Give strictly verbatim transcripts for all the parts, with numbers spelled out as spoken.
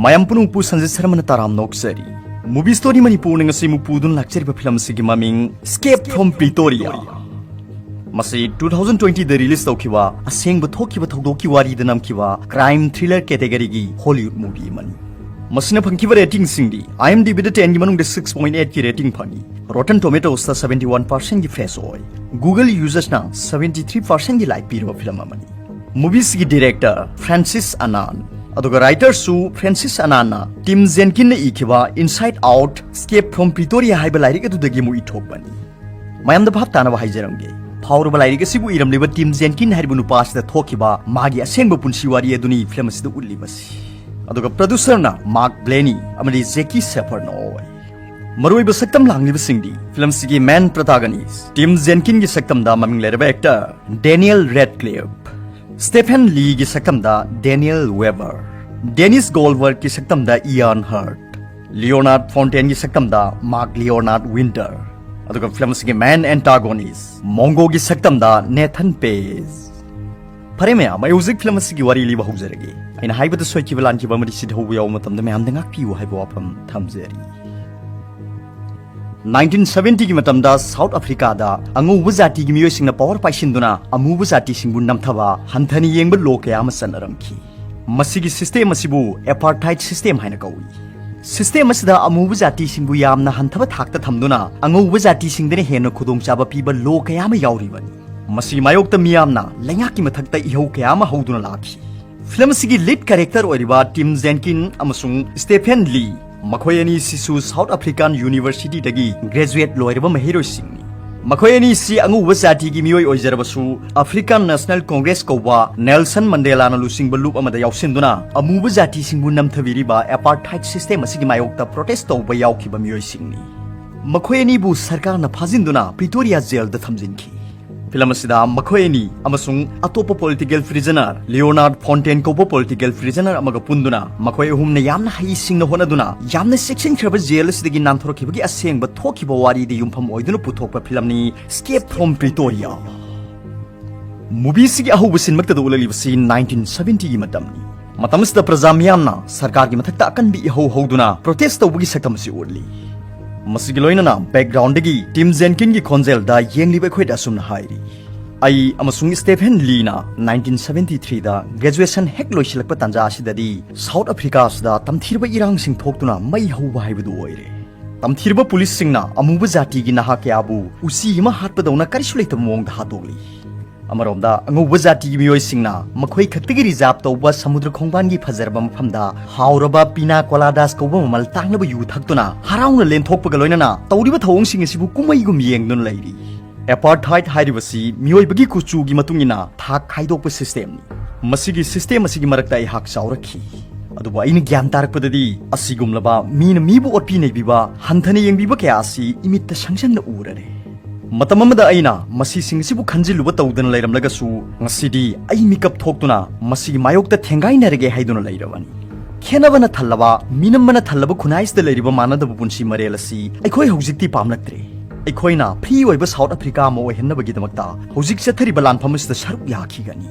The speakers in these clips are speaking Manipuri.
ꯃꯌꯥꯝ ꯄꯨꯝꯅꯃꯛꯄꯨ ꯁꯟꯖꯤꯠ ꯁꯔꯃꯅ ꯇꯔꯥꯝꯅ ꯑꯣꯛꯆꯔꯤ꯫ Movie Story ꯃꯅꯤꯄꯨꯔꯅ ꯉꯁꯤ ꯑꯃꯨꯛ ꯄꯨꯗꯨꯅ ꯂꯥꯛꯆꯔꯤꯕ ꯐꯤꯂꯝ ꯑꯁꯤꯒꯤ ꯃꯃꯤꯡ Escape from Pretoria꯫ ꯃꯁꯤ two thousand twenty ꯗ release ꯇꯧꯈꯤꯕ, ꯑꯁꯦꯡꯕ ꯊꯣꯛꯈꯤꯕ ꯊꯧꯗꯣꯛꯀꯤ ꯋꯥꯔꯤꯗ ꯅꯝꯈꯤꯕ crime thriller category ꯒꯤ Hollywood movie ꯑꯃꯅꯤ꯫ ꯃꯁꯤꯅ ꯐꯪꯈꯤꯕ rating ꯁꯤꯡꯗꯤ IMDb ꯗ ten ꯒꯤ ꯃꯅꯨꯡꯗ six point eight ꯀꯤ rating ꯐꯪꯉꯤ꯫ Rotten Tomatoes ꯇ seventy one percent ꯒꯤ fresh ꯑꯣꯏ꯫ Google users ꯅ seventy three percent ꯒꯤ like ꯄꯤꯔꯕ ꯐꯤꯂꯝ ꯑꯃꯅꯤ꯫ Movie ꯁꯤꯒꯤ director Francis Annan, ꯑꯗꯨꯒ writer ꯁꯨ Francis Annan ꯅ Tim Jenkin ꯅ ꯏꯈꯤꯕ Inside Out: Escape from Pretoria ꯍꯥꯏꯕ ꯂꯥꯏꯔꯤꯛ ꯑꯗꯨꯗꯒꯤ ꯑꯃꯨꯛ ꯏꯊꯣꯛꯄꯅꯤ꯫ ꯃꯌꯥꯝꯗ ꯚꯥꯞ ꯇꯥꯅꯕ ꯍꯥꯏꯖꯔꯝꯒꯦ, ꯐꯥꯎꯔꯕ ꯂꯥꯏꯔꯤꯛ ꯑꯁꯤꯕꯨ ꯏꯔꯝꯂꯤꯕ Tim Jenkin ꯍꯥꯏꯔꯤꯕ ꯅꯨꯄꯥ ꯑꯁꯤꯗ ꯊꯣꯛꯈꯤꯕ ꯃꯥꯒꯤ ꯑꯁꯦꯡꯕ ꯄꯨꯟꯁꯤ ꯋꯥꯔꯤ ꯑꯗꯨꯅꯤ ꯐꯤꯂꯝ ꯑꯁꯤꯗ ꯎꯠꯂꯤꯕꯁꯤ꯫ ꯑꯗꯨꯒ producer ꯅ Mark Blaney ꯑꯃꯗꯤ Jackie Shepherd ꯅ ꯑꯣꯏ꯫ ꯃꯔꯨꯑꯣꯏꯕ ꯁꯛꯇꯝ ꯂꯥꯡꯂꯤꯕꯁꯤꯡꯗꯤ ꯐꯤꯂꯝ ꯑꯁꯤꯒꯤ main protagonist Tim Jenkin ꯒꯤ ꯁꯛꯇꯝꯗ ꯃꯃꯤꯡ ꯂꯩꯔꯕ actor Daniel Radcliffe, Stephen Lee ꯒꯤ ꯁꯛꯇꯝꯗ Daniel Weber, Dennis Goldberg ꯒꯤ ꯁꯛꯇꯝꯗ Ian Hurt, Leonard Fontaine ꯒꯤ ꯁꯛꯇꯝꯗ Mark Leonard Winter, ꯑꯗꯨꯒ ꯐꯤꯂꯝ ꯑꯁꯤꯒꯤ main antagonist Mongo ꯒꯤ ꯁꯛꯇꯝꯗ Nathan Page꯫ ꯐꯔꯦ ꯃꯌꯥꯝ, ꯑꯩ ꯍꯧꯖꯤꯛ ꯐꯤꯂꯝ ꯑꯁꯤꯒꯤ ꯋꯥꯔꯤ ꯂꯤꯕ ꯍꯧꯖꯔꯒꯦ꯫ ꯑꯩꯅ ꯍꯥꯏꯕꯗ ꯁꯣꯏꯈꯤꯕ ꯂꯥꯟꯈꯤꯕ ꯑꯃꯗꯤ ꯁꯤꯊꯧꯕ ꯌꯥꯎꯕ ꯃꯇꯝꯗ ꯃꯌꯥꯝꯗ ꯉꯥꯛꯄꯤꯌꯨ ꯍꯥꯏꯕ ꯋꯥꯐꯝ ꯊꯝꯖꯔꯤ꯫ Nineteen seventy ꯒꯤ ꯃꯇꯝꯗ South Africa ꯗ ꯑꯉꯧꯕ ꯖꯥꯇꯤꯒꯤ ꯃꯤꯑꯣꯏꯁꯤꯡꯅ power ꯄꯥꯏꯁꯤꯟꯗꯨꯅ ꯑꯃꯨꯕ ꯖꯥꯇꯤꯁꯤꯡꯕꯨ ꯅꯝꯊꯕ, ꯍꯟꯊꯅ ꯌꯦꯡꯕ law ꯀꯌꯥ ꯑꯃ ꯆꯠꯅꯔꯝꯈꯤ꯫ ꯃꯁꯤꯒꯤ system ꯑꯁꯤꯕꯨ apartheid system ꯍꯥꯏꯅ ꯀꯧꯏ꯫ System ꯑꯁꯤꯗ ꯑꯃꯨꯕ ꯖꯥꯇꯤꯁꯤꯡꯕꯨ ꯌꯥꯝꯅ ꯍꯟꯊꯕ ꯊꯥꯛꯇ ꯊꯝꯗꯨꯅ ꯑꯉꯧꯕ ꯖꯥꯇꯤꯁꯤꯡꯗꯅ ꯍꯦꯟꯅ ꯈꯨꯗꯣꯡꯆꯥꯕ ꯄꯤꯕ law ꯀꯌꯥ ꯑꯃ ꯌꯥꯎꯔꯤꯕꯅꯤ꯫ ꯃꯁꯤꯒꯤ ꯃꯥꯌꯣꯛꯇ ꯃꯤꯌꯥꯝꯅ ꯂꯩꯉꯥꯛꯀꯤ ꯃꯊꯛꯇ ꯏꯍꯧ ꯀꯌꯥ ꯑꯃ ꯍꯧꯗꯨꯅ ꯂꯥꯛꯈꯤ꯫ ꯐꯤꯂꯝ ꯑꯁꯤꯒꯤ lead character ꯑꯣꯏꯔꯤꯕ Tim Jenkin ꯑꯃꯁꯨꯡ Stephen Lee, ꯃꯈꯣꯏ ꯑꯅꯤ ꯑꯁꯤꯁꯨ South African University ꯗꯒꯤ graduate ꯂꯣꯏꯔꯕ ꯃꯍꯩꯔꯣꯏꯁꯤꯡꯅꯤ꯫ ꯃꯈꯣꯏ ꯑꯅꯤ ꯑꯁꯤ ꯑꯉꯧꯕ ꯖꯥꯇꯤꯒꯤ ꯃꯤꯑꯣꯏ ꯑꯣꯏꯖꯔꯕꯁꯨ, African National Congress ꯀꯧꯕ Nelson Mandela ꯅ ꯂꯨꯆꯤꯡꯕ ꯂꯨꯞ ꯑꯃꯗ ꯌꯥꯎꯁꯤꯟꯗꯨꯅ ꯑꯃꯨꯕ ꯖꯥꯇꯤꯁꯤꯡꯕꯨ ꯅꯝꯊꯕꯤꯔꯤꯕ apartheid system ꯑꯁꯤꯒꯤ ꯃꯥꯌꯣꯛꯇ protest ꯇꯧꯕ ꯌꯥꯎꯈꯤꯕ ꯃꯤꯑꯣꯏꯁꯤꯡꯅꯤ꯫ ꯃꯈꯣꯏ ꯑꯅꯤꯕꯨ ꯁꯔꯀꯥꯔꯅ ꯐꯥꯖꯤꯟꯗꯨꯅ Pretoria jail ꯗ ꯊꯝꯖꯤꯟꯈꯤ꯫ ꯐꯤꯂꯝ ꯑꯁꯤꯗ ꯃꯈꯣꯏ ꯑꯅꯤ ꯑꯃꯁꯨꯡ ꯑꯇꯣꯞꯄ political prisoner, Leonard Fontaine ꯀꯧꯕ political prisoner ꯑꯃꯒ ꯄꯨꯟꯗꯨꯅ, ꯃꯈꯣꯏ ꯑꯍꯨꯝꯅ ꯌꯥꯝꯅ ꯍꯩꯁꯤꯡꯅ ꯍꯣꯠꯅꯗꯨꯅ, ꯌꯥꯝꯅ ꯆꯦꯛꯁꯤꯟꯈ꯭ꯔꯕ jail ꯑꯁꯤꯗꯒꯤ ꯅꯥꯟꯊꯣꯔꯛꯈꯤꯕꯒꯤ ꯑꯁꯦꯡꯕ ꯊꯣꯛꯈꯤꯕ ꯋꯥꯔꯤꯗ ꯌꯨꯝꯐꯝ ꯑꯣꯏꯗꯨꯅ ꯄꯨꯊꯣꯛꯄ ꯐꯤꯂꯝꯅꯤ Escape from Pretoria꯫ Movie ꯁꯤꯒꯤ ꯑꯍꯧꯕ scene ꯃꯛꯇꯗ ꯎꯠꯂꯛꯂꯤꯕꯁꯤ nineteen seventy ꯒꯤ ꯃꯇꯝꯅꯤ꯫ ꯃꯇꯝ ꯑꯁꯤꯗ ꯄ꯭ꯔꯖꯥ ꯃꯤꯌꯥꯝꯅ ꯁꯔꯀꯥꯔꯒꯤ ꯃꯊꯛꯇ ꯑꯀꯟꯕꯤ ꯏꯍꯧ ꯍꯧꯗꯨꯅ ꯄ꯭ꯔꯣꯇꯦꯁ ꯇꯧꯕꯒꯤ ꯁꯛꯇꯝ ꯑꯁꯤ ꯎꯠꯂꯤ꯫ ꯃꯁꯤꯒꯤ ꯂꯣꯏꯅꯅ ꯕꯦꯛꯒ꯭ꯔꯥꯎꯟꯗꯒꯤ ꯇꯤꯝ ꯖꯦꯟꯀꯤꯟꯒꯤ ꯈꯣꯟꯖꯦꯜꯗ ꯌꯦꯡꯂꯤꯕ ꯑꯩꯈꯣꯏꯗ ꯑꯁꯨꯝꯅ ꯍꯥꯏꯔꯤ꯫ ꯑꯩ ꯑꯃꯁꯨꯡ ꯁ꯭ꯇꯦꯐꯦꯟ ꯂꯤꯅ ꯅꯥꯏꯟꯇꯤꯟ ꯁꯚꯦꯟꯇꯤ ꯊ꯭ꯔꯤꯗ ꯒ꯭ꯔꯦꯖꯨꯑꯦꯁꯟ ꯍꯦꯛ ꯂꯣꯏꯁꯤꯜꯂꯛꯄ ꯇꯥꯟꯖꯥ ꯑꯁꯤꯗꯗꯤ ꯁꯥꯎꯠ ꯑꯐ꯭ꯔꯤꯀꯥ ꯑꯁꯤꯗ ꯇꯝꯊꯤꯔꯕ ꯏꯔꯥꯡꯁꯤꯡ ꯊꯣꯛꯇꯨꯅ ꯃꯩ ꯍꯧꯕ ꯍꯥꯏꯕꯗꯨ ꯑꯣꯏꯔꯦ꯫ ꯇꯝꯊꯤꯔꯕ ꯄꯨꯂꯤꯁꯁꯤꯡꯅ ꯑꯃꯨꯕ ꯖꯥꯇꯤꯒꯤ ꯅꯍꯥ ꯀꯌꯥꯕꯨ ꯎꯆꯤ ꯑꯃ ꯍꯥꯠꯄꯗꯧꯅ ꯀꯔꯤꯁꯨ ꯂꯩꯇꯕ ꯃꯑꯣꯡꯗ ꯍꯥꯠꯇꯣꯛꯂꯤ꯫ ꯑꯃꯔꯣꯝꯗ ꯑꯉꯧꯕ ꯖꯥꯇꯤꯒꯤ ꯃꯤꯑꯣꯏꯁꯤꯡꯅ ꯃꯈꯣꯏ ꯈꯛꯇꯒꯤ ꯔꯤꯖꯥꯔꯚ ꯇꯧꯕ ꯁꯃꯨꯗ꯭ꯔ ꯈꯣꯡꯕꯥꯟꯒꯤ ꯐꯖꯔꯕ ꯃꯐꯝꯗ ꯍꯥꯎꯔꯕ ꯄꯤꯅꯥ ꯀꯣꯂꯥꯗꯥꯁ ꯀꯧꯕ ꯃꯃꯜ ꯇꯥꯡꯂꯕ ꯌꯨ ꯊꯛꯇꯨꯅ ꯍꯔꯥꯎꯅ ꯂꯦꯟꯊꯣꯛꯄꯒ ꯂꯣꯏꯅꯅ ꯇꯧꯔꯤꯕ ꯊꯧꯑꯣꯡꯁꯤꯡ ꯑꯁꯤꯕꯨ ꯀꯨꯝꯍꯩꯒꯨꯝ ꯌꯦꯡꯗꯨꯅ ꯂꯩꯔꯤ꯫ ꯑꯦꯄꯥꯔꯊꯥꯏꯗ ꯍꯥꯏꯔꯤꯕꯁꯤ ꯃꯤꯑꯣꯏꯕꯒꯤ ꯀꯨꯆꯨꯒꯤ ꯃꯇꯨꯡ ꯏꯟꯅ ꯊꯥꯛ ꯈꯥꯏꯗꯣꯛꯄ ꯁꯤꯁꯇꯦꯝꯅꯤ꯫ ꯃꯁꯤꯒꯤ ꯁꯤꯁꯇꯦꯝ ꯑꯁꯤꯒꯤ ꯃꯔꯛꯇ ꯑꯩꯍꯥꯛ ꯆꯥꯎꯔꯛꯈꯤ꯫ ꯑꯗꯨꯕꯨ ꯑꯩꯅ ꯒ꯭ꯌꯥꯟ ꯇꯥꯔꯛꯄꯗꯗꯤ ꯑꯁꯤꯒꯨꯝꯂꯕ ꯃꯤꯅ ꯃꯤꯕꯨ ꯑꯣꯠꯄꯤ ꯅꯩꯕꯤꯕ, ꯍꯟꯊꯅ ꯌꯦꯡꯕꯤꯕ ꯀꯌꯥ ꯑꯁꯤ ꯏꯃꯤꯠꯇ ꯁꯪꯁꯪꯅ ꯎꯔꯔꯦ꯫ ꯃꯇꯝ ꯑꯃꯗ ꯑꯩꯅ ꯃꯁꯤꯁꯤꯡ ꯑꯁꯤꯕꯨ ꯈꯟꯖꯤꯜꯂꯨꯕ ꯇꯧꯗꯅ ꯂꯩꯔꯝꯂꯒꯁꯨ, ꯉꯁꯤꯗꯤ ꯑꯩ ꯃꯤꯀꯞ ꯊꯣꯛꯇꯨꯅ ꯃꯁꯤꯒꯤ ꯃꯥꯌꯣꯛꯇ ꯊꯦꯡꯒꯥꯏꯅꯔꯒꯦ ꯍꯥꯏꯗꯨꯅ ꯂꯩꯔꯕꯅꯤ꯫ ꯈꯦꯟꯅꯕꯅ ꯊꯜꯂꯕ, ꯃꯤꯅꯝꯕꯅ ꯊꯜꯂꯕ ꯈꯨꯟꯅꯥꯏꯁꯤꯗ ꯂꯩꯔꯤꯕ ꯃꯥꯟꯅꯗꯕ ꯄꯨꯟꯁꯤ ꯃꯔꯦꯜ ꯑꯁꯤ ꯑꯩꯈꯣꯏ ꯍꯧꯖꯤꯛꯇꯤ ꯄꯥꯝꯂꯛꯇ꯭ꯔꯦ꯫ ꯑꯩꯈꯣꯏꯅ ꯐ꯭ꯔꯤ ꯑꯣꯏꯕ ꯁꯥꯎꯠ ꯑꯐ꯭ꯔꯤꯀꯥ ꯑꯃ ꯑꯣꯏꯍꯟꯅꯕꯒꯤꯗꯃꯛꯇ ꯍꯧꯖꯤꯛ ꯆꯠꯊꯔꯤꯕ ꯂꯥꯟꯐꯝ ꯑꯁꯤꯗ ꯁꯔꯨꯛ ꯌꯥꯈꯤꯒꯅꯤ꯫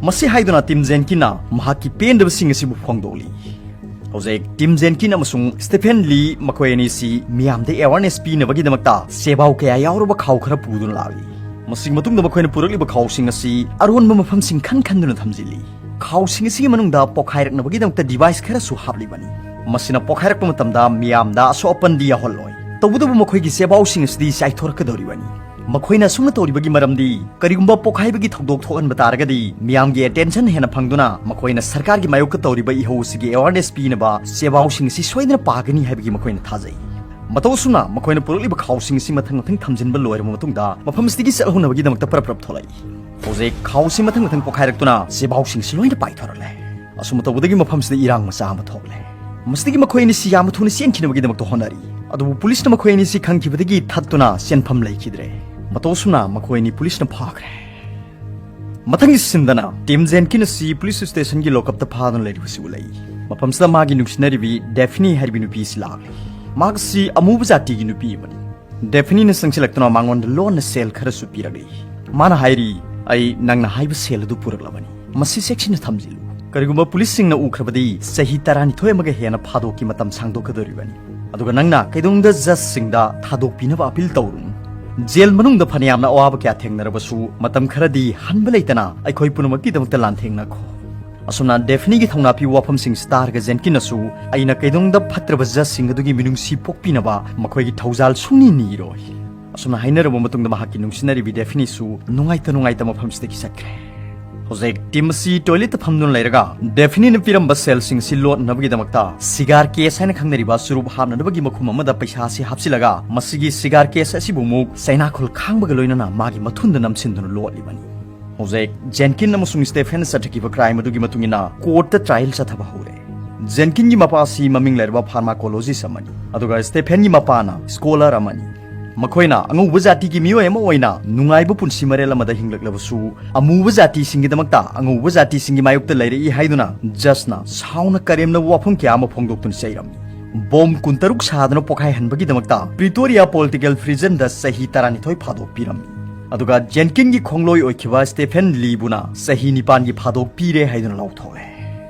ꯃꯁꯤ ꯍꯥꯏꯗꯨꯅ ꯇꯤꯝ ꯖꯦꯟꯀꯤꯟꯅ ꯃꯍꯥꯛꯀꯤ ꯄꯦꯟꯗꯕꯁꯤꯡ ꯑꯁꯤꯕꯨ ꯐꯣꯡꯗꯣꯛꯂꯤ꯫ ꯍꯧꯖꯤꯛ ꯇꯤꯝ ꯖꯦꯟꯀꯤꯟ ꯑꯃꯁꯨꯡ ꯁ꯭ꯇꯦꯐꯦꯟ ꯂꯤ, ꯃꯈꯣꯏ ꯑꯅꯤꯁꯤ ꯃꯤꯌꯥꯝꯗ ꯑꯦꯋꯥꯔꯅꯦꯁ ꯄꯤꯅꯕꯒꯤꯗꯃꯛꯇ ꯆꯦꯕꯥꯎ ꯀꯌꯥ ꯌꯥꯎꯔꯕ ꯈꯥꯎ ꯈꯔ ꯄꯨꯗꯨꯅ ꯂꯥꯛꯂꯤ꯫ ꯃꯁꯤꯒꯤ ꯃꯇꯨꯡꯗ ꯃꯈꯣꯏꯅ ꯄꯨꯔꯛꯂꯤꯕ ꯈꯥꯎꯁꯤꯡ ꯑꯁꯤ ꯑꯔꯣꯟꯕ ꯃꯐꯝꯁꯤꯡ ꯈꯟ ꯈꯟꯗꯨꯅ ꯊꯝꯖꯤꯜꯂꯤ꯫ ꯈꯥꯎꯁꯤꯡ ꯑꯁꯤꯒꯤ ꯃꯅꯨꯡꯗ ꯄꯣꯈꯥꯏꯔꯛꯅꯕꯒꯤꯗꯃꯛꯇ ꯗꯤꯚꯥꯏꯁ ꯈꯔꯁꯨ ꯍꯥꯞꯂꯤꯕꯅꯤ꯫ ꯃꯁꯤꯅ ꯄꯣꯈꯥꯏꯔꯛꯄ ꯃꯇꯝꯗ ꯃꯤꯌꯥꯝꯗ ꯑꯁꯣꯛ ꯑꯄꯟꯗꯤ ꯌꯥꯎꯍꯜꯂꯣꯏ꯫ ꯇꯧꯕꯇꯕꯨ ꯃꯈꯣꯏꯒꯤ ꯆꯦꯕꯥꯎꯁꯤꯡ ꯑꯁꯤꯗꯤ ꯆꯥꯏꯊꯣꯔꯛꯀꯗꯧꯔꯤꯕꯅꯤ꯫ ꯃꯈꯣꯏꯅ ꯑꯁꯨꯝꯅ ꯇꯧꯔꯤꯕꯒꯤ ꯃꯔꯝꯗꯤ, ꯀꯔꯤꯒꯨꯝꯕ ꯄꯣꯈꯥꯏꯕꯒꯤ ꯊꯧꯗꯣꯛ ꯊꯣꯛꯍꯟꯕ ꯇꯥꯔꯒꯗꯤ, ꯃꯤꯌꯥꯝꯒꯤ ꯑꯦꯇꯦꯟꯁꯟ ꯍꯦꯟꯅ ꯐꯪꯗꯨꯅ ꯃꯈꯣꯏꯅ ꯁꯔꯀꯥꯔꯒꯤ ꯃꯥꯌꯣꯛꯇ ꯇꯧꯔꯤꯕ ꯏꯍꯧ ꯑꯁꯤꯒꯤ ꯑꯦꯋꯥꯔꯅꯦꯁ ꯄꯤꯅꯕ ꯆꯦꯕꯥꯎꯁꯤꯡ ꯑꯁꯤ ꯁꯣꯏꯗꯅ ꯄꯥꯒꯅꯤ ꯍꯥꯏꯕꯒꯤ ꯃꯈꯣꯏꯅ ꯊꯥꯖꯩ꯫ ꯃꯇꯧ ꯑꯁꯨꯝꯅ ꯃꯈꯣꯏꯅ ꯄꯨꯔꯛꯂꯤꯕ ꯈꯥꯎꯁꯤꯡ ꯑꯁꯤ ꯃꯊꯪ ꯃꯊꯪ ꯊꯝꯖꯤꯟꯕ ꯂꯣꯏꯔꯕ ꯃꯇꯨꯡꯗ, ꯃꯐꯝ ꯑꯁꯤꯗꯒꯤ ꯆꯠꯍꯧꯅꯕꯒꯤꯗꯃꯛꯇ ꯄꯔꯞ ꯄꯔꯞ ꯊꯣꯛꯂꯛꯏ꯫ ꯍꯧꯖꯤꯛ ꯈꯥꯎꯁꯤ ꯃꯊꯪ ꯃꯊꯪ ꯄꯣꯈꯥꯏꯔꯛꯇꯨꯅ ꯆꯦꯕꯥꯎꯁꯤꯡꯁꯤ ꯂꯣꯏꯅ ꯄꯥꯏꯊꯣꯔꯛꯂꯦ꯫ ꯑꯁꯨꯝꯅ ꯇꯧꯕꯗꯒꯤ ꯃꯐꯝꯁꯤꯗ ꯏꯔꯥꯡ ꯃꯆꯥ ꯑꯃ ꯊꯣꯛꯂꯦ꯫ ꯃꯁꯤꯗꯒꯤ ꯃꯈꯣꯏ ꯑꯅꯤꯁꯤ ꯌꯥꯝꯅ ꯊꯨꯅ ꯆꯦꯟꯈꯤꯅꯕꯒꯤꯗꯃꯛꯇ ꯍꯣꯠꯅꯔꯤ꯫ ꯑꯗꯨꯕꯨ ꯄꯨꯂꯤꯁꯅ ꯃꯈꯣꯏ ꯑꯅꯤꯁꯤ ꯈꯪꯈꯤꯕꯗꯒꯤ ꯊꯠꯇꯨꯅ ꯆꯦꯟꯐꯝ ꯂꯩꯈꯤꯗ꯭ꯔꯦ꯫ ꯃꯇꯧ ꯑꯁꯨꯝꯅ ꯃꯈꯣꯏ ꯑꯅꯤ ꯄꯨꯂꯤꯁꯅ ꯐꯥꯈ꯭ꯔꯦ꯫ ꯃꯊꯪꯒꯤ ꯁꯤꯟꯗꯅ ꯇꯤꯝ ꯖꯦꯟꯀꯤꯟ ꯑꯁꯤ ꯄꯨꯂꯤꯁ ꯁ꯭ꯇꯦꯁꯟꯒꯤ ꯂꯣꯀꯞꯇ ꯐꯥꯗꯨꯅ ꯂꯩꯔꯤꯕꯁꯤ ꯎꯠꯂꯛꯏ꯫ ꯃꯐꯝꯁꯤꯗ ꯃꯥꯒꯤ ꯅꯨꯡꯁꯤꯅꯔꯤꯕꯤ ꯗꯦꯐꯤꯅꯤ ꯍꯥꯏꯔꯤꯕꯤ ꯅꯨꯄꯤ ꯑꯁꯤ ꯂꯥꯛꯂꯤ꯫ ꯃꯍꯥꯛꯁꯤ ꯑꯃꯨꯕ ꯖꯥꯇꯤꯒꯤ ꯅꯨꯄꯤ ꯑꯃꯅꯤ꯫ ꯗꯦꯐꯤꯅꯤꯅ ꯆꯪꯁꯤꯜꯂꯛꯇꯨꯅ ꯃꯉꯣꯟꯗ ꯂꯣꯟꯅ ꯁꯦꯜ ꯈꯔꯁꯨ ꯄꯤꯔꯛꯂꯤ꯫ ꯃꯥꯅ ꯍꯥꯏꯔꯤ, "ꯑꯩ ꯅꯪꯅ ꯍꯥꯏꯕ ꯁꯦꯜ ꯑꯗꯨ ꯄꯨꯔꯛꯂꯕꯅꯤ꯫ ꯃꯁꯤ ꯆꯦꯛꯁꯤꯟꯅ ꯊꯝꯖꯤꯜꯂꯨ꯫ ꯀꯔꯤꯒꯨꯝꯕ ꯄꯨꯂꯤꯁꯁꯤꯡꯅ ꯎꯈ꯭ꯔꯕꯗꯤ ꯆꯍꯤ ꯇꯔꯥꯅꯤꯊꯣꯏ ꯑꯃꯒ ꯍꯦꯟꯅ ꯐꯥꯗꯣꯛꯀꯤ ꯃꯇꯝ ꯁꯥꯡꯗꯣꯛꯀꯗꯧꯔꯤꯕꯅꯤ꯫ ꯑꯗꯨꯒ ꯅꯪꯅ ꯀꯩꯗꯧꯅꯨꯡꯗ ꯖꯖꯁꯤꯡꯗ ꯊꯥꯗꯣꯛꯄꯤꯅꯕ ꯑꯄꯤꯜ ꯇꯧꯔꯨꯅꯨ꯫ ꯖꯦꯜ ꯃꯅꯨꯡꯗ ꯐꯅꯌꯥꯝꯅ ꯑꯋꯥꯕ ꯀꯌꯥ ꯊꯦꯡꯅꯔꯕꯁꯨ, ꯃꯇꯝ ꯈꯔꯗꯤ ꯍꯟꯕ ꯂꯩꯇꯅ ꯑꯩꯈꯣꯏ ꯄꯨꯝꯅꯃꯛꯀꯤꯗꯃꯛꯇ ꯂꯥꯟꯊꯦꯡꯅꯈꯣ꯫ ꯑꯁꯨꯝꯅ ꯗꯦꯐꯤꯅꯤꯒꯤ ꯊꯧꯅꯥ ꯄꯤꯕ ꯋꯥꯐꯝꯁꯤꯡꯁꯤ ꯇꯥꯔꯒ ꯖꯦꯟꯀꯤꯟꯅꯁꯨ ꯑꯩꯅ ꯀꯩꯗꯧꯅꯨꯡꯗ ꯐꯠꯇ꯭ꯔꯕ ꯖꯖꯁꯤꯡ ꯑꯗꯨꯒꯤ ꯃꯤꯅꯨꯡꯁꯤ ꯄꯣꯛꯄꯤꯅꯕ ꯃꯈꯣꯏꯒꯤ ꯊꯧꯖꯥꯜ ꯁꯨꯡꯅꯤ ꯅꯤꯔꯣꯏ꯫ ꯑꯁꯨꯝꯅ ꯍꯥꯏꯅꯔꯕ ꯃꯇꯨꯡꯗ ꯃꯍꯥꯛꯀꯤ ꯅꯨꯡꯁꯤꯅꯔꯤꯕꯤ ꯗꯦꯐꯤꯅꯤꯁꯨ ꯅꯨꯡꯉꯥꯏꯇ ꯅꯨꯡꯉꯥꯏꯇ ꯃꯐꯝꯁꯤꯗꯒꯤ ꯆꯠꯈ꯭ꯔꯦ꯫ ꯍꯧꯖꯤꯛ ꯇꯤꯝ ꯑꯁꯤ ꯇꯣꯏꯂꯦꯠꯇ ꯐꯝꯗꯨꯅ ꯂꯩꯔꯒ ꯗꯦꯐꯤꯅꯤꯅ ꯄꯤꯔꯝꯕ ꯁꯦꯜꯁꯤꯡ ꯑꯁꯤ ꯂꯣꯠꯅꯕꯒꯤꯗꯃꯛꯇ ꯁꯤꯒꯥꯔ ꯀꯦꯁ ꯍꯥꯏꯅ ꯈꯪꯅꯔꯤꯕ ꯆꯨꯔꯨꯞ ꯍꯥꯞꯅꯅꯕꯒꯤ ꯃꯈꯨꯝ ꯑꯃꯗ ꯄꯩꯁꯥ ꯑꯁꯤ ꯍꯥꯞꯆꯤꯜꯂꯒ ꯃꯁꯤꯒꯤ ꯁꯤꯒꯥꯔ ꯀꯦꯁ ꯑꯁꯤꯕꯨ ꯑꯃꯨꯛ ꯆꯩꯅꯥꯈꯣꯜ ꯈꯥꯡꯕꯒ ꯂꯣꯏꯅꯅ ꯃꯥꯒꯤ ꯃꯊꯨꯟꯗ ꯅꯝꯁꯤꯟꯗꯨꯅ ꯂꯣꯠꯂꯤꯕꯅꯤ꯫ ꯍꯧꯖꯤꯛ ꯖꯦꯟꯀꯤꯟ ꯑꯃꯁꯨꯡ ꯁ꯭ꯇꯦꯐꯦꯟꯅ ꯆꯠꯊꯈꯤꯕ ꯀ꯭ꯔꯥꯏꯝ ꯑꯗꯨꯒꯤ ꯃꯇꯨꯡ ꯏꯟꯅ ꯀꯣꯔꯠꯇ ꯇ꯭ꯔꯥꯏꯌꯦꯜ ꯆꯠꯊꯕ ꯍꯧꯔꯦ꯫ ꯖꯦꯟꯀꯤꯟꯒꯤ ꯃꯄꯥ ꯑꯁꯤ ꯃꯃꯤꯡ ꯂꯩꯔꯕ ꯐꯥꯔꯃꯥꯀꯣꯂꯣꯖꯤꯁ ꯑꯃꯅꯤ, ꯑꯗꯨꯒ ꯁ꯭ꯇꯦꯐꯦꯟꯒꯤ ꯃꯄꯥꯅ ꯁ꯭ꯀꯣꯂꯔ ꯑꯃꯅꯤ꯫ ꯃꯈꯣꯏꯅ ꯑꯉꯧꯕ ꯖꯥꯇꯤꯒꯤ ꯃꯤꯑꯣꯏ ꯑꯃ ꯑꯣꯏꯅ ꯅꯨꯡꯉꯥꯏꯕ ꯄꯨꯟꯁꯤ ꯃꯔꯦꯜ ꯑꯃꯗ ꯍꯤꯡꯂꯛꯂꯕꯁꯨ, ꯑꯃꯨꯕ ꯖꯥꯇꯤꯁꯤꯡꯒꯤꯗꯃꯛꯇ ꯑꯉꯧꯕ ꯖꯥꯇꯤꯁꯤꯡꯒꯤ ꯃꯥꯌꯣꯛꯇ ꯂꯩꯔꯛꯏ ꯍꯥꯏꯗꯨꯅ ꯖꯖꯅ ꯁꯥꯎꯅ ꯀꯔꯦꯝꯅꯕ ꯋꯥꯐꯝ ꯀꯌꯥ ꯑꯃ ꯐꯣꯡꯗꯣꯛꯇꯨꯅ ꯆꯩꯔꯝꯃꯤ꯫ ꯕꯣꯝ ꯀꯨꯟꯇꯔꯨꯛ ꯁꯥꯗꯨꯅ ꯄꯣꯈꯥꯏꯍꯟꯕꯒꯤꯗꯃꯛꯇ ꯄ꯭ꯔꯤꯇꯣꯔꯤꯌꯥ ꯄꯣꯂꯤꯇꯤꯀꯦꯜ ꯄ꯭ꯔꯤꯖꯟꯗ ꯆꯍꯤ ꯇꯔꯥꯅꯤꯊꯣꯏ ꯐꯥꯗꯣꯛꯄꯤꯔꯝꯃꯤ꯫ ꯑꯗꯨꯒ ꯖꯦꯟꯀꯤꯟꯒꯤ ꯈꯣꯡꯂꯣꯏ ꯑꯣꯏꯈꯤꯕ ꯁ꯭ꯇꯦꯐꯦꯟ ꯂꯤꯕꯨꯅ ꯆꯍꯤ ꯅꯤꯄꯥꯟꯒꯤ ꯐꯥꯗꯣꯛꯄꯤꯔꯦ ꯍꯥꯏꯗꯨꯅ ꯂꯥꯎꯊꯣꯛꯂꯦ꯫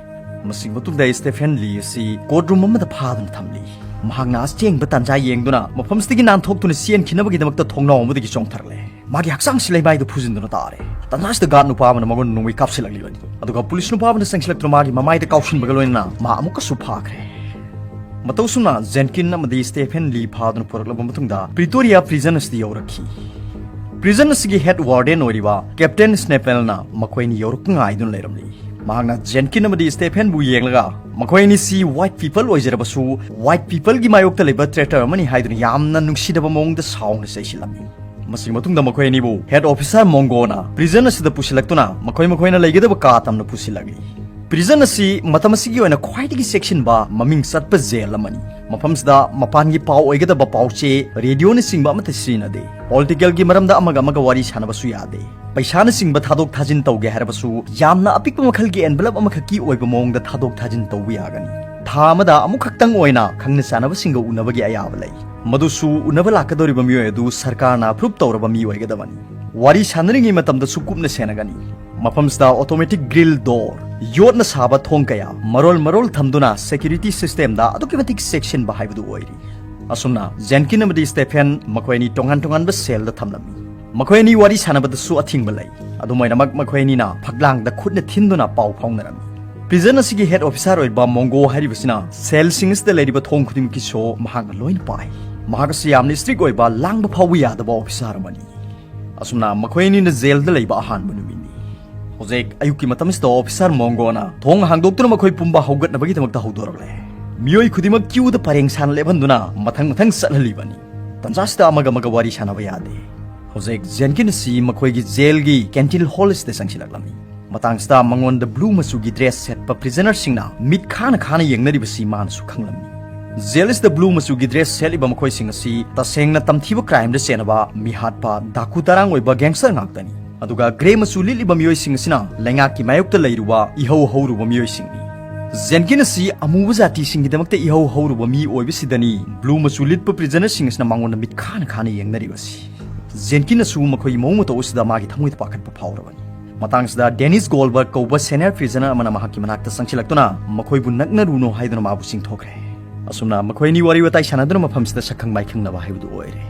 ꯃꯁꯤꯒꯤ ꯃꯇꯨꯡꯗ ꯁ꯭ꯇꯦꯐꯦꯟ ꯂꯤ ꯑꯁꯤ ꯀꯣꯔꯠ ꯔꯨꯝ ꯑꯃꯗ ꯐꯥꯗꯨꯅ ꯊꯝꯂꯤ꯫ ꯃꯍꯥꯛꯅ ꯑꯁꯦꯡꯕ ꯇꯥꯟꯖꯥ ꯌꯦꯡꯗꯨꯅ ꯃꯐꯝꯁꯤꯗꯒꯤ ꯅꯥꯟꯊꯣꯛꯇꯨꯅ ꯆꯦꯟꯈꯤꯅꯕꯒꯤꯗꯃꯛꯇ ꯊꯣꯡꯅꯥꯎ ꯑꯃꯗꯒꯤ ꯆꯣꯡꯊꯔꯛꯂꯦ꯫ ꯃꯥꯒꯤ ꯍꯛꯆꯥꯡꯁꯤ ꯂꯩꯃꯥꯏꯗ ꯐꯨꯖꯤꯟꯗꯨꯅ ꯇꯥꯔꯦ꯫ ꯇꯥꯟꯖꯥꯁꯤꯗ ꯒꯥꯔꯗ ꯅꯨꯄꯥ ꯑꯃꯅ ꯃꯉꯣꯟꯗ ꯅꯣꯡꯃꯩ ꯀꯥꯞꯁꯤꯜꯂꯛꯂꯤꯕꯅꯤ꯫ ꯑꯗꯨꯒ ꯄꯨꯂꯤꯁ ꯅꯨꯄꯥ ꯑꯃꯅ ꯆꯪꯁꯤꯜꯂꯛꯇꯨꯅ ꯃꯥꯒꯤ ꯃꯃꯥꯏꯗ ꯀꯥꯎꯁꯤꯟꯕꯒ ꯂꯣꯏꯅꯅ ꯃꯥ ꯑꯃꯨꯛꯀꯁꯨ ꯐꯥꯈ꯭ꯔꯦ꯫ ꯃꯇꯧꯁꯨꯝꯅ ꯖꯦꯟꯀꯤꯟ ꯑꯃꯗꯤ ꯁ꯭ꯇꯦꯐꯦꯟ ꯂꯤ ꯐꯥꯗꯨꯅ ꯄꯨꯔꯛꯂꯕ ꯃꯇꯨꯡꯗ ꯄ꯭ꯔꯤꯇꯣꯔꯤꯌꯥ ꯄ꯭ꯔꯤꯖꯟ ꯑꯁꯤꯗ ꯌꯧꯔꯛꯈꯤ꯫ ꯄ꯭ꯔꯤꯖꯟ ꯑꯁꯤꯒꯤ ꯍꯦꯗ ꯋꯥꯔꯗꯦꯟ ꯑꯣꯏꯔꯤꯕ ꯀꯦꯞꯇꯦꯟ ꯁ꯭ꯅꯦꯄꯦꯜꯅ ꯃꯈꯣꯏ ꯑꯅꯤ ꯌꯧꯔꯛꯄ ꯉꯥꯏꯗꯨꯅ ꯂꯩꯔꯝꯂꯤ꯫ ꯃꯍꯥꯛꯅ ꯖꯦꯟꯀꯤꯟ ꯑꯃꯗꯤ ꯁ꯭ꯇꯦꯐꯦꯟꯕꯨ ꯌꯦꯡꯂꯒ, "ꯃꯈꯣꯏ ꯑꯅꯤꯁꯤ ꯋꯥꯏꯠ ꯄꯤꯄꯜ ꯑꯣꯏꯖꯔꯕꯁꯨ, ꯋꯥꯏꯠ ꯄꯤꯄꯜꯒꯤ ꯃꯥꯌꯣꯛꯇ ꯂꯩꯕ ꯇ꯭ꯔꯦꯇꯔ ꯑꯃꯅꯤ" ꯍꯥꯏꯗꯨꯅ ꯌꯥꯝꯅ ꯅꯨꯡꯁꯤꯗꯕ ꯃꯑꯣꯡꯗ ꯁꯥꯎꯅ ꯆꯩꯁꯤꯜꯂꯝꯃꯤ꯫ ꯃꯁꯤꯒꯤ ꯃꯇꯨꯡꯗ ꯃꯈꯣꯏ ꯑꯅꯤꯕꯨ ꯍꯦꯗ ꯑꯣꯐꯤꯁꯥꯔ ꯃꯣꯡꯒꯣꯅ ꯄ꯭ꯔꯤꯖꯟ ꯑꯁꯤꯗ ꯄꯨꯁꯤꯜꯂꯛꯇꯨꯅ ꯃꯈꯣꯏ ꯃꯈꯣꯏꯅ ꯂꯩꯒꯗꯕ ꯀꯥ ꯇꯝꯅ ꯄꯨꯁꯤꯜꯂꯛꯂꯤ꯫ ꯄ꯭ꯔꯤꯖꯟ ꯑꯁꯤ ꯃꯇꯝ ꯑꯁꯤꯒꯤ ꯑꯣꯏꯅ ꯈ꯭ꯋꯥꯏꯗꯒꯤ ꯆꯦꯛꯁꯤꯟꯕ ꯃꯃꯤꯡ ꯆꯠꯄ ꯖꯦꯜ ꯑꯃꯅꯤ꯫ ꯃꯐꯝꯁꯤꯗ ꯃꯄꯥꯟꯒꯤ ꯄꯥꯎ ꯑꯣꯏꯒꯗꯕ ꯄꯥꯎ ꯆꯦ, ꯔꯦꯗꯤꯑꯣꯅꯆꯤꯡꯕ ꯑꯃꯠꯇ ꯁꯤꯖꯤꯟꯅꯗꯦ꯫ ꯄꯣꯂꯤꯇꯤꯀꯦꯜꯒꯤ ꯃꯔꯝꯗ ꯑꯃꯒ ꯑꯃꯒ ꯋꯥꯔꯤ ꯁꯥꯟꯅꯕꯁꯨ ꯌꯥꯗꯦ꯫ ꯄꯩꯁꯥꯅꯆꯤꯡꯕ ꯊꯥꯗꯣꯛ ꯊꯥꯖꯤꯟ ꯇꯧꯒꯦ ꯍꯥꯏꯔꯕꯁꯨ ꯌꯥꯝꯅ ꯑꯄꯤꯛꯄ ꯃꯈꯜꯒꯤ ꯑꯦꯟꯚꯂꯞ ꯑꯃꯈꯛꯀꯤ ꯑꯣꯏꯕ ꯃꯑꯣꯡꯗ ꯊꯥꯗꯣꯛ ꯊꯥꯖꯤꯟ ꯇꯧꯕ ꯌꯥꯒꯅꯤ꯫ ꯊꯥ ꯑꯃꯗ ꯑꯃꯨꯛꯈꯛꯇꯪ ꯑꯣꯏꯅ ꯈꯪꯅ ꯆꯥꯟꯅꯕꯁꯤꯡꯒ ꯎꯅꯕꯒꯤ ꯑꯌꯥꯕ ꯂꯩ꯫ ꯃꯗꯨꯁꯨ ꯎꯅꯕ ꯂꯥꯛꯀꯗꯧꯔꯤꯕ ꯃꯤꯑꯣꯏ ꯑꯗꯨ ꯁꯔꯀꯥꯔꯅ ꯑꯦꯄ꯭ꯔꯨꯞ ꯇꯧꯔꯕ ꯃꯤ ꯑꯣꯏꯒꯗꯕꯅꯤ꯫ ꯋꯥꯔꯤ ꯁꯥꯟꯅꯔꯤꯉꯩ ꯃꯇꯝꯗꯁꯨ ꯀꯨꯞꯅ ꯁꯦꯟꯅꯒꯅꯤ꯫ ꯃꯐꯝꯁꯤꯗ ꯑꯣꯇꯣꯃꯦꯇꯤꯛ ꯒ꯭ꯔꯤꯜ ꯗꯣꯔ, ꯌꯣꯠꯅ ꯁꯥꯕ ꯊꯣꯡ ꯀꯌꯥ ꯃꯔꯣꯜ ꯃꯔꯣꯜ ꯊꯝꯗꯨꯅ ꯁꯦꯀ꯭ꯌꯨꯔꯤꯇꯤ ꯁꯤꯁꯇꯦꯝꯗ ꯑꯗꯨꯛꯀꯤ ꯃꯇꯤꯛ ꯆꯦꯛꯁꯤꯟꯕ ꯍꯥꯏꯕꯗꯨ ꯑꯣꯏꯔꯤ꯫ ꯑꯁꯨꯝꯅ ꯖꯦꯟꯀꯤꯟ ꯑꯃꯗꯤ ꯁ꯭ꯇꯦꯐꯦꯟ ꯃꯈꯣꯏ ꯑꯅꯤ ꯇꯣꯉꯥꯟ ꯇꯣꯉꯥꯟꯕ ꯁꯦꯜꯗ ꯊꯝꯂꯝꯃꯤ꯫ ꯃꯈꯣꯏ ꯑꯅꯤ ꯋꯥꯔꯤ ꯁꯥꯟꯅꯕꯗꯁꯨ ꯑꯊꯤꯡꯕ ꯂꯩ꯫ ꯑꯗꯨꯝ ꯑꯣꯏꯅꯃꯛ, ꯃꯈꯣꯏ ꯑꯅꯤꯅ ꯐꯛꯂꯥꯡꯗ ꯈꯨꯠꯅ ꯊꯤꯟꯗꯨꯅ ꯄꯥꯎ ꯐꯥꯎꯅꯔꯝꯃꯤ꯫ ꯄ꯭ꯔꯤꯖꯟ ꯑꯁꯤꯒꯤ ꯍꯦꯗ ꯑꯣꯐꯤꯁꯥꯔ ꯑꯣꯏꯕ ꯃꯣꯡꯒꯣ ꯍꯥꯏꯔꯤꯕꯁꯤꯅ ꯁꯦꯜꯁꯤꯡ ꯑꯁꯤꯗ ꯂꯩꯔꯤꯕ ꯊꯣꯡ ꯈꯨꯗꯤꯡꯃꯛꯀꯤ ꯁꯣ ꯃꯍꯥꯛꯅ ꯂꯣꯏꯅ ꯄꯥꯏ꯫ ꯃꯍꯥꯛ ꯑꯁꯤ ꯌꯥꯝꯅ ꯏꯁꯇ꯭ꯔꯤꯛ ꯑꯣꯏꯕ, ꯂꯥꯡꯕ ꯐꯥꯎꯕ ꯌꯥꯗꯕ ꯑꯣꯐꯤꯁꯥꯔ ꯑꯃꯅꯤ꯫ ꯑꯁꯨꯝꯅ ꯃꯈꯣꯏ ꯑꯅꯤꯅ ꯖꯦꯜꯗ ꯂꯩꯕ ꯑꯍꯥꯟꯕ ꯅꯨꯃꯤꯠꯅꯤ꯫ ꯍꯧꯖꯤꯛ ꯑꯌꯨꯛꯀꯤ ꯃꯇꯝꯁꯤꯗ ꯑꯣꯐꯤꯁꯥꯔ ꯃꯣꯡꯒꯣꯅ ꯊꯣꯡ ꯍꯥꯡꯗꯣꯛꯇꯨꯅ ꯃꯈꯣꯏ ꯄꯨꯝꯕ ꯍꯧꯒꯠꯅꯕꯒꯤꯗꯃꯛꯇ ꯍꯧꯗꯣꯔꯛꯂꯦ꯫ ꯃꯤꯑꯣꯏ ꯈꯨꯗꯤꯡꯃꯛ ꯀ꯭ꯌꯨꯗ ꯄꯔꯦꯡ ꯁꯥꯅ ꯂꯦꯞꯍꯟꯗꯨꯅ ꯃꯊꯪ ꯃꯊꯪ ꯆꯠꯍꯜꯂꯤꯕꯅꯤ꯫ ꯇꯟꯖꯥꯁꯤꯗ ꯑꯃꯒ ꯑꯃꯒ ꯋꯥꯔꯤ ꯁꯥꯅꯕ ꯌꯥꯗꯦ꯫ ꯍꯧꯖꯤꯛ ꯖꯦꯟꯀꯤꯟ ꯑꯁꯤ ꯃꯈꯣꯏꯒꯤ ꯖꯦꯜꯒꯤ ꯀꯦꯟꯇꯤꯟ ꯍꯣꯜ ꯑꯁꯤꯗ ꯆꯪꯁꯤꯜꯂꯛꯂꯝꯃꯤ꯫ ꯃꯇꯥꯡꯁꯤꯗ ꯃꯉꯣꯟꯗ ꯕ꯭ꯂꯨ ꯃꯆꯨꯒꯤ ꯗ꯭ꯔꯦꯁ ꯁꯦꯠꯄ ꯄ꯭ꯔꯤꯖꯅꯔꯁꯤꯡꯅ ꯃꯤꯠ ꯈꯥꯅ ꯈꯥꯅ ꯌꯦꯡꯅꯔꯤꯕꯁꯤ ꯃꯥꯅꯁꯨ ꯈꯪꯂꯝꯃꯤ꯫ ꯖꯦꯜ ꯑꯁꯤꯗ ꯕ꯭ꯂꯨ ꯃꯆꯨꯒꯤ ꯗ꯭ꯔꯦꯁ ꯁꯦꯠꯂꯤꯕ ꯃꯈꯣꯏꯁꯤꯡ ꯑꯁꯤ ꯇꯁꯦꯡꯅ ꯇꯝꯊꯤꯕ ꯀ꯭ꯔꯥꯏꯝꯗ ꯆꯦꯟꯅꯕ, ꯃꯤꯍꯥꯠꯄ, ꯗꯥꯀꯨ ꯇꯔꯥꯡ ꯑꯣꯏꯕ ꯒꯦꯡꯁꯇꯔ ꯉꯥꯛꯇꯅꯤ꯫ ꯑꯗꯨꯒ ꯒ꯭ꯔꯦ ꯃꯆꯨ ꯂꯤꯠꯂꯤꯕ ꯃꯤꯑꯣꯏꯁꯤꯡ ꯑꯁꯤꯅ ꯂꯩꯉꯥꯛꯀꯤ ꯃꯥꯌꯣꯛꯇ ꯂꯩꯔꯨꯕ ꯏꯍꯧ ꯍꯧꯔꯨꯕ ꯃꯤꯑꯣꯏꯁꯤꯡꯅꯤ꯫ ꯖꯦꯟꯀꯤꯟ ꯑꯁꯤ ꯑꯃꯨꯕ ꯖꯥꯇꯤꯁꯤꯡꯒꯤꯗꯃꯛꯇ ꯏꯍꯧ ꯍꯧꯔꯨꯕ ꯃꯤ ꯑꯣꯏꯕꯁꯤꯗꯅꯤ ꯕ꯭ꯂꯨ ꯃꯆꯨ ꯂꯤꯠꯄ ꯄ꯭ꯔꯤꯖꯅꯔꯁꯤꯡ ꯑꯁꯤꯅ ꯃꯉꯣꯟꯗ ꯃꯤꯠ ꯈꯥꯅ ꯈꯥꯅ ꯌꯦꯡꯅꯔꯤꯕꯁꯤ꯫ ꯖꯦꯟꯀꯤꯟ ꯑꯁꯨ ꯃꯈꯣꯏꯒꯤ ꯃꯑꯣꯡ ꯃꯇꯧ ꯑꯁꯤꯗ ꯃꯥꯒꯤ ꯊꯃꯣꯏꯗ ꯄꯥꯈꯠꯄ ꯐꯥꯎꯔꯕꯅꯤ꯫ ꯃꯇꯥꯡꯁꯤꯗ ꯗꯦꯅꯤꯁ ꯒꯣꯜꯕꯔꯒ ꯀꯧꯕ ꯁꯦꯅꯤꯌꯔ ꯄ꯭ꯔꯤꯖꯅꯔ ꯑꯃꯅ ꯃꯍꯥꯛꯀꯤ ꯃꯅꯥꯛꯇ ꯆꯪꯁꯤꯜꯂꯛꯇꯨꯅ ꯃꯈꯣꯏꯕꯨ ꯅꯛꯅꯔꯨꯅꯨ ꯍꯥꯏꯗꯨꯅ ꯃꯥꯕꯨ ꯆꯤꯡꯊꯣꯛꯈ꯭ꯔꯦ꯫ ꯑꯁꯨꯝꯅ ꯃꯈꯣꯏ ꯑꯅꯤ ꯋꯥꯔꯤ ꯋꯥꯇꯥꯏ ꯁꯥꯟꯅꯗꯨꯅ ꯃꯐꯝꯁꯤꯗ ꯁꯛꯈꯪ ꯃꯥꯏꯈꯪꯅꯕ ꯍꯥꯏꯕꯗꯨ ꯑꯣꯏꯔꯦ꯫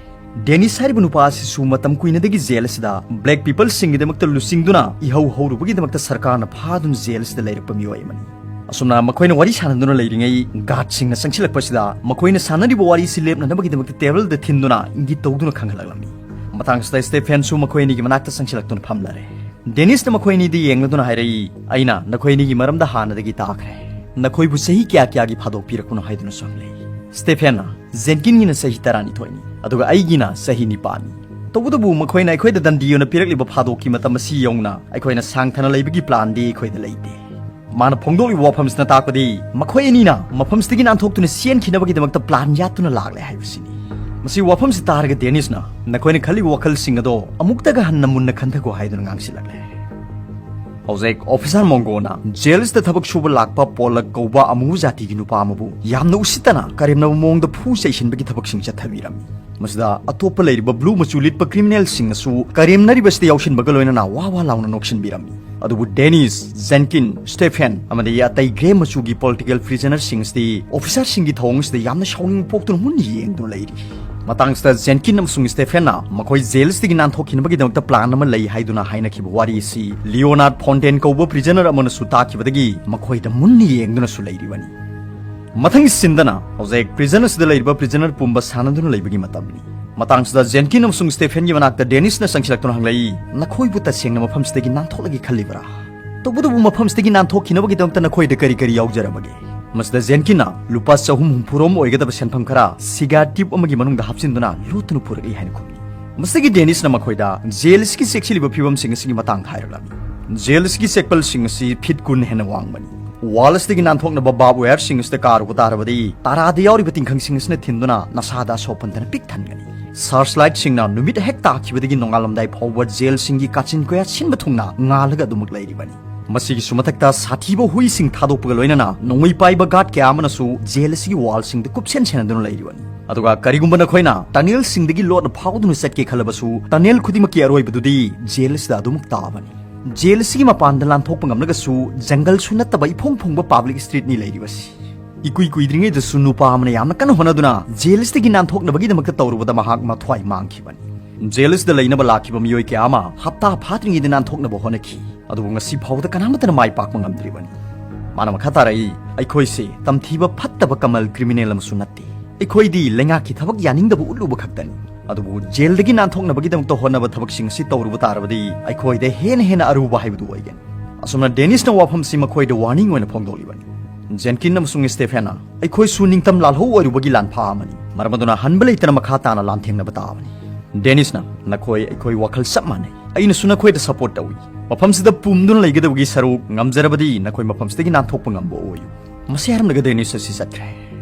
ꯗꯦꯅꯤꯁ ꯍꯥꯏꯔꯤꯕ ꯅꯨꯄꯥ ꯑꯁꯤꯁꯨ ꯃꯇꯝ ꯀꯨꯏꯅꯗꯒꯤ ꯖꯦꯜ ꯑꯁꯤꯗ ꯕ꯭ꯂꯦꯛ ꯄꯤꯄꯜꯁꯤꯡꯒꯤꯗꯃꯛꯇ ꯂꯨꯆꯤꯡꯗꯨꯅ ꯏꯍꯧ ꯍꯧꯔꯨꯕꯒꯤꯗꯃꯛꯇ ꯁꯔꯀꯥꯔꯅ ꯐꯥꯗꯨꯅ ꯖꯦꯜ ꯑꯁꯤꯗ ꯂꯩꯔꯛꯄ ꯃꯤꯑꯣꯏ ꯑꯃꯅꯤ꯫ ꯑꯁꯨꯝꯅ ꯃꯈꯣꯏꯅ ꯋꯥꯔꯤ ꯁꯥꯟꯅꯗꯨꯅ ꯂꯩꯔꯤꯉꯩ, ꯒꯥꯔꯗꯁꯤꯡꯅ ꯆꯪꯁꯤꯜꯂꯛꯄꯁꯤꯗ ꯃꯈꯣꯏꯅ ꯁꯥꯟꯅꯔꯤꯕ ꯋꯥꯔꯤꯁꯤ ꯂꯦꯞꯅꯅꯕꯒꯤꯗꯃꯛꯇ ꯇꯦꯕꯜꯗ ꯊꯤꯟꯗꯨꯅ ꯏꯪꯒꯤꯠ ꯇꯧꯗꯨꯅ ꯈꯪꯍꯜꯂꯛꯂꯝꯃꯤ꯫ ꯃꯇꯥꯡꯁꯤꯗ ꯁ꯭ꯇꯦꯐꯦꯟꯁꯨ ꯃꯈꯣꯏ ꯑꯅꯤꯒꯤ ꯃꯅꯥꯛꯇ ꯆꯪꯁꯤꯜꯂꯛꯇꯨꯅ ꯐꯝꯂꯔꯦ꯫ ꯗꯦꯅꯤꯁꯅ ꯃꯈꯣꯏ ꯑꯅꯤꯗ ꯌꯦꯡꯂꯗꯨꯅ ꯍꯥꯏꯔꯛꯏ, "ꯑꯩꯅ ꯅꯈꯣꯏ ꯑꯅꯤꯒꯤ ꯃꯔꯝꯗ ꯍꯥꯟꯅꯗꯒꯤ ꯇꯥꯈ꯭ꯔꯦ꯫ ꯅꯈꯣꯏꯕꯨ ꯆꯍꯤ ꯀꯌꯥ ꯀꯌꯥꯒꯤ ꯐꯥꯗꯣꯛꯄꯤꯔꯛꯄꯅꯣ?" ꯍꯥꯏꯗꯨꯅꯁꯨ ꯍꯪꯂꯛꯏ꯫ ꯁ꯭ꯇꯦꯐꯦꯟꯅ, "ꯖꯦꯟꯀꯤꯟꯒꯤꯅ ꯆꯍꯤ ꯇꯔꯥꯅꯤꯊꯣꯏꯅꯤ, ꯑꯗꯨꯒ ꯑꯩꯒꯤꯅ ꯆꯍꯤ ꯅꯤꯄꯥꯟꯅꯤ꯫ ꯇꯧꯕꯇꯕꯨ ꯃꯈꯣꯏꯅ ꯑꯩꯈꯣꯏꯗ ꯗꯟꯗꯤ ꯑꯣꯏꯅ ꯄꯤꯔꯛꯂꯤꯕ ꯐꯥꯗꯣꯛꯀꯤ ꯃꯇꯝ ꯑꯁꯤ ꯌꯧꯅ ꯑꯩꯈꯣꯏꯅ ꯁꯥꯡꯊꯅ ꯂꯩꯕꯒꯤ ꯄ꯭ꯂꯥꯟꯗꯤ ꯑꯩꯈꯣꯏꯗ ꯂꯩꯇꯦ"꯫ ꯃꯥꯅ ꯐꯣꯡꯗꯣꯛꯂꯤꯕ ꯋꯥꯐꯝꯁꯤꯅ ꯇꯥꯛꯄꯗꯤ ꯃꯈꯣꯏ ꯑꯅꯤꯅ ꯃꯐꯝꯁꯤꯗꯒꯤ ꯅꯥꯟꯊꯣꯛꯇꯨꯅ ꯆꯦꯟꯈꯤꯅꯕꯒꯤꯗꯃꯛꯇ ꯄ꯭ꯂꯥꯟ ꯌꯥꯠꯇꯨꯅ ꯂꯥꯛꯂꯦ ꯍꯥꯏꯕꯁꯤꯅꯤ꯫ ꯃꯁꯤ ꯋꯥꯐꯝꯁꯤ ꯇꯥꯔꯒ ꯗꯦꯅꯤꯁꯅ, "ꯅꯈꯣꯏꯅ ꯈꯜꯂꯤꯕ ꯋꯥꯈꯜꯁꯤꯡ ꯑꯗꯣ ꯑꯃꯨꯛꯇꯒ ꯍꯟꯅ ꯃꯨꯟꯅ ꯈꯟꯊꯈꯣ" ꯍꯥꯏꯗꯨꯅ ꯉꯥꯡꯁꯤꯜꯂꯛꯂꯦ꯫ ꯍꯧꯖꯤꯛ ꯑꯣꯐꯤꯁꯥꯔ ꯃꯣꯡꯒꯣꯅ ꯖꯦꯜꯁꯤꯗ ꯊꯕꯛ ꯁꯨꯕ ꯂꯥꯛꯄ ꯄꯣꯂꯛ ꯀꯧꯕ ꯑꯃꯨꯕ ꯖꯥꯇꯤꯒꯤ ꯅꯨꯄꯥ ꯑꯃꯕꯨ ꯌꯥꯝꯅ ꯎꯁꯤꯠꯇꯅ ꯀꯔꯦꯝꯅꯕ ꯃꯑꯣꯡꯗ ꯐꯨ ꯆꯩꯁꯤꯟꯕꯒꯤ ꯊꯕꯛꯁꯤꯡ ꯆꯠꯊꯕꯤꯔꯝꯃꯤ꯫ ꯃꯁꯤꯗ ꯑꯇꯣꯞꯄ ꯂꯩꯔꯤꯕ ꯕ꯭ꯂꯨ ꯃꯆꯨ ꯂꯤꯠꯄ ꯀ꯭ꯔꯤꯃꯤꯅꯦꯜꯁꯤꯡꯅꯁꯨ ꯀꯔꯦꯝꯅꯔꯤꯕꯁꯤꯗ ꯌꯥꯎꯁꯤꯟꯕꯒ ꯂꯣꯏꯅꯅ ꯋꯥ ꯋꯥ ꯂꯥꯎꯅ ꯅꯣꯛꯁꯤꯟꯕꯤꯔꯝꯃꯤ꯫ ꯑꯗꯨꯕꯨ ꯗꯦꯅꯤꯁ, ꯖꯦꯟꯀꯤꯟ, ꯁ꯭ꯇꯦꯐꯦꯟ ꯑꯃꯗꯤ ꯑꯇꯩ ꯒ꯭ꯔꯦ ꯃꯆꯨꯒꯤ ꯄꯣꯂꯤꯇꯤꯀꯦꯜ ꯄ꯭ꯔꯤꯖꯅꯔꯁꯤꯡ ꯑꯁꯤꯗꯤ ꯑꯣꯐꯤꯁꯥꯔꯁꯤꯡꯒꯤ ꯊꯧꯑꯣꯡ ꯑꯁꯤꯗ ꯌꯥꯝꯅ ꯁꯥꯎꯅꯤꯡꯕ ꯄꯣꯛꯇꯨꯅ ꯃꯨꯟꯅ ꯌꯦꯡꯗꯨꯅ ꯂꯩꯔꯤ꯫ ꯃꯇꯥꯡꯁꯤꯗ ꯖꯦꯟꯀꯤꯟ ꯑꯃꯁꯨꯡ ꯁ꯭ꯇꯦꯐꯦꯟꯅ ꯃꯈꯣꯏ ꯖꯦꯜꯁꯤꯗꯒꯤ ꯅꯥꯟꯊꯣꯛꯈꯤꯅꯕꯒꯤꯗꯃꯛꯇ ꯄ꯭ꯂꯥꯟ ꯑꯃ ꯂꯩ ꯍꯥꯏꯗꯨꯅ ꯍꯥꯏꯅꯈꯤꯕ ꯋꯥꯔꯤ ꯑꯁꯤ ꯂꯤꯑꯣꯅꯥꯔꯗ ꯐꯣꯟꯇꯦꯟ ꯀꯧꯕ ꯄ꯭ꯔꯤꯖꯅꯔ ꯑꯃꯅꯁꯨ ꯇꯥꯈꯤꯕꯗꯒꯤ ꯃꯈꯣꯏꯗ ꯃꯨꯟꯅ ꯌꯦꯡꯗꯨꯅꯁꯨ ꯂꯩꯔꯤꯕꯅꯤ꯫ ꯃꯊꯪꯒꯤ ꯁꯤꯟꯗꯅ ꯍꯧꯖꯤꯛ ꯄ꯭ꯔꯤꯖꯟ ꯑꯁꯤꯗ ꯂꯩꯔꯤꯕ ꯄ꯭ꯔꯤꯖꯅꯔ ꯄꯨꯝꯕ ꯁꯥꯟꯅꯗꯨꯅ ꯂꯩꯕꯒꯤ ꯃꯇꯝꯅꯤ꯫ ꯃꯇꯥꯡꯁꯤꯗ ꯖꯦꯟꯀꯤꯟ ꯑꯃꯁꯨꯡ ꯁ꯭ꯇꯦꯐꯦꯟꯒꯤ ꯃꯅꯥꯛꯇ ꯗꯦꯅꯤꯁꯅ ꯆꯪꯁꯤꯜꯂꯛꯇꯨꯅ ꯍꯪꯂꯛꯏ, "ꯅꯈꯣꯏꯕꯨ ꯇꯁꯦꯡꯅ ꯃꯐꯝꯁꯤꯗꯒꯤ ꯅꯥꯟꯊꯣꯛꯂꯒꯦ ꯈꯜꯂꯤꯕ꯭ꯔꯥ? ꯇꯧꯕꯇꯕꯨ ꯃꯐꯝꯁꯤꯗꯒꯤ ꯅꯥꯟꯊꯣꯛꯈꯤꯅꯕꯒꯤꯗꯃꯛꯇ ꯅꯈꯣꯏꯗ ꯀꯔꯤ ꯀꯔꯤ ꯌꯥꯎꯖꯔꯕꯒꯦ?" ꯃꯁꯤꯗ ꯖꯦꯟꯀꯤꯟꯅ ꯂꯨꯄꯥ ꯆꯍꯨꯝ ꯍꯨꯝꯐꯨꯔꯣꯝ ꯑꯣꯏꯒꯗꯕ ꯁꯦꯟꯐꯝ ꯈꯔ ꯁꯤꯒꯥꯔ ꯇ꯭ꯌꯨꯕ ꯑꯃꯒꯤ ꯃꯅꯨꯡꯗ ꯍꯥꯞꯆꯤꯟꯗꯨꯅ ꯂꯣꯠꯇꯨꯅ ꯄꯨꯔꯛꯏ ꯍꯥꯏꯅ ꯈꯨꯝꯃꯤ꯫ ꯃꯁꯤꯗꯒꯤ ꯗꯦꯅꯤꯁꯅ ꯃꯈꯣꯏꯗ ꯖꯦꯜ ꯑꯁꯤꯒꯤ ꯆꯦꯛꯁꯤꯜꯂꯤꯕ ꯐꯤꯕꯝꯁꯤꯡ ꯑꯁꯤꯒꯤ ꯃꯇꯥꯡꯗ ꯍꯥꯏꯔꯛꯂꯝꯃꯤ꯫ ꯖꯦꯜ ꯑꯁꯤꯒꯤ ꯆꯦꯛꯄꯜꯁꯤꯡ ꯑꯁꯤ ꯐꯤꯠ ꯀꯨꯟ ꯍꯦꯟꯅ ꯋꯥꯡꯕꯅꯤ꯫ ꯋꯥꯜ ꯑꯁꯤꯗꯒꯤ ꯅꯥꯟꯊꯣꯛꯅꯕ ꯕꯥꯔꯕ ꯋꯥꯌꯔꯁꯤꯡ ꯑꯁꯤꯗ ꯀꯥꯔꯨꯕ ꯇꯥꯔꯕꯗꯤ ꯇꯔꯥꯗ ꯌꯥꯎꯔꯤꯕ ꯇꯤꯡꯈꯪꯁꯤꯡ ꯑꯁꯤꯅ ꯊꯤꯟꯗꯨꯅ ꯅꯁꯥꯗ ꯑꯁꯣꯛꯄꯟꯗꯅ ꯄꯤꯛ ꯊꯟꯒꯅꯤ꯫ ꯁꯔꯆ ꯂꯥꯏꯠꯁꯤꯡꯅ ꯅꯨꯃꯤꯠ ꯍꯦꯛ ꯇꯥꯈꯤꯕꯗꯒꯤ ꯅꯣꯡꯉꯥꯜꯂꯝꯗꯥꯏ ꯐꯥꯎꯕ ꯖꯦꯜꯁꯤꯡꯒꯤ ꯀꯥꯆꯤꯟ ꯀꯣꯌꯥ ꯁꯤꯟꯕ ꯊꯨꯡꯅ ꯉꯥꯜꯂꯒ ꯑꯗꯨꯃꯛ ꯂꯩꯔꯤꯕꯅꯤ꯫ ꯃꯁꯤꯒꯤꯁꯨ ꯃꯊꯛꯇ ꯁꯥꯊꯤꯕ ꯍꯨꯏꯁꯤꯡ ꯊꯥꯗꯣꯛꯄꯒ ꯂꯣꯏꯅꯅ ꯅꯣꯡꯃꯩ ꯄꯥꯏꯕ ꯒꯥꯔꯗ ꯀꯌꯥ ꯑꯃꯅꯁꯨ ꯖꯦꯜ ꯑꯁꯤꯒꯤ ꯋꯥꯜꯁꯤꯡꯗ ꯀꯨꯞꯁꯦꯟ ꯁꯦꯟꯅꯗꯨꯅ ꯂꯩꯔꯤꯕꯅꯤ꯫ ꯑꯗꯨꯒ ꯀꯔꯤꯒꯨꯝꯕ ꯅꯈꯣꯏꯅ ꯇꯅꯦꯜꯁꯤꯡꯗꯒꯤ ꯂꯣꯠꯅ ꯐꯥꯎꯗꯨꯅ ꯆꯠꯀꯦ ꯈꯜꯂꯕꯁꯨ, ꯇꯅꯦꯜ ꯈꯨꯗꯤꯡꯃꯛꯀꯤ ꯑꯔꯣꯏꯕꯗꯨꯗꯤ ꯖꯦꯜ ꯑꯁꯤꯗ ꯑꯗꯨꯃꯛ ꯇꯥꯕꯅꯤ꯫ ꯖꯦꯜ ꯑꯁꯤꯒꯤ ꯃꯄꯥꯟꯗ ꯂꯥꯟꯊꯣꯛꯄ ꯉꯝꯂꯒꯁꯨ, ꯖꯪꯒꯜꯁꯨ ꯅꯠꯇꯕ ꯏꯐꯣꯡ ꯐꯣꯡꯕ ꯄꯥꯕ꯭ꯂꯤꯛ ꯁ꯭ꯇ꯭ꯔꯤꯠꯅꯤ ꯂꯩꯔꯤꯕꯁꯤ꯫ ꯏꯀꯨꯏ ꯀꯨꯏꯗ꯭ꯔꯤꯉꯩꯗꯁꯨ ꯅꯨꯄꯥ ꯑꯃꯅ ꯌꯥꯝꯅ ꯀꯟꯅ ꯍꯣꯠꯅꯗꯨꯅ ꯖꯦꯜ ꯑꯁꯤꯗꯒꯤ ꯅꯥꯟꯊꯣꯛꯅꯕꯒꯤꯗꯃꯛꯇ ꯇꯧꯔꯨꯕꯗ ꯃꯍꯥꯛ ꯃꯊ꯭ꯋꯥꯏ ꯃꯥꯡꯈꯤꯕꯅꯤ꯫ ꯖꯦꯜ ꯑꯁꯤꯗ ꯂꯩꯅꯕ ꯂꯥꯛꯈꯤꯕ ꯃꯤꯑꯣꯏ ꯀꯌꯥ ꯑꯃ ꯍꯞꯇꯥ ꯐꯥꯗ꯭ꯔꯤꯉꯩꯗ ꯅꯥꯟꯊꯣꯛꯅꯕ ꯍꯣꯠꯅꯈꯤ꯫ ꯑꯗꯨꯕꯨ ꯉꯁꯤ ꯐꯥꯎꯕꯗ ꯀꯅꯥꯃꯠꯇꯅ ꯃꯥꯏ ꯄꯥꯛꯄ ꯉꯝꯗ꯭ꯔꯤꯕꯅꯤ꯫ ꯃꯥꯅ ꯃꯈꯥ ꯇꯥꯔꯛꯏ, "ꯑꯩꯈꯣꯏꯁꯦ ꯇꯝꯊꯤꯕ ꯐꯠꯇꯕ ꯀꯃꯜ ꯀ꯭ꯔꯤꯃꯤꯅꯦꯜ ꯑꯃꯁꯨ ꯅꯠꯇꯦ꯫ ꯑꯩꯈꯣꯏꯗꯤ ꯂꯩꯉꯥꯛꯀꯤ ꯊꯕꯛ ꯌꯥꯅꯤꯡꯗꯕ ꯎꯠꯂꯨꯕ ꯈꯛꯇꯅꯤ꯫ ꯑꯗꯨꯕꯨ ꯖꯦꯜꯗꯒꯤ ꯅꯥꯟꯊꯣꯛꯅꯕꯒꯤꯗꯃꯛꯇ ꯍꯣꯠꯅꯕ ꯊꯕꯛꯁꯤꯡ ꯑꯁꯤ ꯇꯧꯔꯨꯕ ꯇꯥꯔꯕꯗꯤ ꯑꯩꯈꯣꯏꯗ ꯍꯦꯟꯅ ꯍꯦꯟꯅ ꯑꯔꯨꯕ ꯍꯥꯏꯕꯗꯨ ꯑꯣꯏꯒꯅꯤ꯫" ꯑꯁꯨꯝꯅ ꯗꯦꯅꯤꯁꯅ ꯋꯥꯐꯝꯁꯤ ꯃꯈꯣꯏꯗ ꯋꯥꯔꯅꯤꯡ ꯑꯣꯏꯅ ꯐꯣꯡꯗꯣꯛꯂꯤꯕꯅꯤ꯫ ꯖꯦꯟꯀꯤꯟ ꯑꯃꯁꯨꯡ ꯁ꯭ꯇꯦꯐꯦꯟꯅ, "ꯑꯩꯈꯣꯏꯁꯨ ꯅꯤꯡꯇꯝ ꯂꯥꯜꯍꯧ ꯑꯣꯏꯔꯨꯕꯒꯤ ꯂꯥꯟꯐꯥ ꯑꯃꯅꯤ꯫ ꯃꯔꯝ ꯑꯗꯨꯅ ꯍꯟꯕ ꯂꯩꯇꯅ ꯃꯈꯥ ꯇꯥꯅ ꯂꯥꯟꯊꯦꯡꯅꯕ ꯇꯥꯕꯅꯤ꯫" ꯗꯦꯅꯤꯁꯅ, "ꯅꯈꯣꯏ ꯑꯩꯈꯣꯏ ꯋꯥꯈꯜ ꯆꯞ ꯃꯥꯟꯅꯩ꯫ ꯑꯩꯅꯁꯨ ꯅꯈꯣꯏꯗ ꯁꯄꯣꯔꯠ ꯇꯧꯏ꯫ ꯃꯐꯝꯁꯤꯗ ꯄꯨꯝꯗꯨꯅ ꯂꯩꯒꯗꯕꯒꯤ ꯁꯔꯨꯛ ꯉꯝꯖꯔꯕꯗꯤ ꯅꯈꯣꯏ ꯃꯐꯝꯁꯤꯗꯒꯤ ꯅꯥꯟꯊꯣꯛꯄ ꯉꯝꯕ ꯑꯣꯏꯌꯨ꯫" ꯃꯁꯤ ꯍꯥꯏꯔꯝꯂꯒ ꯗꯦꯅꯤꯁ ꯑꯁꯤ ꯆꯠꯈ꯭ꯔꯦ꯫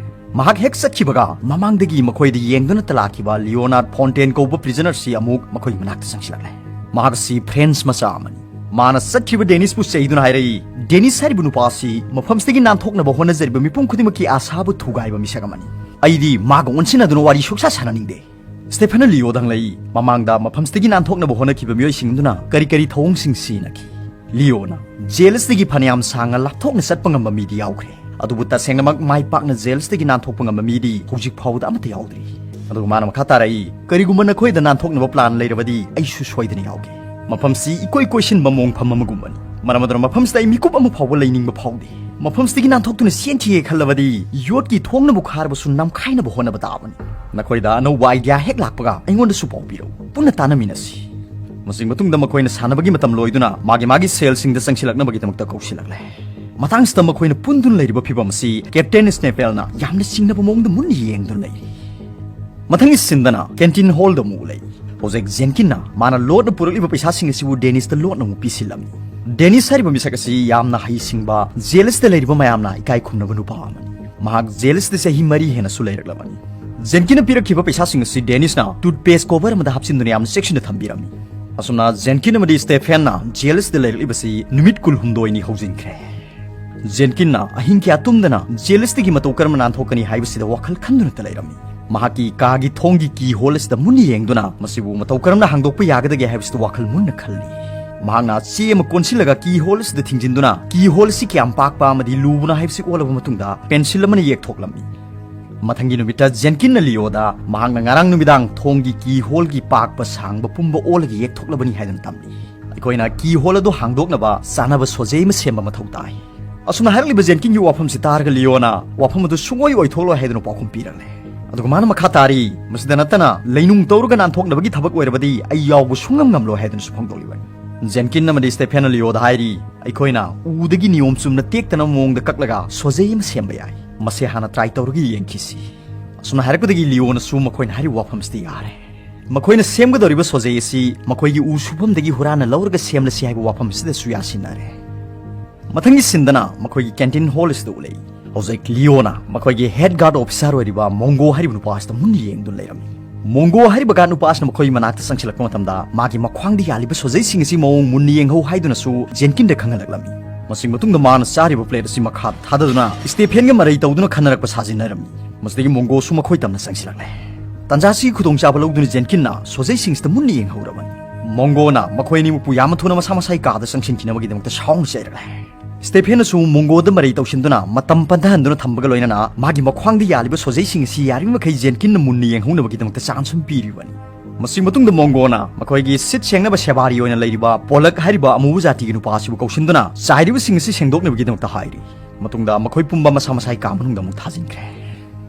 ꯃꯍꯥꯛ ꯍꯦꯛ ꯆꯠꯈꯤꯕꯒ ꯃꯃꯥꯡꯗꯒꯤ ꯃꯈꯣꯏꯗ ꯌꯦꯡꯗꯨꯅꯇ ꯂꯥꯛꯈꯤꯕ ꯂꯤꯑꯣꯅꯥꯔꯗ ꯐꯣꯟꯇꯦꯟ ꯀꯧꯕ ꯄ꯭ꯔꯤꯖꯅꯔꯁꯤ ꯑꯃꯨꯛ ꯃꯈꯣꯏꯒꯤ ꯃꯅꯥꯛꯇ ꯆꯪꯁꯤꯜꯂꯛꯂꯦ꯫ ꯃꯍꯥꯛ ꯑꯁꯤ ꯐ꯭ꯔꯦꯟꯁ ꯃꯆꯥ ꯑꯃꯅꯤ꯫ ꯃꯥꯅ ꯆꯠꯈ꯭ꯔꯤꯕ ꯗꯦꯅꯤꯁꯄꯨ ꯆꯩꯗꯨꯅ ꯍꯥꯏꯔꯛꯏ, "ꯗꯦꯅꯤꯁ ꯍꯥꯏꯔꯤꯕ ꯅꯨꯄꯥ ꯑꯁꯤ ꯃꯐꯝꯁꯤꯗꯒꯤ ꯅꯥꯟꯊꯣꯛꯅꯕ ꯍꯣꯠꯅꯖꯔꯤꯕ ꯃꯤꯄꯨꯝ ꯈꯨꯗꯤꯡꯃꯛꯀꯤ ꯑꯥꯁꯥꯕꯨ ꯊꯨꯒꯥꯏꯕ ꯃꯤꯁꯛ ꯑꯃꯅꯤ꯫ ꯑꯩꯗꯤ ꯃꯥꯒ ꯑꯣꯟꯁꯤꯟꯅꯗꯨꯅ ꯋꯥꯔꯤ ꯁꯨꯛꯁꯥ ꯁꯥꯟꯅꯅꯤꯡꯗꯦ꯫" ꯁ꯭ꯇꯦꯐꯦꯟꯅ ꯂꯤꯑꯣꯗ ꯍꯪꯂꯛꯏ, "ꯃꯃꯥꯡꯗ ꯃꯐꯝꯁꯤꯗꯒꯤ ꯅꯥꯟꯊꯣꯛꯅꯕ ꯍꯣꯠꯅꯈꯤꯕ ꯃꯤꯑꯣꯏꯁꯤꯡꯗꯨꯅ ꯀꯔꯤ ꯀꯔꯤ ꯊꯧꯑꯣꯡꯁꯤꯡ ꯁꯤꯖꯤꯟꯅꯈꯤ?" ꯂꯤꯑꯣꯅ ꯖꯦꯜꯁꯇꯒꯤ ꯐꯅꯌꯥꯝ ꯁꯥꯡꯅ ꯂꯥꯞꯊꯣꯛꯅ ꯆꯠꯄ ꯉꯝꯕ ꯃꯤꯗꯤ ꯌꯥꯎꯈ꯭ꯔꯦ, ꯑꯗꯨꯕꯨ ꯇꯁꯦꯡꯅꯃꯛ ꯃꯥꯏ ꯄꯥꯛꯅ ꯖꯦꯜꯁꯇꯒꯤ ꯅꯥꯟꯊꯣꯛꯄ ꯉꯝꯕ ꯃꯤꯗꯤ ꯍꯧꯖꯤꯛ ꯐꯥꯎꯕꯗ ꯑꯃꯠꯇ ꯌꯥꯎꯗ꯭ꯔꯤ꯫ ꯑꯗꯨꯒ ꯃꯥꯅ ꯃꯈꯥ ꯇꯥꯔꯛꯏ, "ꯀꯔꯤꯒꯨꯝꯕ ꯅꯈꯣꯏꯗ ꯅꯥꯟꯊꯣꯛꯅꯕ ꯄ꯭ꯂꯥꯟ ꯂꯩꯔꯕꯗꯤ ꯑꯩꯁꯨ ꯁꯣꯏꯗꯅ ꯌꯥꯎꯒꯦ꯫ ꯃꯐꯝꯁꯤ ꯏꯀꯣꯏ ꯀꯣꯏꯁꯤꯟꯕ ꯃꯣꯡꯐꯝ ꯑꯃꯒꯨꯝꯕꯅꯤ꯫ ꯃꯔꯝ ꯑꯗꯨꯅ ꯃꯐꯝꯁꯤꯗ ꯑꯩ ꯃꯤꯀꯨꯞ ꯑꯃ ꯐꯥꯎꯕ ꯂꯩꯅꯤꯡꯕ ꯐꯥꯎꯗꯦ꯫ ꯃꯐꯝꯁꯤꯗꯒꯤ ꯅꯥꯟꯊꯣꯛꯇꯨꯅ ꯆꯦꯟꯈꯤꯒꯦ ꯈꯜꯂꯕꯗꯤ ꯌꯣꯠꯀꯤ ꯊꯣꯡꯅꯕꯨ ꯈꯥꯔꯕꯁꯨ ꯅꯝꯈꯥꯏꯅꯕ ꯍꯣꯠꯅꯕ ꯇꯥꯕꯅꯤ꯫ ꯅꯈꯣꯏꯗ ꯑꯅꯧꯕ ꯑꯥꯏꯗꯤꯌꯥ ꯍꯦꯛ ꯂꯥꯛꯄꯒ ꯑꯩꯉꯣꯟꯗꯁꯨ ꯄꯥꯎ ꯄꯤꯔꯛꯎ꯫ ꯄꯨꯟꯅ ꯇꯥꯟꯅꯃꯤꯟꯅꯁꯤ꯫" ꯃꯁꯤ ꯃꯇꯨꯡꯗ ꯃꯈꯣꯏꯅ ꯁꯥꯟꯅꯕꯒꯤ ꯃꯇꯝ ꯂꯣꯏꯗꯨꯅ ꯃꯥꯒꯤ ꯃꯥꯒꯤ ꯁꯦꯜꯁꯤꯡꯗ ꯆꯪꯁꯤꯜꯂꯛꯅꯕꯒꯤꯗꯃꯛꯇ ꯀꯧꯁꯤꯜꯂꯛꯂꯦ꯫ ꯃꯇꯥꯡꯁꯤꯗ ꯃꯈꯣꯏꯅ ꯄꯨꯟꯗꯨꯅ ꯂꯩꯔꯤꯕ ꯐꯤꯕꯝ ꯑꯁꯤ ꯀꯦꯞꯇꯦꯟ ꯁ꯭ꯅꯦꯐꯦꯜꯅ ꯌꯥꯝꯅ ꯆꯤꯡꯅꯕ ꯃꯑꯣꯡꯗ ꯃꯨꯟꯅ ꯌꯦꯡꯗꯨꯅ ꯂꯩꯔꯤ꯫ ꯃꯊꯪꯒꯤ ꯁꯤꯟꯗꯅ ꯀꯦꯟꯇꯤꯟ ꯍꯣꯜꯗ ꯑꯃꯨꯛ ꯂꯩ꯫ ꯍꯧꯖꯤꯛ ꯖꯦꯟꯀꯤꯟꯅ ꯃꯥꯅ ꯂꯣꯠꯅ ꯄꯨꯔꯛꯂꯤꯕ ꯄꯩꯁꯥꯁꯤꯡ ꯑꯁꯤꯕꯨ ꯗꯦꯅꯤꯁꯇ ꯂꯣꯠꯅ ꯑꯃꯨꯛ ꯄꯤꯁꯤꯜꯂꯝꯃꯤ꯫ ꯗꯦꯅꯤꯁ ꯍꯥꯏꯔꯤꯕ ꯃꯤꯁꯛ ꯑꯁꯤ ꯌꯥꯝꯅ ꯍꯩꯁꯤꯡꯕ, ꯖꯦꯜ ꯑꯁꯤꯗ ꯂꯩꯔꯤꯕ ꯃꯌꯥꯝꯅ ꯏꯀꯥꯏ ꯈꯨꯝꯅꯕ ꯅꯨꯄꯥ ꯑꯃꯅꯤ꯫ ꯃꯍꯥꯛ ꯖꯦꯜ ꯑꯁꯤꯗ ꯆꯍꯤ ꯃꯔꯤ ꯍꯦꯟꯅꯁꯨ ꯂꯩꯔꯛꯂꯕꯅꯤ꯫ ꯖꯦꯟꯀꯤꯟꯅ ꯄꯤꯔꯛꯈꯤꯕ ꯄꯩꯁꯥꯁꯤꯡ ꯑꯁꯤ ꯗꯦꯅꯤꯁꯅ ꯇꯨꯠꯄꯦꯁ ꯀꯣꯚꯔ ꯑꯃꯗ ꯍꯥꯞꯆꯤꯟꯗꯨꯅ ꯌꯥꯝꯅ ꯆꯦꯛꯁꯤꯟꯅ ꯊꯝꯕꯤꯔꯝꯃꯤ꯫ ꯑꯁꯨꯝꯅ ꯖꯦꯟꯀꯤꯟ ꯑꯃꯗꯤ ꯁ꯭ꯇꯦꯐꯦꯟꯅ ꯖꯦꯜ ꯑꯁꯤꯗ ꯂꯩꯔꯛꯂꯤꯕꯁꯤ ꯅꯨꯃꯤꯠ ꯀꯨꯟꯍꯨꯝꯗꯣꯏꯅꯤ ꯍꯧꯖꯤꯟꯈ꯭ꯔꯦ꯫ ꯖꯦꯟꯀꯤꯟꯅ ꯑꯍꯤꯡ ꯀꯌꯥ ꯇꯨꯝꯗꯅ ꯖꯦꯜ ꯑꯁꯤꯗꯒꯤ ꯃꯇꯧ ꯀꯔꯝꯅ ꯅꯥꯟꯊꯣꯛꯀꯅꯤ ꯍꯥꯏꯕꯁꯤꯗ ꯋꯥꯈꯜ ꯈꯟꯗꯨꯅꯇ ꯂꯩꯔꯝꯃꯤ꯫ ꯃꯍꯥꯛꯀꯤ ꯀꯥꯒꯤ ꯊꯣꯡꯒꯤ ꯀꯤ ꯍꯣꯜ ꯑꯁꯤꯗ ꯃꯨꯟꯅ ꯌꯦꯡꯗꯨꯅ ꯃꯁꯤꯕꯨ ꯃꯇꯧ ꯀꯔꯝꯅ ꯍꯥꯡꯗꯣꯛꯄ ꯌꯥꯒꯗꯒꯦ ꯍꯥꯏꯕꯁꯤꯗ ꯋꯥꯈꯜ ꯃꯨꯟꯅ ꯈꯜꯂꯤ꯫ ꯃꯍꯥꯛꯅ ꯆꯦ ꯑꯃ ꯀꯣꯟꯁꯤꯜꯂꯒ ꯀꯤ ꯍꯣꯜ ꯑꯁꯤꯗ ꯊꯤꯡꯖꯤꯟꯗꯨꯅ ꯀꯤ ꯍꯣꯜ ꯑꯁꯤ ꯀꯌꯥꯝ ꯄꯥꯛꯄ ꯑꯃꯗꯤ ꯂꯨꯕꯅꯣ ꯍꯥꯏꯕꯁꯤ ꯑꯣꯜꯂꯕ ꯃꯇꯨꯡꯗ ꯄꯦꯟꯁꯤꯜ ꯑꯃꯅ ꯌꯦꯛꯊꯣꯛꯂꯝꯃꯤ꯫ ꯃꯊꯪꯒꯤ ꯅꯨꯃꯤꯠꯇ ꯖꯦꯟꯀꯤꯟꯅ ꯂꯤꯑꯣꯗ ꯃꯍꯥꯛꯅ ꯉꯔꯥꯡ ꯅꯨꯃꯤꯗꯥꯡ ꯊꯣꯡꯒꯤ ꯀꯤ ꯍꯣꯜꯒꯤ ꯄꯥꯛꯄ ꯁꯥꯡꯕ ꯄꯨꯝꯕ ꯑꯣꯜꯂꯒ ꯌꯦꯛꯊꯣꯛꯂꯕꯅꯤ ꯍꯥꯏꯗꯨꯅ ꯇꯝꯂꯤ꯫ ꯑꯩꯈꯣꯏꯅ ꯀꯤ ꯍꯣꯜ ꯑꯗꯨ ꯍꯥꯡꯗꯣꯛꯅꯕ ꯆꯥꯅꯕ ꯁꯣꯖꯦ ꯑꯃ ꯁꯦꯝꯕ ꯃꯊꯧ ꯇꯥꯏ꯫ ꯑꯁꯨꯝꯅ ꯍꯥꯏꯔꯛꯂꯤꯕ ꯖꯦꯟꯀꯤꯟꯒꯤ ꯋꯥꯐꯝꯁꯤ ꯇꯥꯔꯒ ꯂꯤꯑꯣꯅ ꯋꯥꯐꯝ ꯑꯗꯨ ꯁꯨꯡꯑꯣꯏ ꯑꯣꯏꯊꯣꯛꯂꯣꯏ ꯍꯥꯏꯗꯨꯅ ꯄꯥꯎꯈꯨꯝ ꯄꯤꯔꯛꯂꯦ꯫ ꯑꯗꯨꯒ ꯃꯥꯅ ꯃꯈꯥ ꯇꯥꯔꯤ, "ꯃꯁꯤꯗ ꯅꯠꯇꯅ ꯂꯩꯅꯨꯡ ꯇꯧꯔꯒ ꯅꯥꯟꯊꯣꯛꯅꯕꯒꯤ ꯊꯕꯛ ꯑꯣꯏꯔꯕꯗꯤ ꯑꯩ ꯌꯥꯎꯕ ꯁꯨꯡꯉꯝ ꯉꯝꯂꯣꯏ" ꯍꯥꯏꯗꯨꯅꯁꯨ ꯐꯣꯡꯗꯣꯛꯂꯤꯕꯅꯤ꯫ ꯖꯦꯟꯀꯤꯟ ꯑꯃꯗꯤ ꯁ꯭ꯇꯦꯐꯦꯟꯅ ꯂꯤꯑꯣꯗ ꯍꯥꯏꯔꯤ, "ꯑꯩꯈꯣꯏꯅ ꯎꯗꯒꯤ ꯅꯤꯌꯣꯝ ꯆꯨꯝꯅ ꯇꯦꯛꯇꯅꯕ ꯃꯑꯣꯡꯗ ꯀꯛꯂꯒ ꯁꯣꯖꯩ ꯑꯃ ꯁꯦꯝꯕ ꯌꯥꯏ꯫ ꯃꯁꯤ ꯍꯥꯟꯅ ꯇ꯭ꯔꯥꯏ ꯇꯧꯔꯒ ꯌꯦꯡꯈꯤꯁꯤ꯫" ꯑꯁꯨꯝꯅ ꯍꯥꯏꯔꯛꯄꯗꯒꯤ ꯂꯤꯑꯣꯅꯁꯨ ꯃꯈꯣꯏꯅ ꯍꯥꯏꯔꯤꯕ ꯋꯥꯐꯝꯁꯤꯗ ꯌꯥꯔꯦ꯫ ꯃꯈꯣꯏꯅ ꯁꯦꯝꯒꯗꯧꯔꯤꯕ ꯁꯣꯖꯩ ꯑꯁꯤ ꯃꯈꯣꯏꯒꯤ ꯎ ꯁꯨꯐꯝꯗꯒꯤ ꯍꯨꯔꯥꯟꯅ ꯂꯧꯔꯒ ꯁꯦꯝꯂꯁꯤ ꯍꯥꯏꯕ ꯋꯥꯐꯝ ꯑꯁꯤꯗꯁꯨ ꯌꯥꯁꯤꯟꯅꯔꯦ꯫ ꯃꯊꯪꯒꯤ ꯁꯤꯟꯗꯅ ꯃꯈꯣꯏꯒꯤ ꯀꯦꯟꯇꯤꯟ ꯍꯣꯜ ꯑꯁꯤꯗ ꯎꯠꯂꯛꯏ꯫ ꯍꯧꯖꯤꯛ ꯂꯤꯑꯣꯅ ꯃꯈꯣꯏꯒꯤ ꯍꯦꯗ ꯒꯥꯔꯗ ꯑꯣꯐꯤꯁꯥꯔ ꯑꯣꯏꯔꯤꯕ ꯃꯣꯡꯒꯣ ꯍꯥꯏꯔꯤꯕ ꯅꯨꯄꯥ ꯑꯁꯤꯗ ꯃꯨꯟꯅ ꯌꯦꯡꯗꯨꯅ ꯂꯩꯔꯝꯃꯤ꯫ ꯃꯣꯡꯒꯣ ꯍꯥꯏꯔꯤꯕ ꯒꯥꯔꯗ ꯅꯨꯄꯥ ꯑꯁꯤꯅ ꯃꯈꯣꯏꯒꯤ ꯃꯅꯥꯛꯇ ꯆꯪꯁꯤꯜꯂꯛꯄ ꯃꯇꯝꯗ ꯃꯥꯒꯤ ꯃꯈ꯭ꯋꯥꯡꯗ ꯌꯥꯜꯂꯤꯕ ꯁꯣꯖꯩꯁꯤꯡ ꯑꯁꯤ ꯃꯑꯣꯡ ꯃꯨꯟꯅ ꯌꯦꯡꯍꯧ ꯍꯥꯏꯗꯨꯅꯁꯨ ꯖꯦꯟꯀꯤꯟꯗ ꯈꯪꯍꯜꯂꯛꯂꯝꯃꯤ꯫ ꯃꯁꯤ ꯃꯇꯨꯡꯗ ꯃꯥꯅ ꯆꯥꯔꯤꯕ ꯄ꯭ꯂꯦꯠ ꯑꯁꯤ ꯃꯈꯥꯗ ꯊꯥꯗꯗꯨꯅ ꯁ꯭ꯇꯦꯐꯦꯟꯒ ꯃꯔꯩ ꯇꯧꯗꯨꯅ ꯈꯟꯅꯔꯛꯄ ꯁꯥꯖꯤꯟꯅꯔꯝꯃꯤ꯫ ꯃꯁꯤꯗꯒꯤ ꯃꯣꯡꯒꯣꯁꯨ ꯃꯈꯣꯏ ꯇꯝꯅ ꯆꯪꯁꯤꯜꯂꯛꯂꯦ꯫ ꯇꯥꯟꯖꯥꯁꯤꯒꯤ ꯈꯨꯗꯣꯡꯆꯥꯕ ꯂꯧꯗꯨꯅ ꯖꯦꯟꯀꯤꯟꯅ ꯁꯣꯖꯩꯁꯤꯡꯁꯤꯗ ꯃꯨꯟꯅ ꯌꯦꯡꯍꯧꯔꯕꯅꯤ꯫ ꯃꯣꯡꯒꯣꯅ ꯃꯈꯣꯏ ꯑꯅꯤꯃꯛꯄꯨ ꯌꯥꯝꯅ ꯊꯨꯅ ꯃꯁꯥ ꯃꯁꯥꯒꯤ ꯀꯥꯗ ꯆꯪꯁꯤꯟꯈꯤꯅꯕꯒꯤꯗꯃꯛꯇ ꯁꯥꯎꯅ ꯆꯩꯔꯛꯂꯦ꯫ ꯁ꯭ꯇꯦꯐꯦꯟꯅꯁꯨ ꯃꯣꯡꯒꯣꯗ ꯃꯔꯩ ꯇꯧꯁꯤꯟꯗꯨꯅ ꯃꯇꯝ ꯄꯟꯊꯍꯟꯗꯨꯅ ꯊꯝꯕꯒ ꯂꯣꯏꯅꯅ ꯃꯥꯒꯤ ꯃꯈ꯭ꯋꯥꯡꯗ ꯌꯥꯜꯂꯤꯕ ꯁꯣꯖꯩꯁꯤꯡ ꯑꯁꯤ ꯌꯥꯔꯤꯕ ꯃꯈꯩ ꯖꯦꯟꯀꯤꯟꯅ ꯃꯨꯟꯅ ꯌꯦꯡꯍꯧꯅꯕꯒꯤꯗꯃꯛꯇ ꯆꯥꯟꯁ ꯑꯃ ꯄꯤꯔꯤꯕꯅꯤ꯫ ꯃꯁꯤ ꯃꯇꯨꯡꯗ ꯃꯣꯡꯒꯣꯅ ꯃꯈꯣꯏꯒꯤ ꯁꯤꯠ ꯁꯦꯡꯅꯕ ꯁꯦꯕꯥꯔꯤ ꯑꯣꯏꯅ ꯂꯩꯔꯤꯕ ꯄꯣꯂꯛ ꯍꯥꯏꯔꯤꯕ ꯑꯃꯨꯕ ꯖꯥꯇꯤꯒꯤ ꯅꯨꯄꯥ ꯑꯁꯤꯕꯨ ꯀꯧꯁꯤꯟꯗꯨꯅ ꯆꯥꯏꯔꯤꯕꯁꯤꯡ ꯑꯁꯤ ꯁꯦꯡꯗꯣꯛꯅꯕꯒꯤꯗꯃꯛꯇ ꯍꯥꯏꯔꯤ꯫ ꯃꯇꯨꯡꯗ ꯃꯈꯣꯏ ꯄꯨꯝꯕ ꯃꯁꯥ ꯃꯁꯥꯒꯤ ꯀꯥ ꯃꯅꯨꯡꯗ ꯑꯃꯨꯛ ꯊꯥꯖꯤꯟꯈ꯭ꯔꯦ꯫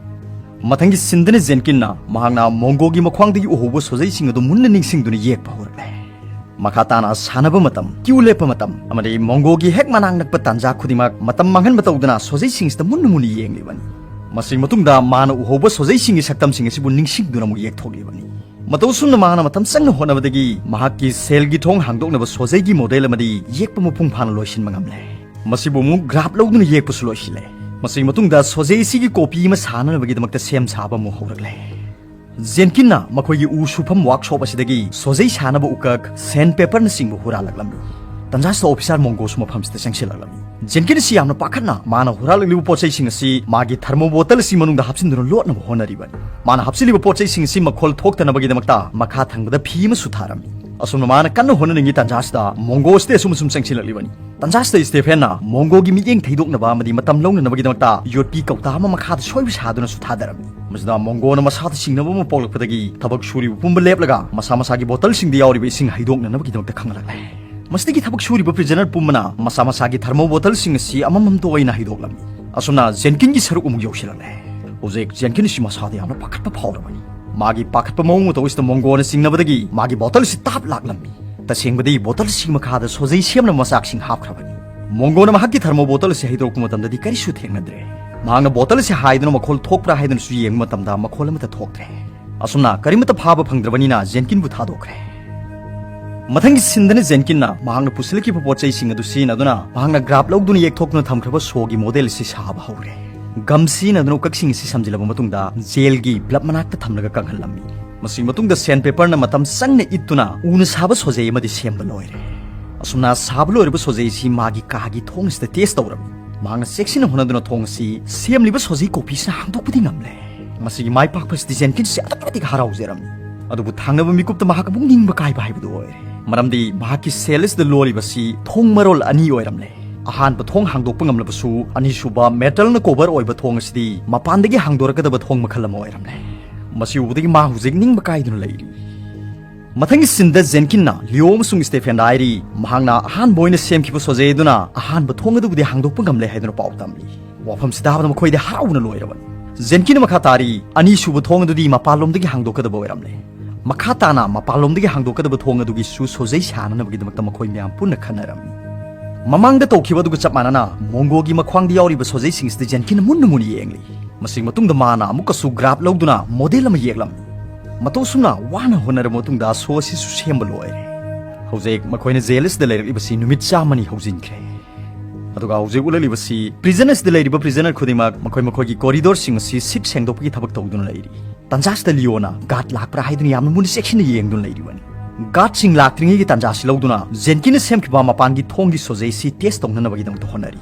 ꯃꯊꯪꯒꯤ ꯁꯤꯟꯗꯅ ꯖꯦꯟꯀꯤꯟꯅ ꯃꯍꯥꯛꯅ ꯃꯣꯡꯒꯣꯒꯤ ꯃꯈ꯭ꯋꯥꯡꯗꯒꯤ ꯎꯍꯧꯕ ꯁꯣꯖꯩꯁꯤꯡ ꯑꯗꯨ ꯃꯨꯟꯅ ꯅꯤꯡꯁꯤꯡꯗꯨꯅ ꯌꯦꯛꯄ ꯍꯧꯔꯛꯂꯦ꯫ ꯃꯈꯥ ꯇꯥꯅ ꯁꯥꯟꯅꯕ ꯃꯇꯝ, ꯀ꯭ꯌꯨ ꯂꯦꯞꯄ ꯃꯇꯝ, ꯑꯃꯗꯤ ꯃꯣꯡꯒꯣꯒꯤ ꯍꯦꯛ ꯃꯅꯥꯛ ꯅꯛꯄ ꯇꯥꯟꯖꯥ ꯈꯨꯗꯤꯡꯃꯛ ꯃꯇꯝ ꯃꯥꯡꯍꯟꯕ ꯇꯧꯗꯅ ꯁꯣꯖꯩꯁꯤꯡꯁꯤꯗ ꯃꯨꯟꯅ ꯃꯨꯟꯅ ꯌꯦꯡꯂꯤꯕꯅꯤ꯫ ꯃꯁꯤꯒꯤ ꯃꯇꯨꯡꯗ ꯃꯥꯅ ꯎꯍꯧꯕ ꯁꯣꯖꯩꯁꯤꯡꯒꯤ ꯁꯛꯇꯝꯁꯤꯡ ꯑꯁꯤꯕꯨ ꯅꯤꯡꯁꯤꯡꯗꯨꯅ ꯑꯃꯨꯛ ꯌꯦꯛꯊꯣꯛꯂꯤꯕꯅꯤ꯫ ꯃꯇꯧ ꯑꯁꯨꯝꯅ ꯃꯥꯅ ꯃꯇꯝ ꯆꯪꯅ ꯍꯣꯠꯅꯕꯗꯒꯤ ꯃꯍꯥꯛꯀꯤ ꯁꯦꯜꯒꯤ ꯊꯣꯡ ꯍꯥꯡꯗꯣꯛꯅꯕ ꯁꯣꯖꯩꯒꯤ ꯃꯣꯗꯦꯜ ꯑꯃꯗꯤ ꯌꯦꯛꯄ ꯃꯄꯨꯡ ꯐꯥꯅ ꯂꯣꯏꯁꯤꯟꯕ ꯉꯝꯂꯦ꯫ ꯃꯁꯤꯕꯨ ꯑꯃꯨꯛ ꯒ꯭ꯔꯥꯐ ꯂꯧꯗꯨꯅ ꯌꯦꯛꯄꯁꯨ ꯂꯣꯏꯁꯤꯜꯂꯦ꯫ ꯃꯁꯤꯒꯤ ꯃꯇꯨꯡꯗ ꯁꯣꯖꯩ ꯑꯁꯤꯒꯤ ꯀꯣꯄꯤ ꯑꯃ ꯁꯥꯅꯅꯕꯒꯤꯗꯃꯛꯇ ꯁꯦꯝ ꯁꯥꯕ ꯑꯃꯨꯛ ꯍꯧꯔꯛꯂꯦ꯫ ꯖꯦꯟꯀꯤꯟꯅ ꯃꯈꯣꯏꯒꯤ ꯎ ꯁꯨꯐꯝ ꯋꯥꯔꯛꯁꯣꯞ ꯑꯁꯤꯗꯒꯤ ꯁꯣꯖꯩ ꯁꯥꯅꯕ ꯎꯀꯛ, ꯁꯦꯟ ꯄꯦꯄꯔꯅꯆꯤꯡꯕ ꯍꯨꯔꯥꯜꯂꯛꯂꯝꯃꯤ꯫ ꯇꯟꯖꯥꯁꯤꯗ ꯑꯣꯐꯤꯁꯥꯔ ꯃꯣꯡꯒꯣꯁꯨ ꯃꯐꯝꯁꯤꯗ ꯆꯪꯁꯤꯜꯂꯛꯂꯝꯃꯤ꯫ ꯖꯦꯟꯀꯤꯟ ꯑꯁꯤ ꯌꯥꯝꯅ ꯄꯥꯈꯠꯅ ꯃꯥꯅ ꯍꯨꯔꯥꯜꯂꯛꯂꯤꯕ ꯄꯣꯠ ꯆꯩꯁꯤꯡ ꯑꯁꯤ ꯃꯥꯒꯤ ꯊꯔꯃꯣ ꯕꯣꯇꯜ ꯑꯁꯤ ꯃꯅꯨꯡꯗ ꯍꯥꯞꯆꯤꯟꯗꯨꯅ ꯂꯣꯠꯅꯕ ꯍꯣꯠꯅꯔꯤꯕꯅꯤ꯫ ꯃꯥꯅ ꯍꯥꯞꯆꯤꯜꯂꯤꯕ ꯄꯣꯠ ꯆꯩꯁꯤꯡ ꯑꯁꯤ ꯃꯈꯣꯜ ꯊꯣꯛꯇꯅꯕꯒꯤꯗꯃꯛꯇ ꯃꯈꯥ ꯊꯪꯕꯗ ꯐꯤ ꯑꯃꯁꯨ ꯊꯥꯔꯝꯃꯤ꯫ ꯑꯁꯨꯝꯅ ꯃꯥꯅ ꯀꯟꯅ ꯍꯣꯠꯅꯔꯤꯉꯩ ꯇꯥꯟꯖꯥꯁꯤꯗ ꯃꯣꯡꯒꯣ ꯑꯁꯤꯗ ꯑꯁꯨꯝ ꯑꯁꯨꯝ ꯆꯪꯁꯤꯜꯂꯛꯂꯤꯕꯅꯤ꯫ ꯇꯥꯟꯖꯥꯁꯤꯗ ꯁ꯭ꯇꯦꯐꯦꯟꯅ ꯃꯣꯡꯒꯣꯒꯤ ꯃꯤꯠꯌꯦꯡ ꯊꯩꯗꯣꯛꯅꯕ ꯑꯃꯗꯤ ꯃꯇꯝ ꯂꯧꯅꯅꯕꯒꯤꯗꯃꯛꯇ ꯌꯣꯠꯄꯤ ꯀꯧꯇꯥ ꯑꯃ ꯃꯈꯥꯗ ꯁꯣꯏꯕ ꯁꯥꯗꯨꯅꯁꯨ ꯊꯥꯗꯔꯝꯃꯤ꯫ ꯃꯁꯤꯗ ꯃꯣꯡꯒꯣꯅ ꯃꯁꯥꯗ ꯆꯤꯡꯅꯕ ꯑꯃ ꯄꯣꯛꯂꯛꯄꯗꯒꯤ ꯊꯕꯛ ꯁꯨꯔꯤꯕ ꯄꯨꯝꯕ ꯂꯦꯞꯂꯒ ꯃꯁꯥ ꯃꯁꯥꯒꯤ ꯕꯣꯇꯜꯁꯤꯡꯗ ꯌꯥꯎꯔꯤꯕ ꯏꯁꯤꯡ ꯍꯩꯗꯣꯛꯅꯅꯕꯒꯤꯗꯃꯛꯇ ꯈꯪꯍꯜꯂꯛꯂꯦ꯫ ꯃꯁꯤꯗꯒꯤ ꯊꯕꯛ ꯁꯨꯔꯤꯕ ꯄ꯭ꯔꯤꯖꯅꯔ ꯄꯨꯝꯕꯅ ꯃꯁꯥ ꯃꯁꯥꯒꯤ ꯊꯔꯃꯣ ꯕꯣꯇꯜꯁꯤꯡ ꯑꯁꯤ ꯑꯃꯃꯝꯇ ꯑꯣꯏꯅ ꯍꯩꯗꯣꯛꯂꯝꯃꯤ꯫ ꯑꯁꯨꯝꯅ ꯖꯦꯟꯀꯤꯟꯒꯤ ꯁꯔꯨꯛ ꯑꯃꯨꯛ ꯌꯧꯁꯤꯜꯂꯛꯂꯦ꯫ ꯍꯧꯖꯤꯛ ꯖꯦꯟꯀꯤꯟ ꯑꯁꯤ ꯃꯁꯥꯗ ꯌꯥꯝꯅ ꯄꯥꯈꯠꯄ ꯐꯥꯎꯔꯕꯅꯤ꯫ ꯃꯥꯒꯤ ꯄꯥꯈꯠꯄ ꯃꯑꯣꯡ ꯃꯇꯧ ꯑꯁꯤꯗ ꯃꯣꯡꯒꯣꯅ ꯆꯤꯡꯅꯕꯗꯒꯤ ꯃꯥꯒꯤ ꯕꯣꯇꯜ ꯑꯁꯤ ꯇꯥꯞ ꯂꯥꯛꯂꯝꯃꯤ꯫ ꯇꯁꯦꯡꯕꯗꯤ ꯕꯣꯇꯜ ꯑꯁꯤꯒꯤ ꯃꯈꯥꯗ ꯁꯣꯖꯩ ꯁꯦꯝꯅꯕ ꯃꯆꯥꯛꯁꯤꯡ ꯍꯥꯞꯈ꯭ꯔꯕꯅꯤ꯫ ꯃꯣꯡꯒꯣꯅ ꯃꯍꯥꯛꯀꯤ ꯊꯔꯃꯣ ꯕꯣꯇꯜ ꯑꯁꯤ ꯍꯩꯗꯣꯔꯛꯄ ꯃꯇꯝꯗꯗꯤ ꯀꯔꯤꯁꯨ ꯊꯦꯡꯅꯗ꯭ꯔꯦ꯫ ꯃꯍꯥꯛꯅ ꯕꯣꯇꯜ ꯑꯁꯤ ꯍꯥꯏꯗꯨꯅ ꯃꯈꯣꯜ ꯊꯣꯛꯄ꯭ꯔꯥ ꯍꯥꯏꯗꯨꯅꯁꯨ ꯌꯦꯡꯕ ꯃꯇꯝꯗ ꯃꯈꯣꯜ ꯑꯃꯠꯇ ꯊꯣꯛꯇ꯭ꯔꯦ꯫ ꯑꯁꯨꯝꯅ ꯀꯔꯤꯃꯠꯇ ꯐꯥꯕ ꯐꯪꯗ꯭ꯔꯕꯅꯤꯅ ꯖꯦꯟꯀꯤꯟꯕꯨ ꯊꯥꯗꯣꯛꯈ꯭ꯔꯦ꯫ ꯃꯊꯪꯒꯤ ꯁꯤꯟꯗꯅ ꯖꯦꯟꯀꯤꯟꯅ ꯃꯍꯥꯛꯅ ꯄꯨꯁꯤꯜꯂꯛꯈꯤꯕ ꯄꯣꯠ ꯆꯩꯁꯤꯡ ꯑꯗꯨ ꯁꯤꯖꯤꯟꯅꯗꯨꯅ ꯃꯍꯥꯛꯅ ꯒ꯭ꯔꯥꯐ ꯂꯧꯗꯨꯅ ꯌꯦꯛꯊꯣꯛꯇꯨꯅ ꯊꯝꯈ꯭ꯔꯕ ꯁꯣꯒꯤ ꯃꯣꯗꯦꯜ ꯑꯁꯤ ꯁꯥꯕ ꯍꯧꯔꯦ꯫ ꯒꯝ ꯁꯤꯖꯤꯟꯅꯗꯨꯅ ꯎꯀꯛꯁꯤꯡ ꯑꯁꯤ ꯁꯝꯖꯤꯜꯂꯕ ꯃꯇꯨꯡꯗ ꯖꯦꯜꯒꯤ ꯕ꯭ꯂꯕ ꯃꯅꯥꯛꯇ ꯊꯝꯂꯒ ꯀꯪꯍꯜꯂꯝꯃꯤ꯫ ꯃꯁꯤꯒꯤ ꯃꯇꯨꯡꯗ ꯁꯦꯟ ꯄꯦꯄꯔꯅ ꯃꯇꯝ ꯆꯪꯅ ꯏꯠꯇꯨꯅ ꯎꯅ ꯁꯥꯕ ꯁꯣꯖꯩ ꯑꯃꯗꯤ ꯁꯦꯝꯕ ꯂꯣꯏꯔꯦ꯫ ꯑꯁꯨꯝꯅ ꯁꯥꯕ ꯂꯣꯏꯔꯕ ꯁꯣꯖꯩ ꯑꯁꯤ ꯃꯥꯒꯤ ꯀꯥꯒꯤ ꯊꯣꯡ ꯑꯁꯤꯗ ꯇꯦꯁ ꯇꯧꯔꯝꯃꯤ꯫ ꯃꯍꯥꯛꯅ ꯆꯦꯛꯁꯤꯟꯅ ꯍꯣꯠꯅꯗꯨꯅ ꯊꯣꯡ ꯑꯁꯤ ꯁꯦꯝꯂꯤꯕ ꯁꯣꯖꯩ ꯀꯣꯄꯤꯁꯤꯅ ꯍꯥꯡꯗꯣꯛꯄꯗꯤ ꯉꯝꯂꯦ꯫ ꯃꯁꯤꯒꯤ ꯃꯥꯏ ꯄꯥꯛꯄ ꯑꯁꯤꯗ ꯖꯦꯟꯀꯤꯟꯁ ꯑꯗꯨꯛꯀꯤ ꯃꯇꯤꯛ ꯍꯔꯥꯎꯖꯔꯝꯃꯤ꯫ ꯑꯗꯨꯕꯨ ꯊꯥꯡꯅꯕ ꯃꯤꯀꯨꯞꯇ ꯃꯍꯥꯛ ꯑꯃꯨꯛ ꯅꯤꯡꯕ ꯀꯥꯏꯕ ꯍꯥꯏꯕꯗꯨ ꯑꯣꯏꯔꯦ꯫ ꯃꯔꯝꯗꯤ ꯃꯍꯥꯛꯀꯤ ꯁꯦꯜ ꯑꯁꯤꯗ ꯂꯣꯜꯂꯤꯕꯁꯤ ꯊꯣꯡ ꯃꯔꯣꯜ ꯑꯅꯤ ꯑꯣꯏꯔꯝꯂꯦ꯫ ꯑꯍꯥꯟꯕ ꯊꯣꯡ ꯍꯥꯡꯗꯣꯛꯄ ꯉꯝꯂꯕꯁꯨ, ꯑꯅꯤꯁꯨꯕ metal ꯅ cover ꯑꯣꯏꯕ ꯊꯣꯡ ꯑꯁꯤꯗꯤ ꯃꯄꯥꯟꯗꯒꯤ ꯍꯥꯡꯗꯣꯔꯛꯀꯗꯕ ꯊꯣꯡ ꯃꯈꯜ ꯑꯃ ꯑꯣꯏꯔꯝꯂꯦ꯫ ꯃꯁꯤ ꯎꯕꯗꯒꯤ ꯃꯥ ꯍꯧꯖꯤꯛ ꯅꯤꯡꯕ ꯀꯥꯏꯗꯨꯅ ꯂꯩꯔꯤ꯫ ꯃꯊꯪꯒꯤ ꯁꯤꯟꯗ ꯖꯦꯟꯀꯤꯟꯅ ꯂꯤꯑꯣ ꯑꯃꯁꯨꯡ ꯁ꯭ꯇꯦꯐꯦꯟꯗ ꯍꯥꯏꯔꯤ, ꯃꯍꯥꯛꯅ ꯑꯍꯥꯟꯕ ꯑꯣꯏꯅ ꯁꯦꯝꯈꯤꯕ ꯁꯣꯖꯩ ꯑꯗꯨꯅ ꯑꯍꯥꯟꯕ ꯊꯣꯡ ꯑꯗꯨꯕꯨꯗꯤ ꯍꯥꯡꯗꯣꯛꯄ ꯉꯝꯂꯦ ꯍꯥꯏꯗꯨꯅ ꯄꯥꯎ ꯇꯝꯂꯤ꯫ ꯋꯥꯐꯝꯁꯤ ꯇꯥꯕꯗ ꯃꯈꯣꯏꯗꯤ ꯍꯔꯥꯎꯅ ꯂꯣꯏꯔꯕꯅꯤ꯫ ꯖꯦꯟꯀꯤꯟꯅ ꯃꯈꯥ ꯇꯥꯔꯤ, ꯑꯅꯤꯁꯨꯕ ꯊꯣꯡ ꯑꯗꯨꯗꯤ ꯃꯄꯥꯟꯂꯣꯝꯗꯒꯤ ꯍꯥꯡꯗꯣꯛꯀꯗꯕ ꯑꯣꯏꯔꯝꯂꯦ꯫ ꯃꯈꯥ ꯇꯥꯅ ꯃꯄꯥꯟꯂꯣꯝꯗꯒꯤ ꯍꯥꯡꯗꯣꯛꯀꯗꯕ ꯊꯣꯡ ꯑꯗꯨꯒꯤꯁꯨ ꯁꯣꯖꯩ ꯁꯥꯅꯅꯕꯒꯤꯗꯃꯛꯇ ꯃꯈꯣꯏ ꯃꯌꯥꯝ ꯄꯨꯟꯅ ꯈꯟꯅꯔꯝꯃꯤ꯫ ꯃꯃꯥꯡꯗ ꯇꯧꯈꯤꯕ ꯑꯗꯨꯒ ꯆꯞ ꯃꯥꯟꯅꯅ ꯃꯣꯡꯒꯣꯒꯤ ꯃꯈ꯭ꯋꯥꯡꯗ ꯌꯥꯎꯔꯤꯕ ꯁꯣꯖꯩꯁꯤꯡ ꯑꯁꯤꯗ ꯖꯦꯟꯀꯤꯟꯅ ꯃꯨꯟꯅ ꯃꯨꯟꯅ ꯌꯦꯡꯂꯤ꯫ ꯃꯁꯤꯒꯤ ꯃꯇꯨꯡꯗ ꯃꯥꯅ ꯑꯃꯨꯛꯀꯁꯨ graph ꯂꯧꯗꯨꯅ model ꯑꯃ ꯌꯦꯛꯂꯝꯃꯤ꯫ ꯃꯇꯧ ꯑꯁꯨꯝꯅ ꯋꯥꯅ ꯍꯣꯠꯅꯔꯕ ꯃꯇꯨꯡꯗ ꯁꯣ ꯑꯁꯤꯁꯨ ꯁꯦꯝꯕ ꯂꯣꯏꯔꯦ꯫ ꯍꯧꯖꯤꯛ ꯃꯈꯣꯏꯅ ꯖꯦꯜ ꯑꯁꯤꯗ ꯂꯩꯔꯛꯂꯤꯕꯁꯤ ꯅꯨꯃꯤꯠ ꯆꯥꯝꯃꯅꯤ ꯍꯧꯖꯤꯟꯈ꯭ꯔꯦ꯫ ꯑꯗꯨꯒ ꯍꯧꯖꯤꯛ ꯎꯠꯂꯛꯂꯤꯕꯁꯤ prison ꯑꯁꯤꯗ ꯂꯩꯔꯤꯕ prisoner ꯈꯨꯗꯤꯡꯃꯛ ꯃꯈꯣꯏ ꯃꯈꯣꯏꯒꯤ corridor ꯁꯤꯡ ꯑꯁꯤ ꯁꯤꯠ ꯁꯦꯡꯗꯣꯛꯄꯒꯤ ꯊꯕꯛ ꯇꯧꯗꯨꯅ ꯂꯩꯔꯤ꯫ ꯇꯟꯖꯥꯁꯤꯗ ꯂꯤꯑꯣꯅ guard ꯂꯥꯛꯄ꯭ꯔꯥ ꯍꯥꯏꯗꯨꯅ ꯌꯥꯝꯅ ꯃꯨꯟꯅ ꯆꯦꯛꯁꯤꯟꯅ ꯌꯦꯡꯗꯨꯅ ꯂꯩꯔꯤꯕꯅꯤ꯫ Guard ꯁꯤꯡ ꯂꯥꯛꯇ꯭ꯔꯤꯉꯩꯒꯤ ꯇꯟꯖꯥꯁꯤ ꯂꯧꯗꯨꯅ ꯖꯦꯟꯀꯤꯟꯅ ꯁꯦꯝꯈꯤꯕ ꯃꯄꯥꯟꯒꯤ ꯊꯣꯡꯒꯤ ꯁꯣꯖꯩꯁꯤ test ꯇꯧꯅꯅꯕꯒꯤꯗꯃꯛꯇ ꯍꯣꯠꯅꯔꯤ꯫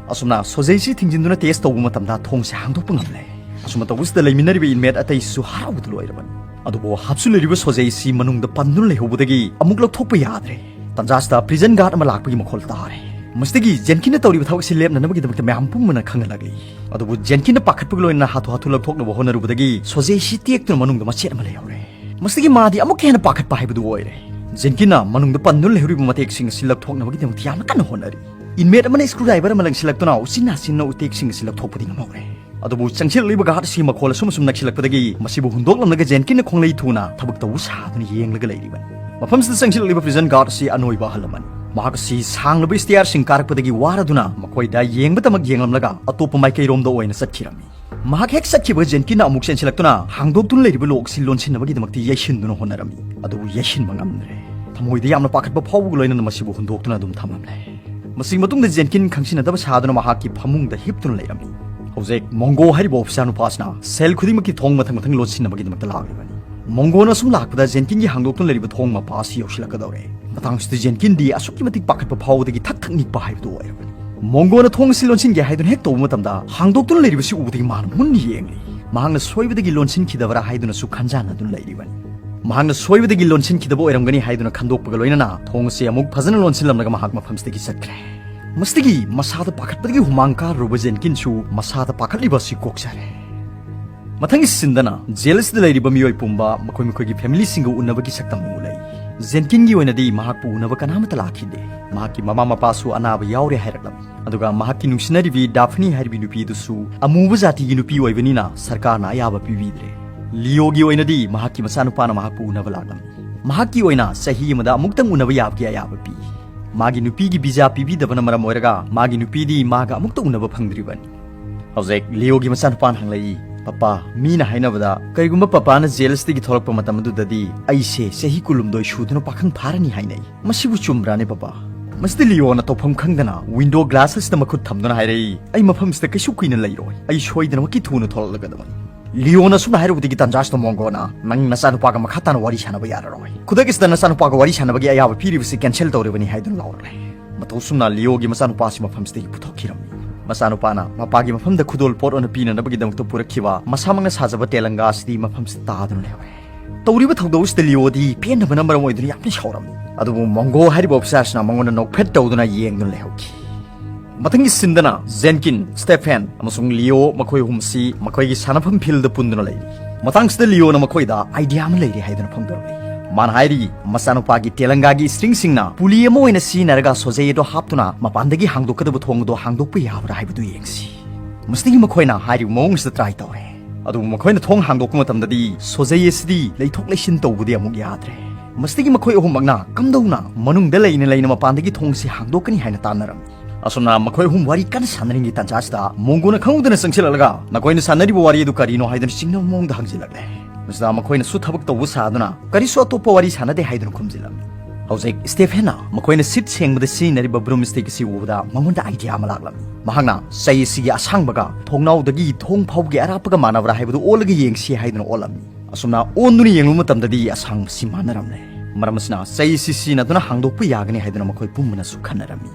ꯑꯁꯨꯝꯅ ꯁꯣꯖꯩꯁꯤ ꯊꯤꯡꯖꯤꯟꯗꯨꯅ test ꯇꯧꯕ ꯃꯇꯝꯗ ꯊꯣꯡꯁꯦ ꯍꯥꯡꯗꯣꯛꯄ ꯉꯝꯂꯦ꯫ ꯑꯁꯨꯝꯅ ꯇꯧꯕꯁꯤꯗ ꯂꯩꯃꯤꯟꯅꯔꯤꯕ inmate ꯑꯇꯩꯁꯤꯁꯨ ꯍꯔꯥꯎꯕꯗ ꯂꯣꯏꯔꯕꯅꯤ꯫ ꯑꯗꯨꯕꯨ ꯍꯥꯞꯆꯤꯜꯂꯤꯕ ꯁꯣꯖꯩꯁꯤ ꯃꯅꯨꯡꯗ ꯄꯟꯗꯨꯅ ꯂꯩꯍꯧꯕꯗꯒꯤ ꯑꯃꯨꯛ ꯂꯧꯊꯣꯛꯄ ꯌꯥꯗ꯭ꯔꯦ꯫ ꯇꯟꯖꯥꯁꯤꯗ prison guard ꯑꯃ ꯂꯥꯛꯄꯒꯤ ꯃꯈꯣꯜ ꯇꯥꯔꯦ꯫ ꯃꯁꯤꯗꯒꯤ ꯖꯦꯟꯀꯤꯟꯅ ꯇꯧꯔꯤꯕ ꯊꯕꯛ ꯑꯁꯤ ꯂꯦꯞꯅꯅꯕꯒꯤꯗꯃꯛꯇ ꯃꯌꯥꯝ ꯄꯨꯝꯕꯅ ꯈꯪꯍꯜꯂꯛꯂꯤ꯫ ꯑꯗꯨꯕꯨ ꯖꯦꯟꯀꯤꯟꯅ ꯄꯥꯈꯠꯄꯒ ꯂꯣꯏꯅꯅ ꯍꯥꯊꯨ ꯍꯥꯊꯨ ꯂꯧꯊꯣꯛꯅꯕ ꯍꯣꯠꯅꯔꯨꯕꯗꯒꯤ ꯁꯣꯖꯩꯁꯤ ꯇꯦꯛꯇꯨꯅ ꯃꯅꯨꯡꯗ ꯃꯆꯦꯠ ꯑꯃ ꯂꯩꯍꯧꯔꯦ꯫ ꯃꯁꯤꯗꯒꯤ ꯃꯥꯗꯤ ꯑꯃꯨꯛꯀ ꯍꯦꯟꯅ ꯄꯥꯈꯠꯄ ꯍꯥꯏꯕꯗꯨ ꯑꯣꯏꯔꯦ꯫ ꯖꯦꯟꯀꯤꯟꯅ ꯃꯅꯨꯡꯗ ꯄꯟꯗꯨꯅ ꯂꯩꯍꯧꯔꯤꯕ ꯃꯇꯦꯛꯁꯤꯡ ꯑꯁꯤ ꯂꯧꯊꯣꯛꯅꯕꯒꯤꯗꯃꯛꯇ ꯌꯥꯝꯅ ꯀꯟꯅ ꯍꯣꯠꯅꯔꯤ꯫ Inmate ꯑꯃꯅ screwdriver ꯑꯃ ꯂꯪꯁꯤꯜꯂꯛꯇꯨꯅ ꯎꯆꯤꯟ ꯅꯥꯆꯤꯟꯅ ꯎꯇꯦꯛꯁꯤꯡ ꯑꯁꯤ ꯂꯧꯊꯣꯛꯄꯗꯤ ꯉꯝꯍꯧꯔꯦ꯫ ꯑꯗꯨꯕꯨ ꯆꯪꯁꯤꯜꯂꯛꯂꯤꯕ guard ꯑꯁꯤ ꯃꯈꯣꯜ ꯑꯁꯨꯝ ꯑꯁꯨꯝ ꯅꯛꯁꯤꯜꯂꯛꯄꯗꯒꯤ ꯃꯁꯤꯕꯨ ꯍꯨꯟꯗꯣꯛꯂꯝꯂꯒ ꯖꯦꯟꯀꯤꯟꯅ ꯈꯣꯡꯂꯩ ꯊꯨꯅ ꯊꯕꯛ ꯇꯧꯕ ꯁꯥꯗꯨꯅ ꯌꯦꯡꯂꯒ ꯂꯩꯔꯤꯕꯅꯤ꯫ ꯃꯐꯝꯁꯤꯗ ꯆꯪꯁꯤꯜꯂꯛꯂꯤꯕ prison guard ꯑꯁꯤ ꯑꯅꯣꯏꯕ ꯑꯍꯜ ꯑꯃꯅꯤ꯫ ꯃꯍꯥꯛ ꯑꯁꯤ ꯁꯥꯡꯂꯕ stairsꯁꯤꯡ ꯀꯥꯔꯛꯄꯗꯒꯤ ꯋꯥꯔꯗꯨꯅ ꯃꯈꯣꯏꯗ ꯌꯦꯡꯕꯇꯃꯛ ꯌꯦꯡꯂꯝꯂꯒ ꯑꯇꯣꯞꯄ ꯃꯥꯏꯀꯩꯔꯣꯝꯗ ꯑꯣꯏꯅ ꯆꯠꯈꯤꯔꯝꯃꯤ꯫ ꯃꯍꯥꯛ ꯍꯦꯛ ꯆꯠꯈꯤꯕꯒ ꯖꯦꯟꯀꯤꯟꯅ ꯑꯃꯨꯛ ꯆꯦꯟꯁꯤꯜꯂꯛꯇꯨꯅ ꯍꯥꯡꯗꯣꯛꯇꯨꯅ ꯂꯩꯔꯤꯕ lock ꯑꯁꯤ ꯂꯣꯟꯁꯤꯟꯅꯕꯒꯤꯗꯃꯛꯇ ꯌꯩꯁꯤꯟꯗꯨꯅ ꯍꯣꯠꯅꯔꯝꯃꯤ꯫ ꯑꯗꯨꯕꯨ ꯌꯩꯁꯤꯟꯕ ꯉꯝꯗ꯭ꯔꯦ꯫ ꯊꯃꯣꯏꯗ ꯌꯥꯝꯅ ꯄꯥꯈꯠꯄ ꯐꯥꯎꯕꯒ ꯂꯣꯏꯅꯅ ꯃꯁꯤꯕꯨ ꯍꯨꯟꯗꯣꯛꯇꯨꯅ ꯑꯗꯨꯝ ꯊꯝꯂꯝꯂꯦ꯫ ꯃꯁꯤꯒꯤ ꯃꯇꯨꯡꯗ ꯖꯦꯟꯀꯤꯟ ꯈꯪꯁꯤꯟꯅꯗꯕ ꯁꯥꯗꯨꯅ ꯃꯍꯥꯛꯀꯤ ꯐꯃꯨꯡꯗ ꯍꯤꯞꯇꯨꯅ ꯂꯩꯔꯝꯃꯤ꯫ ꯍꯧꯖꯤꯛ ꯃꯣꯡꯒꯣ ꯍꯥꯏꯔꯤꯕ officer ꯅꯨꯄꯥꯁꯤꯅ cell ꯈꯨꯗꯤꯡꯃꯛꯀꯤ ꯊꯣꯡ ꯃꯊꯪ ꯃꯊꯪ ꯂꯣꯟꯁꯤꯟꯅꯕꯒꯤꯗꯃꯛꯇ ꯂꯥꯛꯂꯤꯕꯅꯤ꯫ ꯃꯣꯡꯒꯣꯅ ꯑꯁꯨꯝ ꯂꯥꯛꯄꯗ ꯖꯦꯟꯀꯤꯟꯒꯤ ꯍꯥꯡꯗꯣꯛꯇꯨꯅ ꯂꯩꯔꯤꯕ ꯊꯣꯡ ꯃꯄꯥ ꯑꯁꯤ ꯌꯧꯁꯤꯜꯂꯛꯀꯗꯧꯔꯦ꯫ ꯃꯇꯥꯡꯁꯤꯗ ꯖꯦꯟꯀꯤꯟꯗꯤ ꯑꯁꯨꯛꯀꯤ ꯃꯇꯤꯛ ꯄꯥꯈꯠꯄ ꯐꯥꯎꯕꯗꯒꯤ ꯊꯛ ꯊꯛ ꯅꯤꯛꯄ ꯍꯥꯏꯕꯗꯨ ꯑꯣꯏꯔꯕꯅꯤ꯫ ꯃꯣꯡꯒꯣꯅ ꯊꯣꯡ ꯑꯁꯤ ꯂꯣꯟꯁꯤꯟꯒꯦ ꯍꯥꯏꯗꯨꯅ ꯍꯦꯛ ꯇꯧꯕ ꯃꯇꯝꯗ ꯍꯥꯡꯗꯣꯛꯇꯨꯅ ꯂꯩꯔꯤꯕꯁꯤ ꯎꯕꯗꯒꯤ ꯃꯥꯅ ꯃꯨꯟꯅ ꯌꯦꯡꯂꯤ꯫ ꯃꯍꯥꯛꯅ ꯁꯣꯏꯕꯗꯒꯤ ꯂꯣꯟꯁꯤꯟꯈꯤꯗꯕꯔꯥ ꯍꯥꯏꯗꯨꯅꯁꯨ ꯈꯟꯖꯥꯟꯅꯗꯨꯅ ꯂꯩꯔꯤꯕꯅꯤ꯫ ꯃꯍꯥꯛꯅ ꯁꯣꯏꯕꯗꯒꯤ ꯂꯣꯟꯁꯤꯟꯈꯤꯗꯕ ꯑꯣꯏꯔꯝꯒꯅꯤ ꯍꯥꯏꯗꯨꯅ ꯈꯟꯗꯣꯛꯄꯒ ꯂꯣꯏꯅꯅ ꯊꯣꯡ ꯑꯁꯤ ꯑꯃꯨꯛ ꯐꯖꯅ ꯂꯣꯟꯁꯤꯜꯂꯝꯂꯒ ꯃꯍꯥꯛ ꯃꯐꯝꯁꯤꯗꯒꯤ ꯆꯠꯈ꯭ꯔꯦ꯫ ꯃꯁꯤꯗꯒꯤ ꯃꯁꯥꯗ ꯄꯥꯈꯠꯄꯗꯒꯤ ꯍꯨꯃꯥꯡ ꯀꯥꯔꯨꯔꯕ ꯖꯦꯟꯀꯤꯟꯁꯨ ꯃꯁꯥꯗ ꯄꯥꯈꯠꯂꯤꯕ ꯑꯁꯤ ꯀꯣꯛꯆꯔꯦ꯫ ꯃꯊꯪꯒꯤ ꯁꯤꯟꯗꯅ ꯖꯦꯜ ꯑꯁꯤꯗ ꯂꯩꯔꯤꯕ ꯃꯤꯑꯣꯏ ꯄꯨꯝꯕ ꯃꯈꯣꯏ ꯃꯈꯣꯏꯒꯤ ꯐꯦꯃꯤꯂꯤꯁꯤꯡꯒ ꯎꯅꯕꯒꯤ ꯁꯛꯇꯝ ꯎꯠꯂꯛꯏ꯫ ꯖꯦꯟꯀꯤꯟꯒꯤ ꯑꯣꯏꯅꯗꯤ ꯃꯍꯥꯛꯄꯨ ꯎꯅꯕ ꯀꯅꯥꯃꯠꯇ ꯂꯥꯛꯈꯤꯗꯦ꯫ ꯃꯍꯥꯛꯀꯤ ꯃꯃꯥ ꯃꯄꯥꯁꯨ ꯑꯅꯥꯕ ꯌꯥꯎꯔꯦ ꯍꯥꯏꯔꯛꯂꯝꯃꯤ꯫ ꯑꯗꯨꯒ ꯃꯍꯥꯛꯀꯤ ꯅꯨꯡꯁꯤꯅꯔꯤꯕꯤ ꯗꯥꯐꯅꯤ ꯍꯥꯏꯔꯤꯕꯤ ꯅꯨꯄꯤ ꯑꯗꯨꯁꯨ ꯑꯃꯨꯕ ꯖꯥꯇꯤꯒꯤ ꯅꯨꯄꯤ ꯑꯣꯏꯕꯅꯤꯅ ꯁꯔꯀꯥꯔꯅ ꯑꯌꯥꯕ ꯄꯤꯕꯤꯗ꯭ꯔꯦ꯫ ꯂꯤꯑꯣꯒꯤ ꯑꯣꯏꯅꯗꯤ ꯃꯍꯥꯛꯀꯤ ꯃꯆꯥꯅꯨꯄꯥꯅ ꯃꯍꯥꯛꯄꯨ ꯎꯅꯕ ꯂꯥꯛꯂꯝꯃꯤ꯫ ꯃꯍꯥꯛꯀꯤ ꯑꯣꯏꯅ ꯆꯍꯤ ꯑꯃꯗ ꯑꯃꯨꯛꯇꯪ ꯎꯅꯕ ꯌꯥꯕꯒꯤ ꯑꯌꯥꯕ ꯄꯤ꯫ ꯃꯥꯒꯤ ꯅꯨꯄꯤꯒꯤ ꯚꯤꯖꯥ ꯄꯤꯕꯤꯗꯕꯅ ꯃꯔꯝ ꯑꯣꯏꯔꯒ ꯃꯥꯒꯤ ꯅꯨꯄꯤꯗꯤ ꯃꯥꯒ ꯑꯃꯨꯛꯇ ꯎꯅꯕ ꯐꯪꯗ꯭ꯔꯤꯕꯅꯤ꯫ ꯍꯧꯖꯤꯛ ꯂꯤꯑꯣꯒꯤ ꯃꯆꯥꯅꯨꯄꯥꯅ ꯍꯪꯂꯛꯏ, "ꯄꯄꯥ, ꯃꯤꯅ ꯍꯥꯏꯅꯕꯗ ꯀꯔꯤꯒꯨꯝꯕ ꯄꯄꯥꯅ ꯖꯦꯜꯁꯤꯗꯒꯤ ꯊꯣꯛꯂꯛꯄ ꯃꯇꯝ ꯑꯗꯨꯗꯗꯤ ꯑꯩꯁꯦ ꯆꯍꯤ ꯀꯨꯟꯍꯨꯝꯗꯣꯏ ꯁꯨꯗꯨꯅ ꯄꯥꯈꯪ ꯐꯥꯔꯅꯤ ꯍꯥꯏꯅꯩ꯫ ꯃꯁꯤꯕꯨ ꯆꯨꯝꯕ꯭ꯔꯥꯅꯦ ꯄꯄꯥ?" ꯃꯁꯤꯗ ꯂꯤꯑꯣꯅ ꯇꯧꯐꯝ ꯈꯪꯗꯅ ꯋꯤꯟꯗꯣ ꯒ꯭ꯂꯥꯁ ꯑꯁꯤꯗ ꯃꯈꯨꯠ ꯊꯝꯗꯨꯅ ꯍꯥꯏꯔꯛꯏ, "ꯑꯩ ꯃꯐꯝꯁꯤꯗ ꯀꯩꯁꯨ ꯀꯨꯏꯅ ꯂꯩꯔꯣꯏ꯫ ꯑꯩ ꯁꯣꯏꯗꯅꯃꯛꯀꯤ ꯊꯨꯅ ꯊꯣꯛꯂꯛꯂꯒꯗꯕꯅꯤ꯫" ꯂꯤꯑꯣꯅ ꯑꯁꯨꯝꯅ ꯍꯥꯏꯔꯨꯕꯗꯒꯤ ꯇꯥꯟꯖꯥꯁꯤꯗ ꯃꯣꯡꯒꯣꯅ, "ꯅꯪ ꯅꯆꯥꯅꯨꯄꯥꯒ ꯃꯈꯥ ꯇꯥꯅ ꯋꯥꯔꯤ ꯁꯥꯟꯅꯕ ꯌꯥꯔꯔꯣꯏ꯫ ꯈꯨꯗꯛ ꯑꯁꯤꯗ ꯅꯆꯥꯅꯨꯄꯥꯒ ꯋꯥꯔꯤ ꯁꯥꯟꯅꯕꯒꯤ ꯑꯌꯥꯕ ꯄꯤꯔꯤꯕꯁꯤ ꯀꯦꯟꯁꯦꯜ ꯇꯧꯔꯤꯕꯅꯤ" ꯍꯥꯏꯗꯨꯅ ꯂꯥꯎꯔꯛꯂꯦ꯫ ꯃꯇꯧ ꯑꯁꯨꯝꯅ ꯂꯤꯑꯣꯒꯤ ꯃꯆꯥꯅꯨꯄꯥꯁꯤ ꯃꯐꯝꯁꯤꯗꯒꯤ ꯄꯨꯊꯣꯛꯈꯤꯔꯝꯃꯤ꯫ ꯃꯆꯥꯅꯨꯄꯥꯅ ꯃꯄꯥꯒꯤ ꯃꯐꯝꯗ ꯈꯨꯗꯣꯜ ꯄꯣꯠ ꯑꯣꯏꯅ ꯄꯤꯅꯅꯕꯒꯤꯗꯃꯛꯇ ꯄꯨꯔꯛꯈꯤꯕ ꯃꯁꯥꯃꯛꯅ ꯁꯥꯖꯕ ꯇꯦꯂꯪꯒꯥ ꯑꯁꯤꯗꯤ ꯃꯐꯝꯁꯤꯗ ꯇꯥꯗꯨꯅ ꯂꯩꯍꯧꯔꯦ꯫ ꯇꯧꯔꯤꯕ ꯊꯧꯗꯣꯛ ꯑꯁꯤꯗ ꯂꯤꯑꯣꯗꯤ ꯄꯦꯟꯗꯕꯅ ꯃꯔꯝ ꯑꯣꯏꯗꯨꯅ ꯌꯥꯝꯅ ꯁꯥꯎꯔꯝꯃꯤ꯫ ꯑꯗꯨꯕꯨ ꯃꯣꯡꯒꯣ ꯍꯥꯏꯔꯤꯕ ꯑꯣꯐꯤꯁꯥꯔꯁꯤꯅ ꯃꯉꯣꯟꯗ ꯅꯣꯛꯐꯦꯠ ꯇꯧꯗꯨꯅ ꯌꯦꯡꯗꯨꯅ ꯂꯩꯍꯧꯈꯤ꯫ ꯃꯊꯪꯒꯤ ꯁꯤꯟꯗꯅ ꯖꯦꯟꯀꯤꯟ, ꯁ꯭ꯇꯦꯐꯦꯟ ꯑꯃꯁꯨꯡ ꯂꯤꯑꯣ ꯃꯈꯣꯏ ꯑꯍꯨꯝꯁꯤ ꯃꯈꯣꯏꯒꯤ ꯁꯥꯟꯅꯐꯝ ꯐꯤꯜꯗ ꯄꯨꯟꯗꯨꯅ ꯂꯩꯔꯤ꯫ ꯃꯇꯥꯡꯁꯤꯗ ꯂꯤꯑꯣꯅ ꯃꯈꯣꯏꯗ ꯑꯥꯏꯗꯤꯌꯥ ꯑꯃ ꯂꯩꯔꯦ ꯍꯥꯏꯗꯨꯅ ꯐꯣꯡꯗꯣꯔꯛꯂꯤ꯫ ꯃꯥꯅ ꯍꯥꯏꯔꯤ, "ꯃꯆꯥꯅꯨꯄꯥꯒꯤ ꯇꯦꯂꯪꯒꯥꯒꯤ ꯏꯁꯇ꯭ꯔꯤꯡꯁꯤꯡꯅ ꯄꯨꯂꯤ ꯑꯃ ꯑꯣꯏꯅ ꯁꯤꯖꯤꯟꯅꯔꯒ ꯁꯣꯖꯩ ꯑꯗꯣ ꯍꯥꯞꯇꯨꯅ ꯃꯄꯥꯟꯗꯒꯤ ꯍꯥꯡꯗꯣꯛꯀꯗꯕ ꯊꯣꯡ ꯑꯗꯣ ꯍꯥꯡꯗꯣꯛꯄ ꯌꯥꯕ꯭ꯔꯥ ꯍꯥꯏꯕꯗꯨ ꯌꯦꯡꯁꯤ꯫" ꯃꯁꯤꯗꯒꯤ ꯃꯈꯣꯏꯅ ꯍꯥꯏꯔꯤꯕ ꯃꯑꯣꯡꯁꯤꯗ ꯇ꯭ꯔꯥꯏ ꯇꯧꯔꯦ꯫ ꯑꯗꯨꯕꯨ ꯃꯈꯣꯏꯅ ꯊꯣꯡ ꯍꯥꯡꯗꯣꯛꯄ ꯃꯇꯝꯗꯗꯤ ꯁꯣꯖꯩ ꯑꯁꯤꯗꯤ ꯂꯩꯊꯣꯛ ꯂꯩꯁꯤꯟ ꯇꯧꯕꯗꯤ ꯑꯃꯨꯛ ꯌꯥꯗ꯭ꯔꯦ꯫ ꯃꯁꯤꯗꯒꯤ ꯃꯈꯣꯏ ꯑꯍꯨꯝꯃꯛꯅ ꯀꯝꯗꯧꯅ ꯃꯅꯨꯡꯗ ꯂꯩꯅ ꯂꯩꯅ ꯃꯄꯥꯟꯗꯒꯤ ꯊꯣꯡꯁꯤ ꯍꯥꯡꯗꯣꯛꯀꯅꯤ ꯍꯥꯏꯅ ꯇꯥꯟꯅꯔꯝꯃꯤ꯫ ꯑꯁꯨꯝꯅ ꯃꯈꯣꯏ ꯑꯍꯨꯝ ꯋꯥꯔꯤ ꯀꯟꯅ ꯁꯥꯟꯅꯔꯤꯉꯩ ꯇꯥꯟꯖꯥꯁꯤꯗ ꯃꯣꯡꯒꯣꯅ ꯈꯪꯍꯧꯗꯅ ꯆꯪꯁꯤꯜꯂꯛꯂꯒ, "ꯅꯈꯣꯏꯅ ꯁꯥꯟꯅꯔꯤꯕ ꯋꯥꯔꯤ ꯑꯗꯨ ꯀꯔꯤꯅꯣ?" ꯍꯥꯏꯗꯨꯅ ꯆꯤꯡꯅꯕ ꯃꯑꯣꯡꯗ ꯍꯪꯖꯤꯜꯂꯛꯂꯦ꯫ ꯃꯁꯤꯗ ꯃꯈꯣꯏꯅꯁꯨ ꯊꯕꯛ ꯇꯧꯕ ꯁꯥꯗꯨꯅ ꯀꯔꯤꯁꯨ ꯑꯇꯣꯞꯄ ꯋꯥꯔꯤ ꯁꯥꯟꯅꯗꯦ ꯍꯥꯏꯗꯨꯅ ꯈꯨꯝꯖꯤꯜꯂꯝꯃꯤ꯫ ꯍꯧꯖꯤꯛ ꯁ꯭ꯇꯦꯐꯦꯟꯅ ꯃꯈꯣꯏꯅ ꯁꯤꯠ ꯁꯦꯡꯕꯗ ꯁꯤꯖꯤꯟꯅꯔꯤꯕ ꯕ꯭ꯔꯨꯝꯁ꯭ꯇꯤꯛ ꯑꯁꯤ ꯎꯕꯗ ꯃꯉꯣꯟꯗ ꯑꯥꯏꯗꯤꯌꯥ ꯑꯃ ꯂꯥꯛꯂꯝꯃꯤ꯫ ꯃꯍꯥꯛꯅ ꯆꯩ ꯑꯁꯤꯒꯤ ꯑꯁꯥꯡꯕꯒ ꯊꯣꯡꯅꯥꯎꯗꯒꯤ ꯊꯣꯡ ꯐꯥꯎꯕꯒꯤ ꯑꯔꯥꯞꯄꯒ ꯃꯥꯟꯅꯕ꯭ꯔꯥ ꯍꯥꯏꯕꯗꯨ ꯑꯣꯜꯂꯒ ꯌꯦꯡꯁꯤ ꯍꯥꯏꯗꯨꯅ ꯑꯣꯜꯂꯝꯃꯤ꯫ ꯑꯁꯨꯝꯅ ꯑꯣꯟꯗꯨꯅ ꯌꯦꯡꯂꯨꯕ ꯃꯇꯝꯗꯗꯤ ꯑꯁꯥꯡꯕꯁꯤ ꯃꯥꯟꯅꯔꯝꯂꯦ꯫ ꯃꯔꯝ ꯑꯁꯤꯅ ꯆꯩ ꯑꯁꯤ ꯁꯤꯖꯤꯟꯅꯗꯨꯅ ꯍꯥꯡꯗꯣꯛꯄ ꯌꯥꯒꯅꯤ ꯍꯥꯏꯗꯨꯅ ꯃꯈꯣꯏ ꯄꯨꯝꯕꯅꯁꯨ ꯈꯟꯅꯔꯝꯃꯤ꯫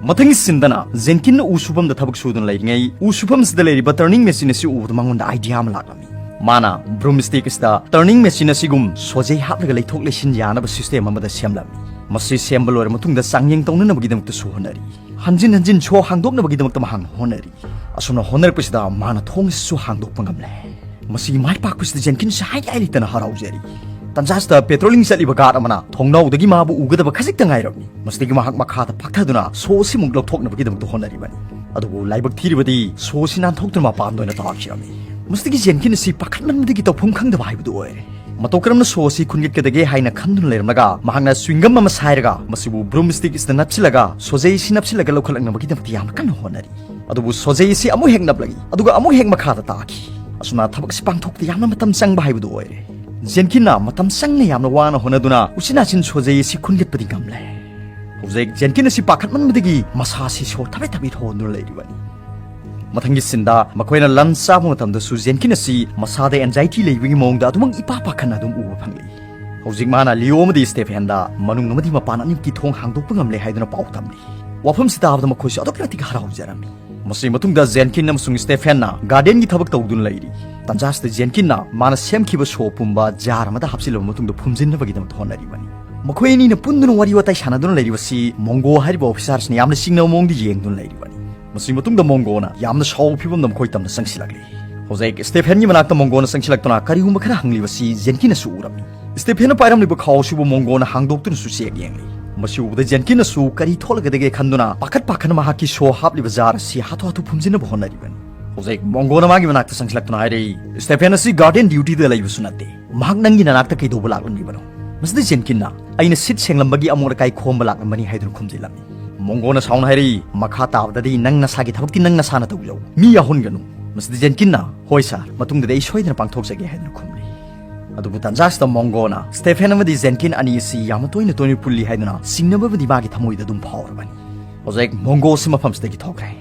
ꯃꯊꯪꯒꯤ ꯁꯤꯟꯗꯅ ꯖꯦꯟꯀꯤꯟꯅ ꯎ ꯁꯨꯐꯝꯗ ꯊꯕꯛ ꯁꯨꯗꯨꯅ ꯂꯩꯔꯤꯉꯩ ꯎ ꯁꯨꯐꯝꯁꯤꯗ ꯂꯩꯔꯤꯕ ꯇꯔꯅꯤꯡ ꯃꯦꯆꯤꯟ ꯑꯁꯤ ꯎꯕꯗ ꯃꯉꯣꯟꯗ ꯑꯥꯏꯗꯤꯌꯥ ꯑꯃ ꯂꯥꯛꯂꯝꯃꯤ꯫ ꯃꯥꯅ ꯕ꯭ꯔꯨꯝꯁ꯭ꯇꯤꯛ ꯑꯁꯤꯗ ꯇꯔꯅꯤꯡ ꯃꯦꯆꯤꯟ ꯑꯁꯤꯒꯨꯝ ꯁꯣꯖꯩ ꯍꯥꯞꯂꯒ ꯂꯩꯊꯣꯛ ꯂꯩꯁꯤꯟ ꯌꯥꯅꯕ ꯁꯤꯁꯇꯦꯝ ꯑꯃꯗ ꯁꯦꯝꯂꯝꯃꯤ꯫ ꯃꯁꯤ ꯁꯦꯝꯕ ꯂꯣꯏꯔ ꯃꯇꯨꯡꯗ ꯆꯥꯡꯌꯦꯡ ꯇꯧꯅꯅꯕꯒꯤꯗꯃꯛꯇ ꯁꯨꯍꯣꯟꯅꯔꯤ꯫ ꯍꯟꯖꯤꯟ ꯍꯟꯖꯤꯟ ꯁꯣ ꯍꯥꯡꯗꯣꯛꯅꯕꯒꯤꯗꯃꯛꯇ ꯃꯍꯥꯛꯅ ꯍꯣꯠꯅꯔꯤ꯫ ꯑꯁꯨꯝꯅ ꯍꯣꯠꯅꯔꯛꯄꯁꯤꯗ ꯃꯥꯅ ꯊꯣꯡ ꯑꯁꯤꯁꯨ ꯍꯥꯡꯗꯣꯛꯄ ꯉꯝꯂꯦ꯫ ꯃꯁꯤꯒꯤ ꯃꯥꯏ ꯄꯥꯛꯄꯁꯤꯗ ꯖꯦꯟꯀꯤꯟꯁ ꯍꯥꯏ ꯍꯥꯏ ꯂꯩꯇꯅ ꯍꯔꯥꯎꯖꯔꯤ꯫ ꯇꯟꯖꯥꯁꯤꯗ ꯄꯦꯇ꯭ꯔꯣꯂꯤꯡ ꯆꯠꯂꯤꯕ ꯒꯥꯔꯗ ꯑꯃꯅ ꯊꯣꯡꯅꯥꯎꯗꯒꯤ ꯃꯥꯕꯨ ꯎꯒꯗꯕ ꯈꯖꯤꯛꯇ ꯉꯥꯏꯔꯝꯃꯤ꯫ ꯃꯁꯤꯗꯒꯤ ꯃꯍꯥꯛ ꯃꯈꯥꯗ ꯄꯥꯛꯊꯗꯨꯅ ꯁꯣ ꯑꯁꯤꯃꯨꯛ ꯂꯧꯊꯣꯛꯅꯕꯒꯤꯗꯃꯛꯇ ꯍꯣꯠꯅꯔꯤꯕꯅꯤ꯫ ꯑꯗꯨꯕꯨ ꯂꯥꯏꯕꯛ ꯊꯤꯔꯤꯕꯗꯤ ꯁꯣ ꯑꯁꯤ ꯅꯥꯟꯊꯣꯛꯇꯨꯅ ꯃꯄꯥꯟꯗ ꯑꯣꯏꯅ ꯇꯥꯈꯤꯔꯝꯃꯤ꯫ ꯃꯁꯤꯗꯒꯤ ꯖꯦꯟꯀꯤꯟ ꯑꯁꯤ ꯄꯥꯈꯠꯃꯟꯕꯗꯒꯤ ꯇꯧꯐꯝ ꯈꯪꯗꯕ ꯍꯥꯏꯕꯗꯨ ꯑꯣꯏꯔꯦ꯫ ꯃꯇꯧ ꯀꯔꯝꯅ ꯁꯣ ꯑꯁꯤ ꯈꯨꯟꯒꯠꯀꯗꯒꯦ ꯍꯥꯏꯅ ꯈꯟꯗꯨꯅ ꯂꯩꯔꯝꯂꯒ ꯃꯍꯥꯛꯅ ꯆ꯭ꯋꯤꯡꯒꯝ ꯑꯃ ꯁꯥꯏꯔꯒ ꯃꯁꯤꯕꯨ ꯕ꯭ꯔꯨꯝ ꯁ꯭ꯇꯤꯛ ꯑꯁꯤꯗ ꯅꯞꯁꯤꯜꯂꯒ ꯁꯣꯖꯩ ꯑꯁꯤ ꯅꯞꯁꯤꯜꯂꯒ ꯂꯧꯈꯠꯂꯛꯅꯕꯒꯤꯗꯃꯛꯇ ꯌꯥꯝꯅ ꯀꯟꯅ ꯍꯣꯠꯅꯔꯤ꯫ ꯑꯗꯨꯕꯨ ꯁꯣꯖꯩ ꯑꯁꯤ ꯑꯃꯨꯛ ꯍꯦꯛ ꯅꯞꯂꯛꯏ, ꯑꯗꯨꯒ ꯑꯃꯨꯛ ꯍꯦꯛ ꯃꯈꯥꯗ ꯇꯥꯈꯤ꯫ ꯑꯁꯨꯝꯅ ꯊꯕꯛ ꯑꯁꯤ ꯄꯥꯡꯊꯣꯛꯄꯗ ꯌꯥꯝꯅ ꯃꯇꯝ ꯆꯪꯕ ꯍꯥꯏꯕꯗꯨ ꯑꯣꯏꯔꯦ꯫ ꯖꯦꯟꯀꯤꯟꯅ ꯃꯇꯝ ꯆꯪꯅ ꯌꯥꯝꯅ ꯋꯥꯅ ꯍꯣꯠꯅꯗꯨꯅ ꯎꯆꯤꯟ ꯅꯥꯆꯤꯟ ꯁꯣꯖꯩ ꯑꯁꯤ ꯈꯨꯟꯒꯠꯄꯗꯤ ꯉꯝꯂꯦ꯫ ꯍꯧꯖꯤꯛ ꯖꯦꯟꯀꯤꯟ ꯑꯁꯤ ꯄꯥꯈꯠꯃꯟꯕꯗꯒꯤ ꯃꯁꯥ ꯑꯁꯤ ꯁꯣ ꯊꯕꯦꯠ ꯊꯕꯦꯠ ꯍꯣꯟꯗꯨꯅ ꯂꯩꯔꯤꯕꯅꯤ꯫ ꯃꯊꯪꯒꯤ ꯁꯤꯟꯗ ꯃꯈꯣꯏꯅ ꯂꯟꯆ ꯆꯥꯕ ꯃꯇꯝꯗꯁꯨ ꯖꯦꯟꯀꯤꯟ ꯑꯁꯤ ꯃꯁꯥꯗ ꯑꯦꯟꯖꯥꯏꯇꯤ ꯂꯩꯕꯒꯤ ꯃꯑꯣꯡꯗ ꯑꯗꯨꯃꯛ ꯏꯄꯥ ꯄꯥꯈꯠꯅ ꯑꯗꯨꯝ ꯎꯕ ꯐꯪꯂꯤ꯫ ꯍꯧꯖꯤꯛ ꯃꯥꯅ ꯂꯤꯑꯣ ꯑꯃꯗꯤ ꯁ꯭ꯇꯦꯐꯦꯟꯗ ꯃꯅꯨꯡ ꯑꯃꯗꯤ ꯃꯄꯥꯟ ꯑꯅꯤꯃꯛꯀꯤ ꯊꯣꯡ ꯍꯥꯡꯗꯣꯛꯄ ꯉꯝꯂꯦ ꯍꯥꯏꯗꯨꯅ ꯄꯥꯎ ꯇꯝꯂꯤ꯫ ꯋꯥꯐꯝꯁꯤ ꯇꯥꯕꯗ ꯃꯈꯣꯏꯁꯨ ꯑꯗꯨꯛꯀꯤ ꯃꯇꯤꯛ ꯍꯔꯥꯎꯖꯔꯝꯃꯤ꯫ ꯃꯁꯤꯒꯤ ꯃꯇꯨꯡꯗ ꯖꯦꯟꯀꯤꯟ ꯑꯃꯁꯨꯡ ꯁ꯭ꯇꯦꯐꯦꯟꯅ ꯒꯥꯔꯗꯦꯟꯒꯤ ꯊꯕꯛ ꯇꯧꯗꯨꯅ ꯂꯩꯔꯤ꯫ ꯇꯟꯖꯥꯁꯤꯗ ꯖꯦꯟꯀꯤꯟꯅ ꯃꯥꯅ ꯁꯦꯝꯈꯤꯕ ꯁꯣ ꯄꯨꯝꯕ ꯖꯥꯔ ꯑꯃꯗ ꯍꯥꯞꯆꯤꯜꯂꯕ ꯃꯇꯨꯡꯗ ꯐꯨꯝꯖꯤꯟꯅꯕꯒꯤꯗꯃꯛꯇ ꯍꯣꯠꯅꯔꯤꯕꯅꯤ꯫ ꯃꯈꯣꯏ ꯑꯅꯤꯅ ꯄꯨꯟꯗꯨꯅ ꯋꯥꯔꯤ ꯋꯥꯇꯥꯏ ꯁꯥꯟꯅꯗꯨꯅ ꯂꯩꯔꯤꯕꯁꯤ ꯃꯣꯡꯒꯣ ꯍꯥꯏꯔꯤꯕ ꯑꯣꯐꯤꯁꯥꯔꯁꯤꯅ ꯌꯥꯝꯅ ꯆꯤꯡꯅꯕ ꯃꯑꯣꯡꯗ ꯌꯦꯡꯗꯨꯅ ꯂꯩꯔꯤꯕꯅꯤ꯫ ꯃꯁꯤꯒꯤ ꯃꯇꯨꯡꯗ ꯃꯣꯡꯒꯣꯅ ꯌꯥꯝꯅ ꯁꯥꯎꯕ ꯐꯤꯕꯝꯗ ꯃꯈꯣꯏ ꯇꯝꯅ ꯆꯪꯁꯤꯜꯂꯛꯂꯤ꯫ ꯍꯧꯖꯤꯛ ꯁ꯭ꯇꯦꯐꯦꯟꯒꯤ ꯃꯅꯥꯛꯇ ꯃꯣꯡꯒꯣꯅ ꯆꯪꯁꯤꯜꯂꯛꯇꯨꯅ ꯀꯔꯤꯒꯨꯝꯕ ꯈꯔ ꯍꯪꯂꯤꯕꯁꯤ ꯖꯦꯟꯀꯤꯟꯅꯁꯨ ꯎꯔꯝꯃꯤ꯫ ꯁ꯭ꯇꯦꯐꯦꯟꯅ ꯄꯥꯏꯔꯝꯂꯤꯕ ꯈꯥꯎ ꯑꯁꯤꯕꯨ ꯃꯣꯡꯒꯣꯅ ꯍꯥꯡꯗꯣꯛꯇꯨꯅꯁꯨ ꯆꯦꯛ ꯌꯦꯡꯂꯤ꯫ ꯃꯁꯤ ꯎꯕꯗ ꯖꯦꯟꯀꯤꯟꯅꯁꯨ ꯀꯔꯤ ꯊꯣꯛꯂꯒꯗꯒꯦ ꯈꯟꯗꯨꯅ ꯄꯥꯈꯠ ꯄꯥꯈꯠꯅ ꯃꯍꯥꯛꯀꯤ ꯁꯣ ꯍꯥꯞꯂꯤꯕ ꯖꯥꯔ ꯑꯁꯤ ꯍꯥꯊꯨ ꯍꯥꯊꯨ ꯐꯨꯝꯖꯤꯟꯅꯕ ꯍꯣꯠꯅꯔꯤꯕꯅꯤ꯫ ꯍꯧꯖꯤꯛ ꯃꯣꯡꯒꯣꯅ ꯃꯥꯒꯤ ꯃꯅꯥꯛꯇ ꯆꯪꯁꯤꯜꯂꯛꯇꯨꯅ ꯍꯥꯏꯔꯛꯏ, "ꯁ꯭ꯇꯦꯐꯦꯟ ꯑꯁꯤ ꯒꯥꯔꯗꯦꯟ ꯗ꯭ꯌꯨꯇꯤꯗ ꯂꯩꯕꯁꯨ ꯅꯠꯇꯦ꯫ ꯃꯍꯥꯛ ꯅꯪꯒꯤ ꯅꯅꯥꯛꯇ ꯀꯩꯗꯧꯕ ꯂꯥꯛꯂꯝꯂꯤꯕꯅꯣ?" ꯃꯁꯤꯗ ꯖꯦꯟꯀꯤꯟꯅ, "ꯑꯩꯅ ꯁꯤꯠ ꯁꯦꯡꯂꯝꯕꯒꯤ ꯑꯃꯣꯠ ꯑꯀꯥꯏ ꯈꯣꯝꯕ ꯂꯥꯛꯂꯝꯕꯅꯤ" ꯍꯥꯏꯗꯨꯅ ꯈꯨꯝꯖꯤꯜꯂꯝꯃꯤ꯫ ꯃꯣꯡꯒꯣꯅ ꯁꯥꯎꯅ ꯍꯥꯏꯔꯛꯏ, "ꯃꯈꯥ ꯇꯥꯕꯗꯗꯤ ꯅꯪ ꯅꯁꯥꯒꯤ ꯊꯕꯛꯇꯤ ꯅꯪ ꯅꯁꯥꯅ ꯇꯧꯖꯧ꯫ ꯃꯤ ꯌꯥꯎꯍꯟꯒꯅꯨ꯫" ꯃꯁꯤꯗ ꯖꯦꯟꯀꯤꯟꯅ, "ꯍꯣꯏ ꯁꯥꯔ, ꯃꯇꯨꯡꯗꯗꯤ ꯑꯩ ꯁꯣꯏꯗꯅ ꯄꯥꯡꯊꯣꯛꯆꯒꯦ" ꯍꯥꯏꯗꯨꯅ ꯈꯨꯝꯂꯤ꯫ ꯑꯗꯨꯕꯨ ꯇꯟꯖꯥꯁꯤꯗ ꯃꯣꯡꯒꯣꯅ ꯁ꯭ꯇꯦꯐꯦꯟ ꯑꯃꯗꯤ ꯖꯦꯟꯀꯤꯟ ꯑꯅꯤ ꯑꯁꯤ ꯌꯥꯝꯅ ꯇꯣꯏꯅ ꯇꯣꯏꯅ ꯄꯨꯜꯂꯤ ꯍꯥꯏꯗꯨꯅ ꯆꯤꯡꯅꯕꯕꯨꯗꯤ ꯃꯥꯒꯤ ꯊꯃꯣꯏꯗ ꯑꯗꯨꯝ ꯐꯥꯎꯔꯕꯅꯤ꯫ ꯍꯧꯖꯤꯛ ꯃꯣꯡꯒꯣ ꯑꯁꯤ ꯃꯐꯝꯁꯤꯗꯒꯤ ꯊꯣꯛꯈ꯭ꯔꯦ꯫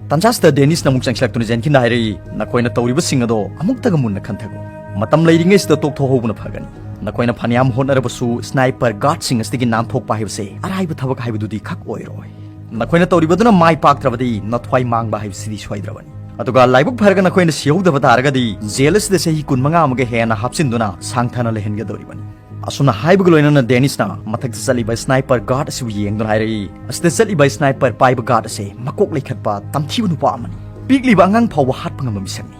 ꯇꯟꯖꯥꯁꯤꯗ ꯗꯦꯅꯤꯁꯅ ꯑꯃꯨꯛ ꯆꯪꯁꯤꯜꯂꯛꯇꯨꯅ ꯖꯦꯟꯀꯤꯟꯗ ꯍꯥꯏꯔꯛꯏ, "ꯅꯈꯣꯏꯅ ꯇꯧꯔꯤꯕꯁꯤꯡ ꯑꯗꯣ ꯑꯃꯨꯛꯇꯒ ꯃꯨꯟꯅ ꯈꯟꯊꯒꯣ꯫ ꯃꯇꯝ ꯂꯩꯔꯤꯉꯩꯁꯤꯗ ꯇꯣꯛꯊꯣꯛꯍꯧꯕꯅ ꯐꯒꯅꯤ꯫ ꯅꯈꯣꯏꯅ ꯐꯅꯌꯥꯝ ꯍꯣꯠꯅꯔꯕꯁꯨ ꯁ꯭ꯅꯥꯏꯄꯔ ꯒꯥꯔꯗꯁꯤꯡ ꯑꯁꯤꯗꯒꯤ ꯅꯥꯟꯊꯣꯛꯄ ꯍꯥꯏꯕꯁꯦ ꯑꯔꯥꯏꯕ ꯊꯕꯛ ꯍꯥꯏꯕꯗꯨꯗꯤ ꯈꯛ ꯑꯣꯏꯔꯣꯏ꯫ ꯅꯈꯣꯏꯅ ꯇꯧꯔꯤꯕꯗꯨꯅ ꯃꯥꯏ ꯄꯥꯛꯇ꯭ꯔꯕꯗꯤ ꯅꯊ꯭ꯋꯥꯏ ꯃꯥꯡꯕ ꯍꯥꯏꯕꯁꯤꯗꯤ ꯁꯣꯏꯗ꯭ꯔꯕꯅꯤ꯫ ꯑꯗꯨꯒ ꯂꯥꯏꯕꯛ ꯐꯔꯒ ꯅꯈꯣꯏꯅ ꯁꯤꯍꯧꯗꯕ ꯇꯥꯔꯒꯗꯤ ꯖꯦꯜ ꯑꯁꯤꯗ ꯆꯍꯤ ꯀꯨꯟꯃꯉꯥ ꯑꯃꯒ ꯍꯦꯟꯅ ꯍꯥꯞꯆꯤꯟꯗꯨꯅ ꯁꯥꯡꯊꯅ ꯂꯩꯍꯟꯒꯗꯧꯔꯤꯕꯅꯤ꯫ ꯑꯁꯨꯝꯅ ꯍꯥꯏꯕꯒ ꯂꯣꯏꯅꯅ ꯗꯦꯅꯤꯁꯅ ꯃꯊꯛꯇ ꯆꯠꯂꯤꯕ ꯁ꯭ꯅꯥꯏꯄꯔ ꯒꯥꯔꯗ ꯑꯁꯤꯕꯨ ꯌꯦꯡꯗꯨꯅ ꯍꯥꯏꯔꯛꯏ, "ꯑꯁꯤꯗ ꯆꯠꯂꯤꯕ ꯁ꯭ꯅꯥꯏꯄꯔ ꯄꯥꯏꯕ ꯒꯥꯔꯗ ꯑꯁꯦ ꯃꯀꯣꯛ ꯂꯩꯈꯠꯄ ꯇꯝꯊꯤꯕ ꯅꯨꯄꯥ ꯑꯃꯅꯤ꯫ ꯄꯤꯛꯂꯤꯕ ꯑꯉꯥꯡ ꯐꯥꯎꯕ ꯍꯥꯠꯄ ꯉꯝꯕ ꯃꯤꯁꯛꯅꯤ꯫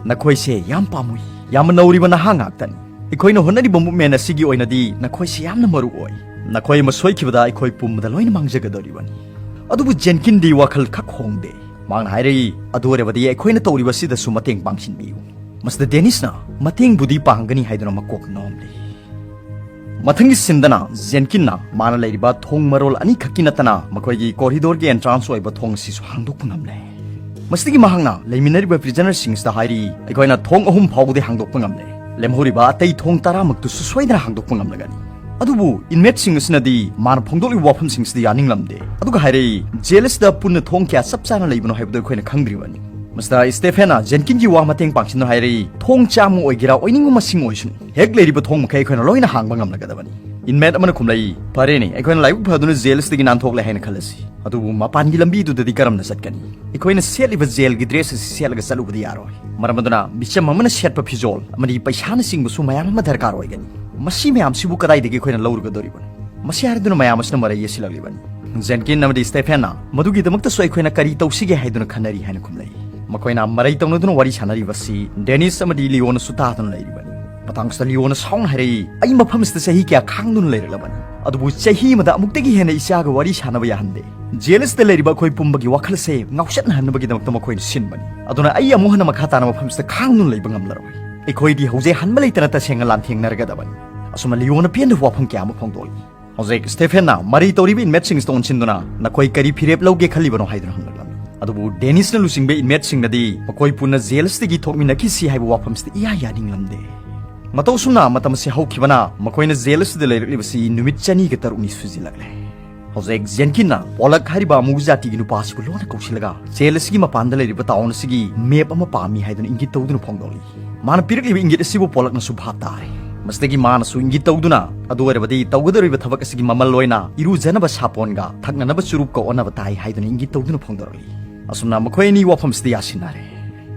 ꯅꯈꯣꯏꯁꯦ ꯌꯥꯝ ꯄꯥꯝꯃꯨꯏ꯫ ꯌꯥꯝꯅ ꯅꯧꯔꯤꯕ ꯅꯍꯥ ꯉꯥꯛꯇꯅꯤ꯫ ꯑꯩꯈꯣꯏꯅ ꯍꯣꯠꯅꯔꯤꯕ ꯃꯨꯞꯃꯦꯟ ꯑꯁꯤꯒꯤ ꯑꯣꯏꯅꯗꯤ ꯅꯈꯣꯏꯁꯦ ꯌꯥꯝꯅ ꯃꯔꯨ ꯑꯣꯏ꯫ ꯅꯈꯣꯏ ꯑꯃ ꯁꯣꯏꯈꯤꯕꯗ ꯑꯩꯈꯣꯏ ꯄꯨꯝꯕꯗ ꯂꯣꯏꯅ ꯃꯥꯡꯖꯒꯗꯧꯔꯤꯕꯅꯤ꯫" ꯑꯗꯨꯕꯨ ꯖꯦꯟꯀꯤꯟꯗꯤ ꯋꯥꯈꯜ ꯈꯛ ꯍꯣꯡꯗꯦ꯫ ꯃꯍꯥꯛꯅ ꯍꯥꯏꯔꯛꯏ, "ꯑꯗꯨ ꯑꯣꯏꯔꯕꯗꯤ ꯑꯩꯈꯣꯏꯅ ꯇꯧꯔꯤꯕ ꯑꯁꯤꯗꯁꯨ ꯃꯇꯦꯡ ꯄꯥꯡꯁꯤꯟꯕꯤꯌꯨ꯫" ꯃꯁꯤꯗ ꯗꯦꯅꯤꯁꯅ ꯃꯇꯦꯡꯕꯨꯗꯤ ꯄꯥꯡꯒꯅꯤ ꯍꯥꯏꯗꯨꯅ ꯃꯀꯣꯛ ꯅꯣꯝꯂꯤ꯫ ꯃꯊꯪꯒꯤ ꯁꯤꯟꯗꯅ ꯖꯦꯟꯀꯤꯟꯅ ꯃꯥꯅ ꯂꯩꯔꯤꯕ ꯊꯣꯡ ꯃꯔꯣꯜ ꯑꯅꯤꯈꯛꯀꯤ ꯅꯠꯇꯅ ꯃꯈꯣꯏꯒꯤ ꯀꯣꯔꯤꯗꯣꯔꯒꯤ ꯑꯦꯟꯇ꯭ꯔꯥꯟꯁ ꯑꯣꯏꯕ ꯊꯣꯡ ꯑꯁꯤꯁꯨ ꯍꯥꯡꯗꯣꯛꯄ ꯉꯝꯂꯦ꯫ ꯃꯁꯤꯗꯒꯤ ꯃꯍꯥꯛꯅ ꯂꯩꯃꯤꯟꯅꯔꯤꯕ ꯄ꯭ꯔꯤꯖꯅꯔꯁꯤꯡꯁꯤꯗ ꯍꯥꯏꯔꯤ, "ꯑꯩꯈꯣꯏꯅ ꯊꯣꯡ ꯑꯍꯨꯝ ꯐꯥꯎꯕꯗꯤ ꯍꯥꯡꯗꯣꯛꯄ ꯉꯝꯂꯦ꯫ ꯂꯦꯝꯍꯧꯔꯤꯕ ꯑꯇꯩ ꯊꯣꯡ ꯇꯔꯥꯃꯛꯇꯨꯁꯨ ꯁꯣꯏꯗꯅ ꯍꯥꯡꯗꯣꯛꯄ ꯉꯝꯂꯒꯅꯤ꯫" ꯑꯗꯨꯕꯨ ꯏꯟꯃꯦꯠꯁꯤꯡ ꯑꯁꯤꯅꯗꯤ ꯃꯥꯅ ꯐꯣꯡꯗꯣꯛꯂꯤꯕ ꯋꯥꯐꯝꯁꯤꯡꯁꯤꯗ ꯌꯥꯅꯤꯡꯂꯝꯗꯦ꯫ ꯑꯗꯨꯒ ꯍꯥꯏꯔꯛꯏ, "ꯖꯦꯜ ꯑꯁꯤꯗ ꯄꯨꯟꯅ ꯊꯣꯡ ꯀꯌꯥ ꯆꯞ ꯆꯥꯅ ꯂꯩꯕꯅꯣ ꯍꯥꯏꯕꯗꯨ ꯑꯩꯈꯣꯏꯅ ꯈꯪꯗ꯭ꯔꯤꯕꯅꯤ꯫" ꯃꯁꯤꯗ ꯁ꯭ꯇꯦꯐꯦꯟꯅ ꯖꯦꯟꯀꯤꯟꯒꯤ ꯋꯥ ꯃꯇꯦꯡ ꯄꯥꯡꯁꯤꯟꯅ ꯍꯥꯏꯔꯛꯏ, "ꯊꯣꯡ ꯆꯥꯝꯃ ꯑꯣꯏꯒꯦꯔꯥ ꯑꯣꯏꯅꯤꯡꯕ ꯃꯁꯤꯡ ꯑꯣꯏꯁꯅꯨ, ꯍꯦꯛ ꯂꯩꯔꯤꯕ ꯊꯣꯡ ꯃꯈꯩ ꯑꯩꯈꯣꯏꯅ ꯂꯣꯏꯅ ꯍꯥꯡꯕ ꯉꯝꯂꯒꯗꯕꯅꯤ꯫" ꯏꯟꯃꯦꯠ ꯑꯃꯅ ꯈꯨꯝꯂꯛꯏ, "ꯐꯔꯦꯅꯦ, ꯑꯩꯈꯣꯏꯅ ꯂꯥꯏꯕꯛ ꯐꯗꯨꯅ ꯖꯦꯜ ꯑꯁꯤꯗꯒꯤ ꯅꯥꯟꯊꯣꯛꯂꯦ ꯍꯥꯏꯅ ꯈꯜꯂꯁꯤ꯫ ꯑꯗꯨꯕꯨ ꯃꯄꯥꯟꯒꯤ ꯂꯝꯕꯤꯗꯨꯗꯗꯤ ꯀꯔꯝꯅ ꯆꯠꯀꯅꯤ? ꯑꯩꯈꯣꯏꯅ ꯁꯦꯠꯂꯤꯕ ꯖꯦꯜꯒꯤ ꯗ꯭ꯔꯦꯁ ꯑꯁꯤ ꯁꯦꯠꯂꯒ ꯆꯠꯂꯨꯕꯗꯤ ꯌꯥꯔꯣꯏ꯫ ꯃꯔꯝ ꯑꯗꯨꯅ ꯃꯤꯆꯝ ꯑꯃꯅ ꯁꯦꯠꯄ ꯐꯤꯖꯣꯜ ꯑꯃꯗꯤ ꯄꯩꯁꯥꯅꯆꯤꯡꯕꯁꯨ ꯃꯌꯥꯝ ꯑꯃ ꯗꯔꯀꯥꯔ ꯑꯣꯏꯒꯅꯤ꯫ ꯃꯁꯤ ꯃꯌꯥꯝꯁꯤꯕꯨ ꯀꯗꯥꯏꯗꯒꯤ ꯑꯩꯈꯣꯏꯅ ꯂꯧꯔꯨꯒꯗꯧꯔꯤꯕꯅꯣ?" ꯃꯁꯤ ꯍꯥꯏꯔꯗꯨꯅ ꯃꯌꯥꯝ ꯑꯁꯤꯅ ꯃꯔꯩ ꯌꯦꯠꯁꯤꯜꯂꯛꯂꯤꯕꯅꯤ꯫ ꯖꯦꯟꯀꯤꯟ ꯑꯃꯗꯤ ꯁ꯭ꯇꯦꯐꯦꯟꯅ ꯃꯗꯨꯒꯤꯗꯃꯛꯇꯁꯨ ꯑꯩꯈꯣꯏꯅ ꯀꯔꯤ ꯇꯧꯁꯤꯒꯦ ꯍꯥꯏꯗꯨꯅ ꯈꯟꯅꯔꯤ ꯍꯥꯏꯅ ꯈꯨꯝꯂꯛꯏ꯫ ꯃꯈꯣꯏꯅ ꯃꯔꯩ ꯇꯧꯅꯗꯨꯅ ꯋꯥꯔꯤ ꯁꯥꯟꯅꯔꯤꯕꯁꯤ ꯗꯦꯅꯤꯁ ꯑꯃꯗꯤ ꯂꯤꯑꯣꯅꯁꯨ ꯇꯥꯗꯨꯅ ꯂꯩꯔꯤꯕꯅꯤ꯫ ꯃꯇꯥꯡꯁꯤꯗ ꯂꯤꯑꯣꯅ ꯁꯥꯎꯅ ꯍꯥꯏꯔꯛꯏ, "ꯑꯩ ꯃꯐꯝ ꯑꯁꯤꯗ ꯆꯍꯤ ꯀꯌꯥ ꯈꯥꯡꯗꯨꯅ ꯂꯩꯔꯛꯂꯕꯅꯤ, ꯑꯗꯨꯕꯨ ꯆꯍꯤ ꯑꯃꯗ ꯑꯃꯨꯛꯇꯒꯤ ꯍꯦꯟꯅ ꯏꯆꯥꯒ ꯋꯥꯔꯤ ꯁꯥꯟꯅꯕ ꯌꯥꯍꯟꯗꯦ꯫ ꯖꯦꯜ ꯑꯁꯤꯗ ꯂꯩꯔꯤꯕ ꯑꯩꯈꯣꯏ ꯄꯨꯝꯕꯒꯤ ꯋꯥꯈꯜꯁꯦ ꯉꯥꯎꯆꯠꯅꯍꯟꯅꯕꯒꯤꯗꯃꯛꯇ ꯃꯈꯣꯏꯅ ꯁꯤꯟꯕꯅꯤ꯫ ꯑꯗꯨꯅ ꯑꯩ ꯑꯃꯨꯛ ꯍꯟꯅ ꯃꯈꯥ ꯇꯥꯅ ꯃꯐꯝꯁꯤꯗ ꯈꯥꯡꯗꯨꯅ ꯂꯩꯕ ꯉꯝꯂꯔꯣꯏ꯫ ꯑꯩꯈꯣꯏꯗꯤ ꯍꯧꯖꯤꯛ ꯍꯟꯕ ꯂꯩꯇꯅ ꯇꯁꯦꯡꯅ ꯂꯥꯟꯊꯦꯡꯅꯔꯒꯗꯕꯅꯤ꯫" ꯑꯁꯨꯝꯅ ꯂꯤꯑꯣꯅ ꯄꯦꯟꯗꯕ ꯋꯥꯐꯝ ꯀꯌꯥ ꯑꯃ ꯐꯣꯡꯗꯣꯛꯂꯤ꯫ ꯍꯧꯖꯤꯛ ꯁ꯭ꯇꯦꯐꯦꯟꯅ ꯃꯔꯩ ꯇꯧꯔꯤꯕ ꯏꯟꯃꯦꯠꯁꯤꯡꯁꯤꯗ ꯑꯣꯟꯁꯤꯟꯗꯨꯅ, "ꯅꯈꯣꯏ ꯀꯔꯤ ꯐꯤꯔꯦꯞ ꯂꯧꯒꯦ ꯈꯜꯂꯤꯕꯅꯣ?" ꯍꯥꯏꯗꯨꯅ ꯍꯪꯂꯛꯂꯝꯃꯤ꯫ ꯑꯗꯨꯕꯨ ꯗꯦꯅꯤꯁꯅ ꯂꯨꯆꯤꯡꯕ ꯏꯟꯃꯦꯠꯁꯤꯡꯅꯗꯤ ꯃꯈꯣꯏ ꯄꯨꯟꯅ ꯖꯦꯜ ꯑꯁꯤꯗꯒꯤ ꯊꯣꯛꯃꯤꯟꯅꯈꯤꯁꯤ ꯍꯥꯏꯕ ꯋꯥꯐꯝꯁꯤꯗ ꯏꯌꯥ ꯌꯥꯅꯤꯡꯂꯝꯗꯦ꯫ ꯃꯇꯧ ꯑꯁꯨꯝꯅ ꯃꯇꯝ ꯑꯁꯤ ꯍꯧꯈꯤꯕꯅ ꯃꯈꯣꯏꯅ ꯖꯦꯜ ꯑꯁꯤꯗ ꯂꯩꯔꯛꯂꯤꯕꯁꯤ ꯅꯨꯃꯤꯠ ꯆꯅꯤꯒ ꯇꯔꯨꯛꯅꯤ ꯁꯨꯖꯤꯜꯂꯛꯂꯦ꯫ ꯍꯧꯖꯤꯛ ꯖꯦꯟꯀꯤꯟꯅ ꯄꯣꯂꯛ ꯍꯥꯏꯔꯤꯕ ꯑꯃꯨ ꯖꯥꯇꯤꯒꯤ ꯅꯨꯄꯥ ꯑꯁꯤꯕꯨ ꯂꯣꯟꯅ ꯀꯧꯁꯤꯜꯂꯒ ꯖꯦꯜ ꯑꯁꯤꯒꯤ ꯃꯄꯥꯟꯗ ꯂꯩꯔꯤꯕ ꯇꯥꯎꯟ ꯑꯁꯤꯒꯤ ꯃꯦꯞ ꯑꯃ ꯄꯥꯝꯃꯤ ꯍꯥꯏꯗꯨꯅ ꯏꯪꯒꯤꯠ ꯇꯧꯗꯨꯅ ꯐꯣꯡꯗꯣꯛꯂꯤ꯫ ꯃꯥꯅ ꯄꯤꯔꯛꯂꯤꯕ ꯏꯪꯒꯤꯠ ꯑꯁꯤꯕꯨ ꯄꯣꯂꯛꯅꯁꯨ ꯚꯥꯞ ꯇꯥꯔꯦ꯫ ꯃꯁꯤꯗꯒꯤ ꯃꯥꯅꯁꯨ ꯏꯪꯒꯤꯠ ꯇꯧꯗꯨꯅ, "ꯑꯗꯨ ꯑꯣꯏꯔꯕꯗꯤ ꯇꯧꯒꯗꯧꯔꯤꯕ ꯊꯕꯛ ꯑꯁꯤꯒꯤ ꯃꯃꯜ ꯑꯣꯏꯅ ꯏꯔꯨꯖꯅꯕ ꯁꯥꯄꯣꯟꯒ ꯊꯛꯅꯅꯕ ꯆꯨꯔꯨꯞꯀ ꯑꯣꯟꯅꯕ ꯇꯥꯏ" ꯍꯥꯏꯗꯨꯅ ꯏꯪꯒꯤꯠ ꯇꯧꯗꯨꯅ ꯐꯣꯡꯗꯣꯔꯛꯂꯤ꯫ ꯑꯁꯨꯝꯅ ꯃꯈꯣꯏ ꯑꯅꯤ ꯋꯥꯐꯝꯁꯤꯗ ꯌꯥꯁꯤꯟꯅꯔꯦ꯫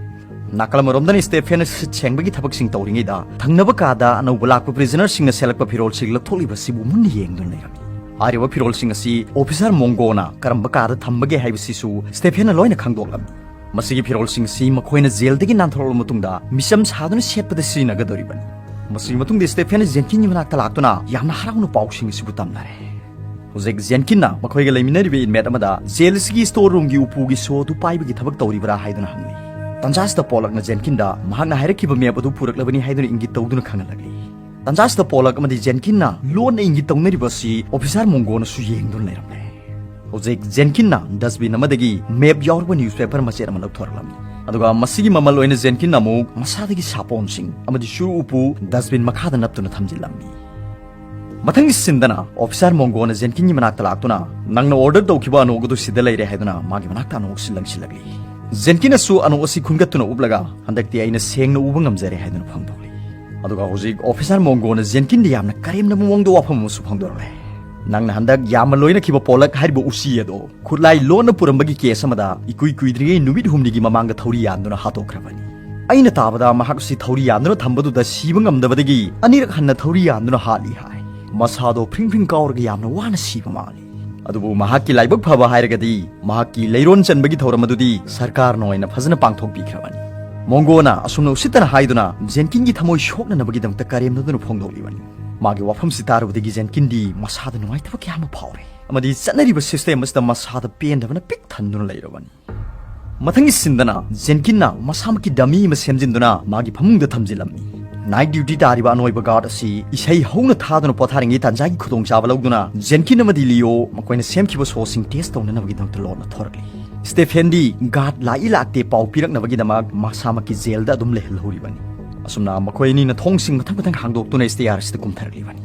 ꯅꯥꯀꯜ ꯑꯃꯔꯣꯝꯗꯅ ꯁ꯭ꯇꯦꯐꯦꯟꯅ ꯁꯤꯠ ꯁꯦꯡꯕꯒꯤ ꯊꯕꯛꯁꯤꯡ ꯇꯧꯔꯤꯉꯩꯗ, ꯊꯪꯅꯕ ꯀꯥꯗ ꯑꯅꯧꯕ ꯂꯥꯛꯄ ꯄ꯭ꯔꯤꯖꯅꯔꯁꯤꯡꯅ ꯁꯦꯠꯂꯛꯄ ꯐꯤꯔꯣꯜꯁꯤꯡ ꯂꯧꯊꯣꯛꯂꯤꯕ ꯑꯁꯤꯕꯨ ꯃꯨꯟꯅ ꯌꯦꯡꯗꯨꯅ ꯂꯩꯔꯝꯃꯤ꯫ ꯍꯥꯏꯔꯤꯕ ꯐꯤꯔꯣꯜꯁꯤꯡ ꯑꯁꯤ ꯑꯣꯐꯤꯁꯥꯔ ꯃꯣꯡꯒꯣꯅ ꯀꯔꯝꯕ ꯀꯥꯗ ꯊꯝꯕꯒꯦ ꯍꯥꯏꯕꯁꯤꯁꯨ ꯁ꯭ꯇꯦꯐꯦꯟꯅ ꯂꯣꯏꯅ ꯈꯪꯗꯣꯛꯂꯝꯃꯤ꯫ ꯃꯁꯤꯒꯤ ꯐꯤꯔꯣꯜꯁꯤꯡ ꯑꯁꯤ ꯃꯈꯣꯏꯅ ꯖꯦꯜꯗꯒꯤ ꯅꯥꯟꯊꯣꯔꯛꯂꯕ ꯃꯇꯨꯡꯗ ꯃꯤꯆꯝ ꯁꯥꯗꯨꯅ ꯁꯦꯠꯄꯗ ꯁꯤꯖꯤꯟꯅꯒꯗꯧꯔꯤꯕꯅꯤ꯫ ꯃꯁꯤꯒꯤ ꯃꯇꯨꯡꯗ ꯁ꯭ꯇꯦꯐꯦꯟꯅ ꯖꯦꯟꯀꯤꯟꯒꯤ ꯃꯅꯥꯛꯇ ꯂꯥꯛꯇꯨꯅ ꯌꯥꯝꯅ ꯍꯔꯥꯎꯅ ꯄꯥꯎꯁꯤꯡ ꯑꯁꯤꯕꯨ ꯇꯝꯅꯔꯦ꯫ ꯍꯧꯖꯤꯛ ꯖꯦꯟꯀꯤꯟꯅ ꯃꯈꯣꯏꯒ ꯂꯩꯃꯤꯟꯅꯔꯤꯕ ꯏꯟꯃꯦꯠ ꯑꯃꯗ ꯖꯦꯜ ꯑꯁꯤꯒꯤ ꯁ꯭ꯇꯣꯔ ꯔꯨꯝꯒꯤ ꯎꯄꯨꯒꯤ ꯁꯣ ꯑꯗꯨ ꯄꯥꯏꯕꯒꯤ ꯊꯕꯛ ꯇꯧꯔꯤꯕ꯭ꯔꯥ ꯍꯥꯏꯗꯨꯅ ꯍꯪꯂꯤ꯫ ꯇꯟꯖꯥꯁꯤꯗ ꯄꯣꯂꯛꯅ ꯖꯦꯟꯀꯤꯟꯗ ꯃꯍꯥꯛꯅ ꯍꯥꯏꯔꯛꯈꯤꯕ ꯃꯦꯞ ꯑꯗꯨ ꯄꯨꯔꯛꯂꯕꯅꯤ ꯍꯥꯏꯗꯨꯅ ꯏꯪꯒꯤꯠ ꯇꯧꯗꯨꯅ ꯈꯪꯍꯜꯂꯛꯂꯤ꯫ ꯇꯟꯖꯥꯁꯤꯗ ꯄꯣꯂꯛ ꯑꯃꯗꯤ ꯖꯦꯟꯀꯤꯟꯅ ꯂꯣꯟꯅ ꯏꯪꯒꯤꯠ ꯇꯧꯅꯔꯤꯕ ꯑꯁꯤ ꯑꯣꯐꯤꯁꯥꯔ ꯃꯣꯡꯒꯣꯅꯁꯨ ꯌꯦꯡꯗꯨꯅ ꯂꯩꯔꯝꯂꯦ꯫ ꯍꯧꯖꯤꯛ ꯖꯦꯟꯀꯤꯟꯅ ꯗꯁꯕꯤꯟ ꯑꯃꯗꯒꯤ ꯃꯦꯞ ꯌꯥꯎꯔꯕ ꯅ꯭ꯌꯨꯁꯄꯦꯄꯔ ꯃꯆꯦꯠ ꯑꯃ ꯂꯧꯊꯣꯔꯛꯂꯝꯃꯤ꯫ ꯑꯗꯨꯒ ꯃꯁꯤꯒꯤ ꯃꯃꯜ ꯑꯣꯏꯅ ꯖꯦꯟꯀꯤꯟꯅ ꯑꯃꯨꯛ ꯃꯁꯥꯗꯒꯤ ꯁꯥꯄꯣꯟꯁꯤꯡ ꯑꯃꯗꯤ ꯆꯨꯔꯨ ꯎꯄꯨ ꯗꯁꯕꯤꯟ ꯃꯈꯥꯗ ꯅꯞꯇꯨꯅ ꯊꯝꯖꯤꯜꯂꯝꯃꯤ꯫ ꯃꯊꯪꯒꯤ ꯁꯤꯟꯗꯅ ꯑꯣꯐꯤꯁꯥꯔ ꯃꯣꯡꯒꯣꯅ ꯖꯦꯟꯀꯤꯟꯒꯤ ꯃꯅꯥꯛꯇ ꯂꯥꯛꯇꯨꯅ, "ꯅꯪꯅ ꯑꯣꯔꯗꯔ ꯇꯧꯈꯤꯕ ꯑꯅꯣꯛ ꯑꯗꯨ ꯁꯤꯗ ꯂꯩꯔꯦ" ꯍꯥꯏꯗꯨꯅ ꯃꯥꯒꯤ ꯃꯅꯥꯛꯇ ꯑꯅꯣꯛ ꯑꯁꯤ ꯂꯪꯁꯤꯜꯂꯛꯂꯤ꯫ ꯖꯦꯟꯀꯤꯟꯅꯁꯨ ꯑꯅꯣꯛ ꯑꯁꯤ ꯈꯨꯟꯒꯠꯇꯨꯅ ꯎꯞꯂꯒ, "ꯍꯟꯗꯛꯇꯤ ꯑꯩꯅ ꯁꯦꯡꯅ ꯎꯕ ꯉꯝꯖꯔꯦ" ꯍꯥꯏꯗꯨꯅ ꯐꯣꯡꯗꯣꯛꯂꯤ꯫ ꯑꯗꯨꯒ ꯍꯧꯖꯤꯛ ꯑꯣꯐꯤꯁꯥꯔ ꯃꯣꯡꯒꯣꯅ ꯖꯦꯟꯀꯤꯟꯗ ꯌꯥꯝꯅ ꯀꯔꯦꯝꯅꯕ ꯃꯑꯣꯡꯗ ꯋꯥꯐꯝ ꯑꯃꯁꯨ ꯐꯣꯡꯗꯣꯔꯛꯂꯦ꯫ "ꯅꯪꯅ ꯍꯟꯗꯛ ꯌꯥꯝꯅ ꯂꯣꯏꯅꯈꯤꯕ ꯄꯣꯂꯛ ꯍꯥꯏꯔꯤꯕ ꯎꯆꯤ ꯑꯗꯣ ꯈꯨꯠꯂꯥꯏ ꯂꯣꯟꯅ ꯄꯨꯔꯝꯕꯒꯤ ꯀꯦꯁ ꯑꯃꯗ ꯏꯀꯨꯏ ꯀꯨꯏꯗ꯭ꯔꯤꯉꯩ ꯅꯨꯃꯤꯠ ꯍꯨꯝꯅꯤꯒꯤ ꯃꯃꯥꯡꯗ ꯊꯧꯔꯤ ꯌꯥꯟꯗꯨꯅ ꯍꯥꯠꯇꯣꯛꯈ꯭ꯔꯕꯅꯤ꯫ ꯑꯩꯅ ꯇꯥꯕꯗ ꯃꯍꯥꯛ ꯑꯁꯤ ꯊꯧꯔꯤ ꯌꯥꯟꯗꯨꯅ ꯊꯝꯕꯗꯨꯗ ꯁꯤꯕ ꯉꯝꯗꯕꯗꯒꯤ ꯑꯅꯤꯔꯛ ꯍꯟꯅ ꯊꯧꯔꯤ ꯌꯥꯟꯗꯨꯅ ꯍꯥꯠꯂꯤ ꯍꯥꯏ꯫ ꯃꯁꯥꯗꯣ ꯐ꯭ꯔꯤꯡ ꯐ꯭ꯔꯤꯡ ꯀꯥꯎꯔꯒ ꯌꯥꯝꯅ ꯋꯥꯅ ꯁꯤꯕ ꯃꯥꯜꯂꯤ꯫ ꯑꯗꯨꯕꯨ ꯃꯍꯥꯛꯀꯤ ꯂꯥꯏꯕꯛ ꯐꯕ ꯍꯥꯏꯔꯒꯗꯤ ꯃꯍꯥꯛꯀꯤ ꯂꯩꯔꯣꯟ ꯆꯟꯕꯒꯤ ꯊꯧꯔꯝ ꯑꯗꯨꯗꯤ ꯁꯔꯀꯥꯔꯅ ꯑꯣꯏꯅ ꯐꯖꯅ ꯄꯥꯡꯊꯣꯛꯄꯤꯈ꯭ꯔꯕꯅꯤ꯫" ꯃꯣꯡꯒꯣꯅ ꯑꯁꯨꯝꯅ ꯎꯁꯤꯠꯇꯅ ꯍꯥꯏꯗꯨꯅ ꯖꯦꯟꯀꯤꯟꯒꯤ ꯊꯃꯣꯏ ꯁꯣꯛꯅꯅꯕꯒꯤꯗꯃꯛꯇ ꯀꯔꯦꯝꯅꯗꯨꯅ ꯐꯣꯡꯗꯣꯛꯂꯤꯕꯅꯤ꯫ ꯃꯥꯒꯤ ꯋꯥꯐꯝꯁꯤ ꯇꯥꯔꯨꯕꯗꯒꯤ ꯖꯦꯟꯀꯤꯟꯗꯤ ꯃꯁꯥꯗ ꯅꯨꯡꯉꯥꯏꯇꯕ ꯀꯌꯥ ꯑꯃ ꯐꯥꯎꯔꯦ ꯑꯃꯗꯤ ꯆꯠꯅꯔꯤꯕ ꯁꯤꯁꯇꯦꯝ ꯑꯁꯤꯗ ꯃꯁꯥꯗ ꯄꯦꯟꯗꯕꯅ ꯄꯤꯛ ꯊꯟꯗꯨꯅ ꯂꯩꯔꯕꯅꯤ꯫ ꯃꯊꯪꯒꯤ ꯁꯤꯟꯗꯅ ꯖꯦꯟꯀꯤꯟꯅ ꯃꯁꯥꯃꯛꯀꯤ ꯗꯃꯤ ꯑꯃ ꯁꯦꯝꯖꯤꯟꯗꯨꯅ ꯃꯥꯒꯤ ꯐꯃꯨꯡꯗ ꯊꯝꯖꯤꯜꯂꯝꯃꯤ꯫ ꯅꯥꯏꯠ ꯗ꯭ꯌꯨꯇꯤ ꯇꯥꯔꯤꯕ ꯑꯅꯣꯏꯕ ꯒꯥꯔꯗ ꯑꯁꯤ ꯏꯁꯩ ꯍꯧꯅ ꯊꯥꯗꯨꯅ ꯄꯣꯊꯥꯔꯤꯉꯩ ꯇꯥꯟꯖꯥꯒꯤ ꯈꯨꯗꯣꯡꯆꯥꯕ ꯂꯧꯗꯨꯅ ꯖꯦꯟꯀꯤꯟ ꯑꯃꯗꯤ ꯂꯤꯑꯣ ꯃꯈꯣꯏꯅ ꯁꯦꯝꯈꯤꯕ ꯁꯣꯁꯤꯡ ꯇꯦꯁ ꯇꯧꯅꯅꯕꯒꯤꯗꯃꯛꯇ ꯂꯣꯟꯅ ꯊꯣꯔꯛꯂꯤ꯫ ꯁ꯭ꯇꯦꯐꯦꯟꯗꯤ ꯒꯥꯔꯗ ꯂꯥꯛꯏ ꯂꯥꯛꯇꯦ ꯄꯥꯎ ꯄꯤꯔꯛꯅꯕꯒꯤꯗꯃꯛ ꯃꯁꯥꯃꯛꯀꯤ ꯖꯦꯜꯗ ꯑꯗꯨꯝ ꯂꯩꯍꯜꯍꯧꯔꯤꯕꯅꯤ꯫ ꯑꯁꯨꯝꯅ ꯃꯈꯣꯏ ꯑꯅꯤꯅ ꯊꯣꯡꯁꯤꯡ ꯃꯊꯪ ꯃꯊꯪ ꯍꯥꯡꯗꯣꯛꯇꯨꯅ ꯁ꯭ꯇꯦꯌꯥꯔ ꯑꯁꯤꯗ ꯀꯨꯝꯊꯔꯛꯂꯤꯕꯅꯤ꯫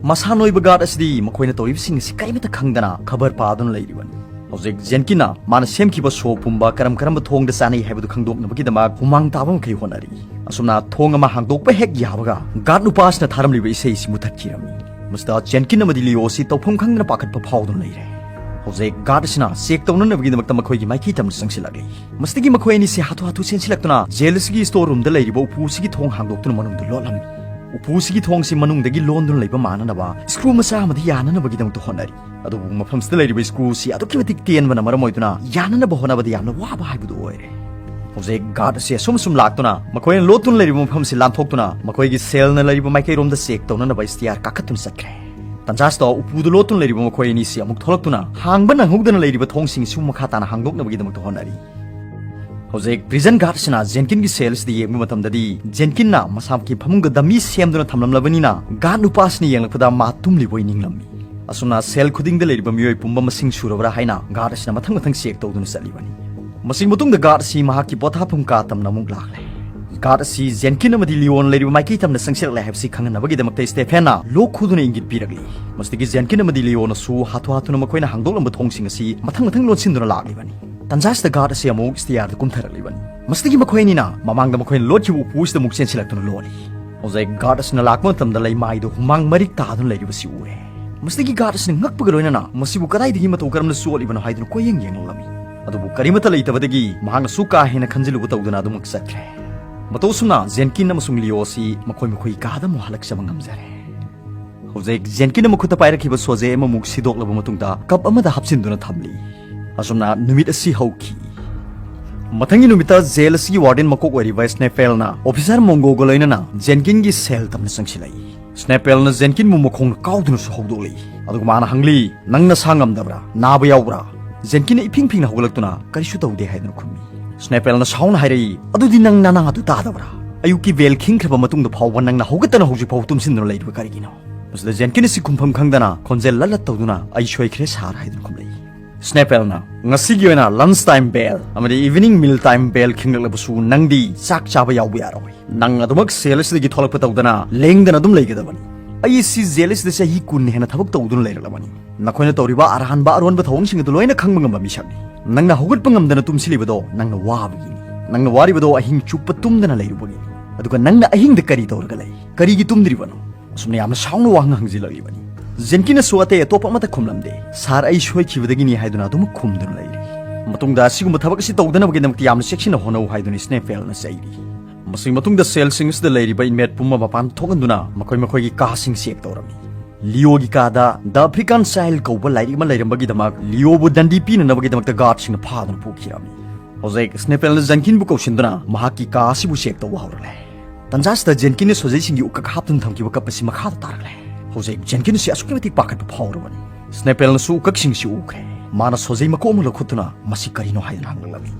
ꯃꯁꯥ ꯅꯣꯏꯕ ꯒꯥꯔꯗ ꯑꯁꯤꯗꯤ ꯃꯈꯣꯏꯅ ꯇꯧꯔꯤꯕꯁꯤꯡ ꯑꯁꯤ ꯀꯔꯤꯃꯠꯇ ꯈꯪꯗꯅ ꯈꯕꯔ ꯄꯥꯗꯨꯅ ꯂꯩꯔꯤꯕꯅꯤ꯫ ꯍꯧꯖꯤꯛ ꯖꯦꯟꯀꯤꯟꯅ ꯃꯥꯅ ꯁꯦꯝꯈꯤꯕ ꯁꯣ ꯄꯨꯝꯕ ꯀꯔꯝ ꯀꯔꯝꯕ ꯊꯣꯡꯗ ꯆꯥꯅꯩ ꯍꯥꯏꯕꯗꯨ ꯈꯪꯗꯣꯛꯅꯕꯒꯤꯗꯃꯛ ꯍꯨꯃꯥꯡ ꯇꯥꯕ ꯃꯈꯩ ꯍꯣꯠꯅꯔꯤ꯫ ꯑꯁꯨꯝꯅ ꯊꯣꯡ ꯑꯃ ꯍꯥꯡꯗꯣꯛꯄ ꯍꯦꯛ ꯌꯥꯕꯒ ꯒꯥꯔꯗ ꯅꯨꯄꯥꯁꯤꯅ ꯊꯥꯔꯝꯂꯤꯕ ꯏꯁꯩ ꯑꯁꯤ ꯃꯨꯊꯠꯈꯤꯔꯝꯃꯤ꯫ ꯃꯁꯤꯗ ꯖꯦꯟꯀꯤꯟ ꯑꯃꯗꯤ ꯂꯤꯑꯣ ꯑꯁꯤ ꯇꯧꯐꯝ ꯈꯪꯗꯅ ꯄꯥꯈꯠꯄ ꯐꯥꯎꯗꯨꯅ ꯂꯩꯔꯦ꯫ ꯍꯧꯖꯤꯛ ꯒꯥꯔꯗ ꯑꯁꯤꯅ ꯆꯦꯛ ꯇꯧꯅꯅꯕꯒꯤꯗꯃꯛꯇ ꯃꯈꯣꯏꯒꯤ ꯃꯥꯏꯀꯩ ꯇꯝꯅ ꯆꯪꯁꯤꯜꯂꯛꯂꯤ꯫ ꯃꯁꯤꯗꯒꯤ ꯃꯈꯣꯏ ꯑꯅꯤꯁꯤ ꯍꯥꯊꯨ ꯍꯥꯊꯨ ꯆꯦꯟꯁꯤꯜꯂꯛꯇꯨꯅ ꯖꯦꯜ ꯑꯁꯤꯒꯤ ꯁ꯭ꯇꯣꯔ ꯔꯨꯝꯗ ꯂꯩꯔꯤꯕ ꯎꯄꯨ ꯑꯁꯤꯒꯤ ꯊꯣꯡ ꯍꯥꯡꯗꯣꯛꯇꯨꯅ ꯃꯅꯨꯡꯗ ꯂꯣꯠꯂꯝꯃꯤ꯫ ꯎꯄꯨ ꯑꯁꯤꯒꯤ ꯊꯣꯡꯁꯤ ꯃꯅꯨꯡꯗꯒꯤ ꯂꯣꯟꯗꯨꯅ ꯂꯩꯕ ꯃꯥꯟꯅꯅꯕ ꯁ꯭ꯀ꯭ꯔꯨ ꯃꯆꯥ ꯑꯃꯗꯤ ꯌꯥꯅꯅꯕꯒꯤꯗꯃꯛꯇ ꯍꯣꯠꯅꯔꯤ꯫ ꯑꯗꯨꯕꯨ ꯃꯐꯝꯁꯤꯗ ꯂꯩꯔꯤꯕ ꯁ꯭ꯀ꯭ꯔꯨ ꯑꯁꯤ ꯑꯗꯨꯛꯀꯤ ꯃꯇꯤꯛ ꯇꯦꯟꯕꯅ ꯃꯔꯝ ꯑꯣꯏꯗꯨꯅ ꯌꯥꯅꯅꯕ ꯍꯣꯠꯅꯕꯗ ꯌꯥꯝꯅ ꯋꯥꯕ ꯍꯥꯏꯕꯗꯨ ꯑꯣꯏꯔꯦ꯫ ꯍꯧꯖꯤꯛ ꯒꯥꯔꯗ ꯑꯁꯤ ꯑꯁꯨꯝ ꯑꯁꯨꯝ ꯂꯥꯛꯇꯨꯅ ꯃꯈꯣꯏꯅ ꯂꯣꯠꯇꯨꯅ ꯂꯩꯔꯤꯕ ꯃꯐꯝꯁꯤ ꯂꯥꯟꯊꯣꯛꯇꯨꯅ ꯃꯈꯣꯏꯒꯤ ꯁꯦꯜꯅ ꯂꯩꯔꯤꯕ ꯃꯥꯏꯀꯩꯔꯣꯝꯗ ꯆꯦꯛ ꯇꯧꯅꯅꯕ ꯁ꯭ꯇꯤꯌꯥꯔ ꯀꯥꯈꯠꯇꯨꯅ ꯆꯠꯈ꯭ꯔꯦ꯫ ꯇꯟꯖꯥꯁꯤꯗ ꯎꯄꯨꯗ ꯂꯣꯠꯇꯨꯅ ꯂꯩꯔꯤꯕ ꯃꯈꯣꯏ ꯑꯅꯤꯁꯤ ꯑꯃꯨꯛ ꯊꯣꯛꯂꯛꯇꯨꯅ ꯍꯥꯡꯕ ꯅꯪꯍꯧꯗꯅ ꯂꯩꯔꯤꯕ ꯊꯣꯡꯁꯤꯡꯁꯨ ꯃꯈꯥ ꯇꯥꯅ ꯍꯥꯡꯗꯣꯛꯅꯕꯒꯤꯗꯃꯛꯇ ꯍꯣꯠꯅꯔꯤ꯫ ꯍꯧꯖꯤꯛ ꯄ꯭ꯔꯤꯖꯟ ꯒꯥꯔꯗꯁꯤꯅ ꯖꯦꯟꯀꯤꯟꯒꯤ ꯁꯦꯜꯁꯤꯗ ꯌꯦꯡꯕ ꯃꯇꯝꯗꯗꯤ ꯖꯦꯟꯀꯤꯟꯅ ꯃꯁꯥꯃꯛꯀꯤ ꯐꯃꯨꯡꯗ ꯗꯝꯃꯤ ꯁꯦꯝꯗꯨꯅ ꯊꯝꯂꯝꯂꯕꯅꯤꯅ ꯒꯥꯔꯗ ꯅꯨꯄꯥꯁꯤꯅ ꯌꯦꯡꯂꯛꯄꯗ ꯃꯥ ꯇꯨꯝꯂꯤꯕꯣꯏ ꯅꯤꯡꯂꯝꯃꯤ꯫ ꯑꯁꯨꯝꯅ ꯁꯦꯜ ꯈꯨꯗꯤꯡꯗ ꯂꯩꯔꯤꯕ ꯃꯤꯑꯣꯏ ꯄꯨꯝꯕ ꯃꯁꯤꯡ ꯁꯨꯔꯕ꯭ꯔꯥ ꯍꯥꯏꯅ ꯒꯥꯔꯗ ꯑꯁꯤꯅ ꯃꯊꯪ ꯃꯊꯪ ꯆꯦꯛ ꯇꯧꯗꯨꯅ ꯆꯠꯂꯤꯕꯅꯤ꯫ ꯃꯁꯤꯒꯤ ꯃꯇꯨꯡꯗ ꯒꯥꯔꯗ ꯑꯁꯤ ꯃꯍꯥꯛꯀꯤ ꯄꯣꯊꯥꯐꯝ ꯀꯥ ꯇꯝꯅ ꯑꯃꯨꯛ ꯂꯥꯛꯂꯦ꯫ ꯒꯥꯔꯗ ꯑꯁꯤ ꯖꯦꯟꯀꯤꯟ ꯑꯃꯗꯤ ꯂꯤꯑꯣꯅ ꯂꯩꯔꯤꯕ ꯃꯥꯏꯀꯩ ꯇꯝꯅ ꯆꯪꯁꯤꯜꯂꯛꯂꯦ ꯍꯥꯏꯕꯁꯤ ꯈꯪꯍꯟꯅꯕꯒꯤꯗꯃꯛꯇ ꯁ꯭ꯇꯦꯐꯦꯟꯅ ꯂꯣꯛ ꯈꯨꯗꯨꯅ ꯏꯪꯒꯤꯠ ꯄꯤꯔꯛꯂꯤ꯫ ꯃꯁꯤꯗꯒꯤ ꯖꯦꯟꯀꯤꯟ ꯑꯃꯗꯤ ꯂꯤꯑꯣꯅꯁꯨ ꯍꯥꯊꯨ ꯍꯥꯊꯨꯅ ꯃꯈꯣꯏꯅ ꯍꯥꯡꯗꯣꯛꯂꯝꯕ ꯊꯣꯡꯁꯤꯡ ꯑꯁꯤ ꯃꯊꯪ ꯃꯊꯪ ꯂꯣꯟꯁꯤꯟꯗꯨꯅ ꯂꯥꯛꯂꯤꯕꯅꯤ꯫ ꯇꯟꯖꯥꯁꯤꯗ ꯒꯥꯔꯗ ꯑꯁꯤ ꯑꯃꯨꯛ ꯁ꯭ꯇꯤꯌꯥꯔꯗ ꯀꯨꯝꯊꯔꯛꯂꯤꯕꯅꯤ꯫ ꯃꯁꯤꯗꯒꯤ ꯃꯈꯣꯏ ꯑꯅꯤꯅ ꯃꯃꯥꯡꯗ ꯃꯈꯣꯏꯅ ꯂꯣꯠꯈꯤꯕ ꯎꯄꯨ ꯑꯁꯤꯗ ꯑꯃꯨꯛ ꯆꯦꯟꯁꯤꯜꯂꯛꯇꯨꯅ ꯂꯣꯠꯂꯤ꯫ ꯍꯧꯖꯤꯛ ꯒꯥꯔꯗ ꯑꯁꯤꯅ ꯂꯥꯛꯄ ꯃꯇꯝꯗ ꯂꯩꯃꯥꯏꯗ ꯍꯨꯃꯥꯡ ꯃꯔꯤꯛ ꯇꯥꯗꯨꯅ ꯂꯩꯔꯤꯕꯁꯤ ꯎꯔꯦ꯫ ꯃꯁꯤꯗꯒꯤ ꯒꯥꯔꯗ ꯑꯁꯤꯅ ꯉꯛꯄꯒ ꯂꯣꯏꯅꯅ ꯃꯁꯤꯕꯨ ꯀꯗꯥꯏꯗꯒꯤ ꯃꯇꯧ ꯀꯔꯝꯅ ꯆꯣꯠꯂꯤꯕꯅꯣ ꯍꯥꯏꯗꯨꯅ ꯀꯣꯏꯌꯦꯡ ꯌꯦꯡꯂꯛꯂꯝꯃꯤ꯫ ꯑꯗꯨꯕꯨ ꯀꯔꯤꯃꯠꯇ ꯂꯩꯇꯕꯗꯒꯤ ꯃꯍꯥꯛꯅꯁꯨ ꯀꯥ ꯍꯦꯟꯅ ꯈꯟꯖꯤꯜꯂꯨꯕ ꯇꯧꯗꯅ ꯑꯗꯨꯃꯛ ꯆꯠꯈ꯭ꯔꯦ꯫ ꯃꯇꯧ ꯑꯁꯨꯝꯅ ꯖꯦꯟꯀꯤꯟ ꯑꯃꯁꯨꯡ ꯂꯤꯑꯣ ꯑꯁꯤ ꯃꯈꯣꯏ ꯃꯈꯣꯏ ꯀꯥꯗ ꯑꯃꯨꯛ ꯍꯜꯂꯛꯆꯕ ꯉꯝꯖꯔꯦ꯫ ꯍꯧꯖꯤꯛ ꯖꯦꯟꯀꯤꯟꯅ ꯃꯈꯨꯠꯇ ꯄꯥꯏꯔꯛꯈꯤꯕ ꯁꯣꯖꯦ ꯑꯃꯃꯨꯛ ꯁꯤꯗꯣꯛꯂꯕ ꯃꯇꯨꯡꯗ ꯀꯞ ꯑꯃꯗ ꯍꯥꯞꯆꯤꯟꯗꯨꯅ ꯊꯝꯂꯤ꯫ ꯑꯁꯨꯝꯅ ꯅꯨꯃꯤꯠ ꯑꯁꯤ ꯍꯧꯈꯤ꯫ ꯃꯊꯪꯒꯤ ꯅꯨꯃꯤꯠꯇ ꯖꯦꯜ ꯑꯁꯤꯒꯤ ꯋꯥꯔꯗꯦꯟ ꯃꯀꯣꯛ ꯑꯣꯏꯔꯤꯕ ꯁ꯭ꯅꯦꯐꯦꯜꯅ ꯑꯣꯐꯤꯁꯥꯔ ꯃꯣꯡꯒꯣꯒ ꯂꯣꯏꯅꯅ ꯖꯦꯟꯀꯤꯟꯒꯤ ꯁꯦꯜ ꯇꯝꯅ ꯆꯪꯁꯤꯜꯂꯛꯏ꯫ ꯁ꯭ꯅꯦꯐꯦꯜꯅ ꯖꯦꯟꯀꯤꯟꯕꯨ ꯃꯈꯣꯡꯅ ꯀꯥꯎꯗꯨꯅꯁꯨ ꯍꯧꯗꯣꯛꯂꯛꯏ꯫ ꯑꯗꯨꯒ ꯃꯥꯅ ꯍꯪꯂꯤ, "ꯅꯪ ꯅꯁꯥ ꯉꯝꯗꯕ꯭ꯔꯥ? ꯅꯥꯕ ꯌꯥꯎꯕ꯭ꯔꯥ?" ꯖꯦꯟꯀꯤꯟꯅ ꯏꯐꯤꯡ ꯐꯤꯡꯅ ꯍꯧꯒꯠꯂꯛꯇꯨꯅ, "ꯀꯔꯤꯁꯨ ꯇꯧꯗꯦ" ꯍꯥꯏꯗꯨꯅ ꯈꯨꯝꯃꯤ꯫ ꯁ꯭ꯅꯦꯐꯦꯜꯅ ꯁꯥꯎꯅ ꯍꯥꯏꯔꯛꯏ, "ꯑꯗꯨꯗꯤ ꯅꯪ ꯅꯅꯥ ꯑꯗꯨ ꯇꯥꯗꯕ꯭ꯔꯥ? ꯑꯌꯨꯛꯀꯤ ꯕꯦꯜ ꯈꯤꯡꯈ꯭ꯔꯕ ꯃꯇꯨꯡꯗ ꯐꯥꯎꯕ ꯅꯪꯅ ꯍꯧꯒꯠꯇꯅ ꯍꯧꯖꯤꯛ ꯐꯥꯎꯕ ꯇꯨꯝꯁꯤꯟꯗꯨꯅ ꯂꯩꯔꯤꯕ ꯀꯔꯤꯒꯤꯅꯣ?" ꯃꯁꯤꯗ ꯖꯦꯟꯀꯤꯟ ꯑꯁꯤ ꯈꯨꯝꯐꯝ ꯈꯪꯗꯅ ꯈꯣꯟꯖꯦꯜ ꯂꯠ ꯂꯠ ꯇꯧꯗꯨꯅ, "ꯑꯩ ꯁꯣꯏꯈ꯭ꯔꯦ ꯁꯥꯔ" ꯍꯥꯏꯗꯨꯅ ꯈꯨꯝꯂꯛꯏ꯫ ꯁ꯭ꯅꯦꯐꯦꯜꯅ, "ꯉꯁꯤꯒꯤ ꯑꯣꯏꯅ ꯂꯟꯆ ꯇꯥꯏꯝ ꯕꯦꯜ ꯑꯃꯗꯤ ꯏꯚꯤꯅꯤꯡ ꯃꯤꯜ ꯇꯥꯏꯝ ꯕꯦꯜ ꯈꯤꯡꯂꯛꯂꯕꯁꯨ ꯅꯪꯗꯤ ꯆꯥꯛ ꯆꯥꯕ ꯌꯥꯎꯕ ꯌꯥꯔꯣꯏ꯫ ꯅꯪ ꯑꯗꯨꯃꯛ ꯁꯦꯜ ꯑꯁꯤꯗꯒꯤ ꯊꯣꯛꯂꯛꯄ ꯇꯧꯗꯅ ꯂꯦꯡꯗꯅ ꯑꯗꯨꯝ ꯂꯩꯒꯗꯕꯅꯤ꯫ ꯑꯩ ꯁꯤ ꯖꯦꯜ ꯑꯁꯤꯗ ꯆꯍꯤ ꯀꯨꯟ ꯍꯦꯟꯅ ꯊꯕꯛ ꯇꯧꯗꯨꯅ ꯂꯩꯔꯛꯂꯕꯅꯤ꯫ ꯅꯈꯣꯏꯅ ꯇꯧꯔꯤꯕ ꯑꯔꯥꯟꯕ ꯑꯔꯣꯟꯕ ꯊꯧꯑꯣꯡꯁꯤꯡ ꯑꯗꯨ ꯂꯣꯏꯅ ꯈꯪꯕ ꯉꯝꯕ ꯃꯤꯁꯛꯅꯤ꯫ ꯅꯪꯅ ꯍꯧꯒꯠꯄ ꯉꯝꯗꯅ ꯇꯨꯝꯁꯤꯜꯂꯤꯕꯗꯣ ꯅꯪꯅ ꯋꯥꯕꯒꯤꯅꯤ꯫ ꯅꯪꯅ ꯋꯥꯔꯤꯕꯗꯣ ꯑꯍꯤꯡ ꯆꯨꯞꯄ ꯇꯨꯝꯗꯅ ꯂꯩꯔꯨꯕꯒꯤꯅꯤ꯫ ꯑꯗꯨꯒ ꯅꯪꯅ ꯑꯍꯤꯡꯗ ꯀꯔꯤ ꯇꯧꯔꯒ ꯂꯩ? ꯀꯔꯤꯒꯤ ꯇꯨꯝꯗ꯭ꯔꯤꯕꯅꯣ?" ꯑꯁꯨꯝꯅ ꯌꯥꯝꯅ ꯁꯥꯎꯅ ꯋꯥꯍꯪ ꯍꯪꯖꯤꯜꯂꯛꯂꯤꯕꯅꯤ꯫ ꯖꯦꯟꯀꯤꯟꯅꯁꯨ ꯑꯇꯩ ꯑꯇꯣꯞꯄ ꯑꯃꯠꯇ ꯈꯨꯝꯂꯝꯗꯦ꯫ "ꯁꯥꯔ, ꯑꯩ ꯁꯣꯏꯈꯤꯕꯗꯒꯤꯅꯤ" ꯍꯥꯏꯗꯨꯅ ꯑꯗꯨꯝ ꯈꯨꯝꯗꯨꯅ ꯂꯩꯔꯤ꯫ ꯃꯇꯨꯡꯗ ꯑꯁꯤꯒꯨꯝꯕ ꯊꯕꯛ ꯑꯁꯤ ꯇꯧꯗꯅꯕꯒꯤꯗꯃꯛꯇ ꯌꯥꯝꯅ ꯆꯦꯛꯁꯤꯟꯅ ꯍꯣꯠꯅꯧ ꯍꯥꯏꯗꯨꯅ ꯁ꯭ꯅꯦꯐꯦꯜꯅ ꯆꯩꯔꯤ꯫ ꯃꯁꯤꯒꯤ ꯃꯇꯨꯡꯗ ꯁꯦꯜꯁꯤꯡ ꯑꯁꯤꯗ ꯂꯩꯔꯤꯕ ꯏꯟꯃꯦꯠ ꯄꯨꯝꯕ ꯃꯄꯥꯟ ꯊꯣꯛꯍꯟꯗꯨꯅ ꯃꯈꯣꯏ ꯃꯈꯣꯏꯒꯤ ꯀꯥꯁꯤꯡ ꯆꯦꯛ ꯇꯧꯔꯝꯃꯤ꯫ ꯂꯤꯑꯣꯒꯤ ꯀꯥꯗ The African Child ꯀꯧꯕ ꯂꯥꯏꯔꯤꯛ ꯑꯃ ꯂꯩꯔꯝꯕꯒꯤꯗꯃꯛ ꯂꯤꯑꯣꯕꯨ ꯗꯟꯗꯤ ꯄꯤꯅꯅꯕꯒꯤꯗꯃꯛꯇ ꯒꯥꯔꯗꯁꯤꯡꯅ ꯐꯥꯗꯨꯅ ꯄꯨꯈꯤꯔꯝꯃꯤ꯫ ꯍꯧꯖꯤꯛ ꯁ꯭ꯅꯦꯐꯦꯜꯅ ꯖꯦꯟꯀꯤꯟꯕꯨ ꯀꯧꯁꯤꯟꯗꯨꯅ ꯃꯍꯥꯛꯀꯤ ꯀꯥ ꯑꯁꯤꯕꯨ ꯆꯦꯛ ꯇꯧꯕ ꯍꯧꯔꯛꯂꯦ꯫ ꯇꯟꯖꯥꯁꯤꯗ ꯖꯦꯟꯀꯤꯟꯅ ꯁꯣꯖꯩꯁꯤꯡꯒꯤ ꯎꯀꯛ ꯍꯥꯞꯇꯨꯅ ꯊꯝꯈꯤꯕ ꯀꯞ ꯑꯁꯤ ꯃꯈꯥꯗ ꯇꯥꯔꯛꯂꯦ꯫ ꯍꯧꯖꯤꯛ ꯖꯦꯟꯀꯤꯟ ꯑꯁꯤ ꯑꯁꯨꯛꯀꯤ ꯃꯇꯤꯛ ꯄꯥꯈꯠꯄ ꯐꯥꯎꯔꯕꯅꯤ꯫ ꯁ꯭ꯅꯦꯐꯦꯜꯅꯁꯨ ꯎꯀꯛꯁꯤꯡꯁꯤ ꯎꯈ꯭ꯔꯦ꯫ ꯃꯥꯅ ꯁꯣꯖꯩ ꯃꯀꯣꯛ ꯑꯃ ꯂꯧꯈꯠꯇꯨꯅ "ꯃꯁꯤ ꯀꯔꯤꯅꯣ?" ꯍꯥꯏꯗꯨꯅ ꯍꯪꯂꯛꯂꯝꯃꯤ꯫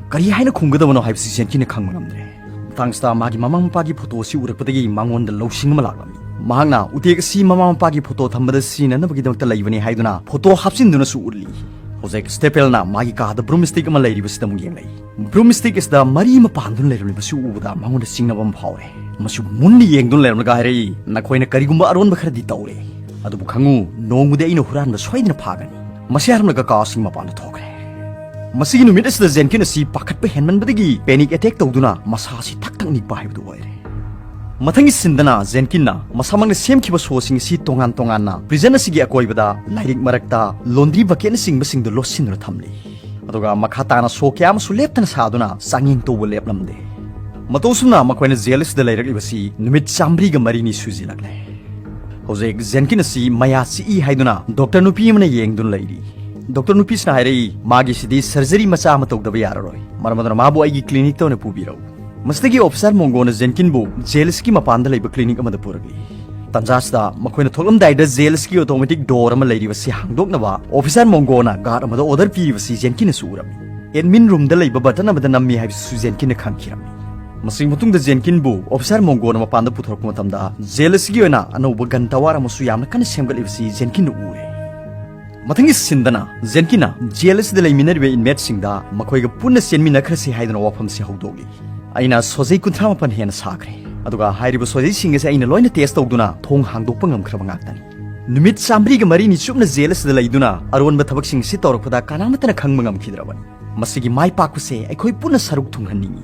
ꯀꯔꯤ ꯍꯥꯏꯅ ꯈꯨꯝꯒꯗꯕꯅꯣ ꯍꯥꯏꯕꯁꯤ ꯖꯦꯟꯀꯤꯟꯅ ꯈꯪꯕ ꯉꯝꯗ꯭ꯔꯦ꯫ ꯃꯇꯥꯡꯁꯤꯗ ꯃꯥꯒꯤ ꯃꯃꯥ ꯃꯄꯥꯒꯤ ꯐꯣꯇꯣ ꯑꯁꯤ ꯎꯔꯛꯄꯗꯒꯤ ꯃꯉꯣꯟꯗ ꯂꯧꯁꯤꯡ ꯑꯃ ꯂꯥꯛꯂꯝꯃꯤ꯫ ꯃꯍꯥꯛꯅ ꯎꯇꯦꯛ ꯑꯁꯤ ꯃꯃꯥ ꯃꯄꯥꯒꯤ ꯐꯣꯇꯣ ꯊꯝꯕꯗ ꯁꯤꯖꯤꯟꯅꯅꯕꯒꯤꯗꯃꯛꯇ ꯂꯩꯕꯅꯤ ꯍꯥꯏꯗꯨꯅ ꯐꯣꯇꯣ ꯍꯥꯞꯆꯤꯟꯗꯨꯅꯁꯨ ꯎꯠꯂꯤ꯫ ꯍꯧꯖꯤꯛ ꯁ꯭ꯅꯦꯐꯦꯜꯅ ꯃꯥꯒꯤ ꯀꯥꯗ ꯕ꯭ꯔꯨꯝꯁ꯭ꯇꯤꯛ ꯑꯃ ꯂꯩꯔꯤꯕꯁꯤꯗ ꯑꯃꯨꯛ ꯌꯦꯡꯂꯛꯏ꯫ ꯕ꯭ꯔꯨꯝꯁ꯭ꯇꯤꯛ ꯑꯁꯤꯗ ꯃꯔꯤ ꯑꯃ ꯄꯥꯟꯗꯨꯅ ꯂꯩꯔꯝꯂꯤꯕꯁꯤ ꯎꯕꯗ ꯃꯉꯣꯟꯗ ꯆꯤꯡꯅꯕ ꯑꯃ ꯐꯥꯎꯔꯦ꯫ ꯃꯁꯤ ꯃꯨꯟꯅ ꯌꯦꯡꯗꯨꯅ ꯂꯩꯔꯝꯂꯒ ꯍꯥꯏꯔꯛꯏ, "ꯅꯈꯣꯏꯅ ꯀꯔꯤꯒꯨꯝꯕ ꯑꯔꯣꯟꯕ ꯈꯔꯗꯤ ꯇꯧꯔꯦ꯫ ꯑꯗꯨꯕꯨ ꯈꯪꯉꯨ, ꯅꯣꯡꯃꯗꯤ ꯑꯩꯅ ꯍꯨꯔꯥꯟꯕ ꯁꯣꯏꯗꯅ ꯐꯥꯒꯅꯤ"꯫ ꯃꯁꯤ ꯍꯥꯏꯔꯝꯂꯒ ꯀꯥꯁꯤꯡ ꯃꯄꯥꯟꯗ ꯊꯣꯛꯈ꯭ꯔꯦ꯫ ꯃꯁꯤꯒꯤ ꯅꯨꯃꯤꯠ ꯑꯁꯤꯗ ꯖꯦꯟꯀꯤꯟ ꯑꯁꯤ ꯄꯥꯈꯠꯄ ꯍꯦꯟꯃꯟꯕꯗꯒꯤ ꯄꯦꯅꯤꯛ ꯑꯦꯇꯦꯛ ꯇꯧꯗꯨꯅ ꯃꯁꯥ ꯑꯁꯤ ꯊꯛ ꯊꯛ ꯅꯤꯛꯄ ꯍꯥꯏꯕꯗꯨ ꯑꯣꯏꯔꯦ꯫ ꯃꯊꯪꯒꯤ ꯁꯤꯟꯗꯅ ꯖꯦꯟꯀꯤꯟꯅ ꯃꯁꯥꯃꯛꯅ ꯁꯦꯝꯈꯤꯕ ꯁꯣꯁꯤꯡ ꯑꯁꯤ ꯇꯣꯉꯥꯟ ꯇꯣꯉꯥꯟꯅ ꯄ꯭ꯔꯤꯖꯟ ꯑꯁꯤꯒꯤ ꯑꯀꯣꯏꯕꯗ ꯂꯥꯏꯔꯤꯛ ꯃꯔꯛꯇ, ꯂꯣꯟꯗ꯭ꯔꯤ ꯕꯀꯦꯠꯅꯆꯤꯡꯕꯁꯤꯡꯗ ꯂꯣꯠꯁꯤꯟꯗꯨꯅ ꯊꯝꯂꯤ꯫ ꯑꯗꯨꯒ ꯃꯈꯥ ꯇꯥꯅ ꯁꯣ ꯀꯌꯥ ꯑꯃꯁꯨ ꯂꯦꯞꯇꯅ ꯁꯥꯗꯨꯅ ꯆꯥꯡꯌꯦꯡ ꯇꯧꯕ ꯂꯦꯞꯂꯝꯗꯦ꯫ ꯃꯇꯧ ꯑꯁꯨꯝꯅ ꯃꯈꯣꯏꯅ ꯖꯦꯜ ꯑꯁꯤꯗ ꯂꯩꯔꯛꯂꯤꯕꯁꯤ ꯅꯨꯃꯤꯠ ꯆꯥꯃꯔꯤꯒ ꯃꯔꯤꯅꯤ ꯁꯨꯖꯤꯜꯂꯛꯂꯦ꯫ ꯍꯧꯖꯤꯛ ꯖꯦꯟꯀꯤꯟ ꯑꯁꯤ ꯃꯌꯥ ꯆꯤꯛꯏ ꯍꯥꯏꯗꯨꯅ ꯗꯣꯛꯇꯔ ꯅꯨꯄꯤ ꯑꯃꯅ ꯌꯦꯡꯗꯨꯅ ꯂꯩꯔꯤ꯫ ꯗꯣꯛꯇꯔ ꯅꯨꯄꯤꯁꯤꯅ ꯍꯥꯏꯔꯛꯏ, "ꯃꯥꯒꯤꯁꯤꯗꯤ ꯁꯔꯖꯔꯤ ꯃꯆꯥ ꯑꯃ ꯇꯧꯗꯕ ꯌꯥꯔꯔꯣꯏ꯫ ꯃꯔꯝ ꯑꯗꯨꯅ ꯃꯥꯕꯨ ꯑꯩꯒꯤ ꯀ꯭ꯂꯤꯅꯤꯛꯇ ꯑꯣꯏꯅ ꯄꯨꯕꯤꯔꯛꯎ"꯫ ꯃꯁꯤꯗꯒꯤ ꯑꯣꯐꯤꯁꯥꯔ ꯃꯣꯡꯒꯣꯅ ꯖꯦꯟꯀꯤꯟꯕꯨ ꯖꯦꯜꯁꯀꯤ ꯃꯄꯥꯟꯗ ꯂꯩꯕ ꯀ꯭ꯂꯤꯅꯤꯛ ꯑꯃꯗ ꯄꯨꯔꯛꯂꯤ꯫ ꯇꯟꯖꯥꯁꯤꯗ ꯃꯈꯣꯏꯅ ꯊꯣꯛꯂꯝꯗꯥꯏꯗ ꯖꯦꯜꯁꯀꯤ ꯑꯣꯇꯣꯃꯦꯇꯤꯛ ꯗꯣꯔ ꯑꯃ ꯂꯩꯔꯤꯕꯁꯤ ꯍꯥꯡꯗꯣꯛꯅꯕ ꯑꯣꯐꯤꯁꯥꯔ ꯃꯣꯡꯒꯣꯅ ꯒꯥꯔꯗ ꯑꯃꯗ ꯑꯣꯔꯗꯔ ꯄꯤꯔꯤꯕꯁꯤ ꯖꯦꯟꯀꯤꯟꯅꯁꯨ ꯎꯔꯝꯃꯤ꯫ ꯑꯦꯗꯃꯤꯟ ꯔꯨꯝꯗ ꯂꯩꯕ ꯕꯇꯟ ꯑꯃꯗ ꯅꯝꯃꯤ ꯍꯥꯏꯕꯁꯤꯁꯨ ꯖꯦꯟꯀꯤꯟꯅ ꯈꯪꯈꯤꯔꯝꯃꯤ꯫ ꯃꯁꯤꯒꯤ ꯃꯇꯨꯡꯗ ꯖꯦꯟꯀꯤꯟꯕꯨ ꯑꯣꯐꯤꯁꯥꯔ ꯃꯣꯡꯒꯣꯅ ꯃꯄꯥꯟꯗ ꯄꯨꯊꯣꯔꯛꯄ ꯃꯇꯝꯗ ꯖꯦꯜ ꯑꯁꯤꯒꯤ ꯑꯣꯏꯅ ꯑꯅꯧꯕ ꯒꯟ ꯇꯋꯥꯔ ꯑꯃꯁꯨ ꯌꯥꯝꯅ ꯀꯟꯅ ꯁꯦꯝꯒꯠꯂꯤꯕꯁꯤ ꯖꯦꯟꯀꯤꯟꯅ ꯎꯔꯦ꯫ ꯃꯊꯪꯒꯤ ꯁꯤꯟꯗꯅ ꯖꯦꯟꯀꯤꯟꯅ ꯖꯦꯜ ꯑꯁꯤꯗ ꯂꯩꯃꯤꯟꯅꯔꯤꯕ ꯏꯟꯃꯦꯠꯁꯤꯡꯗ ꯃꯈꯣꯏꯒ ꯄꯨꯟꯅ ꯆꯦꯟꯃꯤꯟꯅꯈ꯭ꯔꯁꯤ ꯍꯥꯏꯗꯨꯅ ꯋꯥꯐꯝꯁꯤ ꯍꯧꯗꯣꯛꯂꯤ꯫ "ꯑꯩꯅ ꯁꯣꯖꯩ ꯀꯨꯟꯊ꯭ꯔꯥ ꯃꯥꯄꯟ ꯍꯦꯟꯅ ꯁꯥꯈ꯭ꯔꯦ꯫ ꯑꯗꯨꯒ ꯍꯥꯏꯔꯤꯕ ꯁꯣꯖꯩꯁꯤꯡ ꯑꯁꯤ ꯑꯩꯅ ꯂꯣꯏꯅ ꯇꯦꯁ ꯇꯧꯗꯨꯅ ꯊꯣꯡ ꯍꯥꯡꯗꯣꯛꯄ ꯉꯝꯈ꯭ꯔꯕ ꯉꯥꯛꯇꯅꯤ꯫ ꯅꯨꯃꯤꯠ ꯆꯥꯃꯔꯤꯒ ꯃꯔꯤꯅꯤ ꯆꯨꯞꯅ ꯖꯦꯜ ꯑꯁꯤꯗ ꯂꯩꯗꯨꯅ ꯑꯔꯣꯟꯕ ꯊꯕꯛꯁꯤꯡ ꯑꯁꯤ ꯇꯧꯔꯛꯄꯗ ꯀꯅꯥꯃꯠꯇꯅ ꯈꯪꯕ ꯉꯝꯈꯤꯗ꯭ꯔꯕꯅꯤ꯫ ꯃꯁꯤꯒꯤ ꯃꯥꯏ ꯄꯥꯛꯄꯁꯦ ꯑꯩꯈꯣꯏ ꯄꯨꯟꯅ ꯁꯔꯨꯛ ꯊꯨꯡꯍꯟꯅꯤꯡꯏ"꯫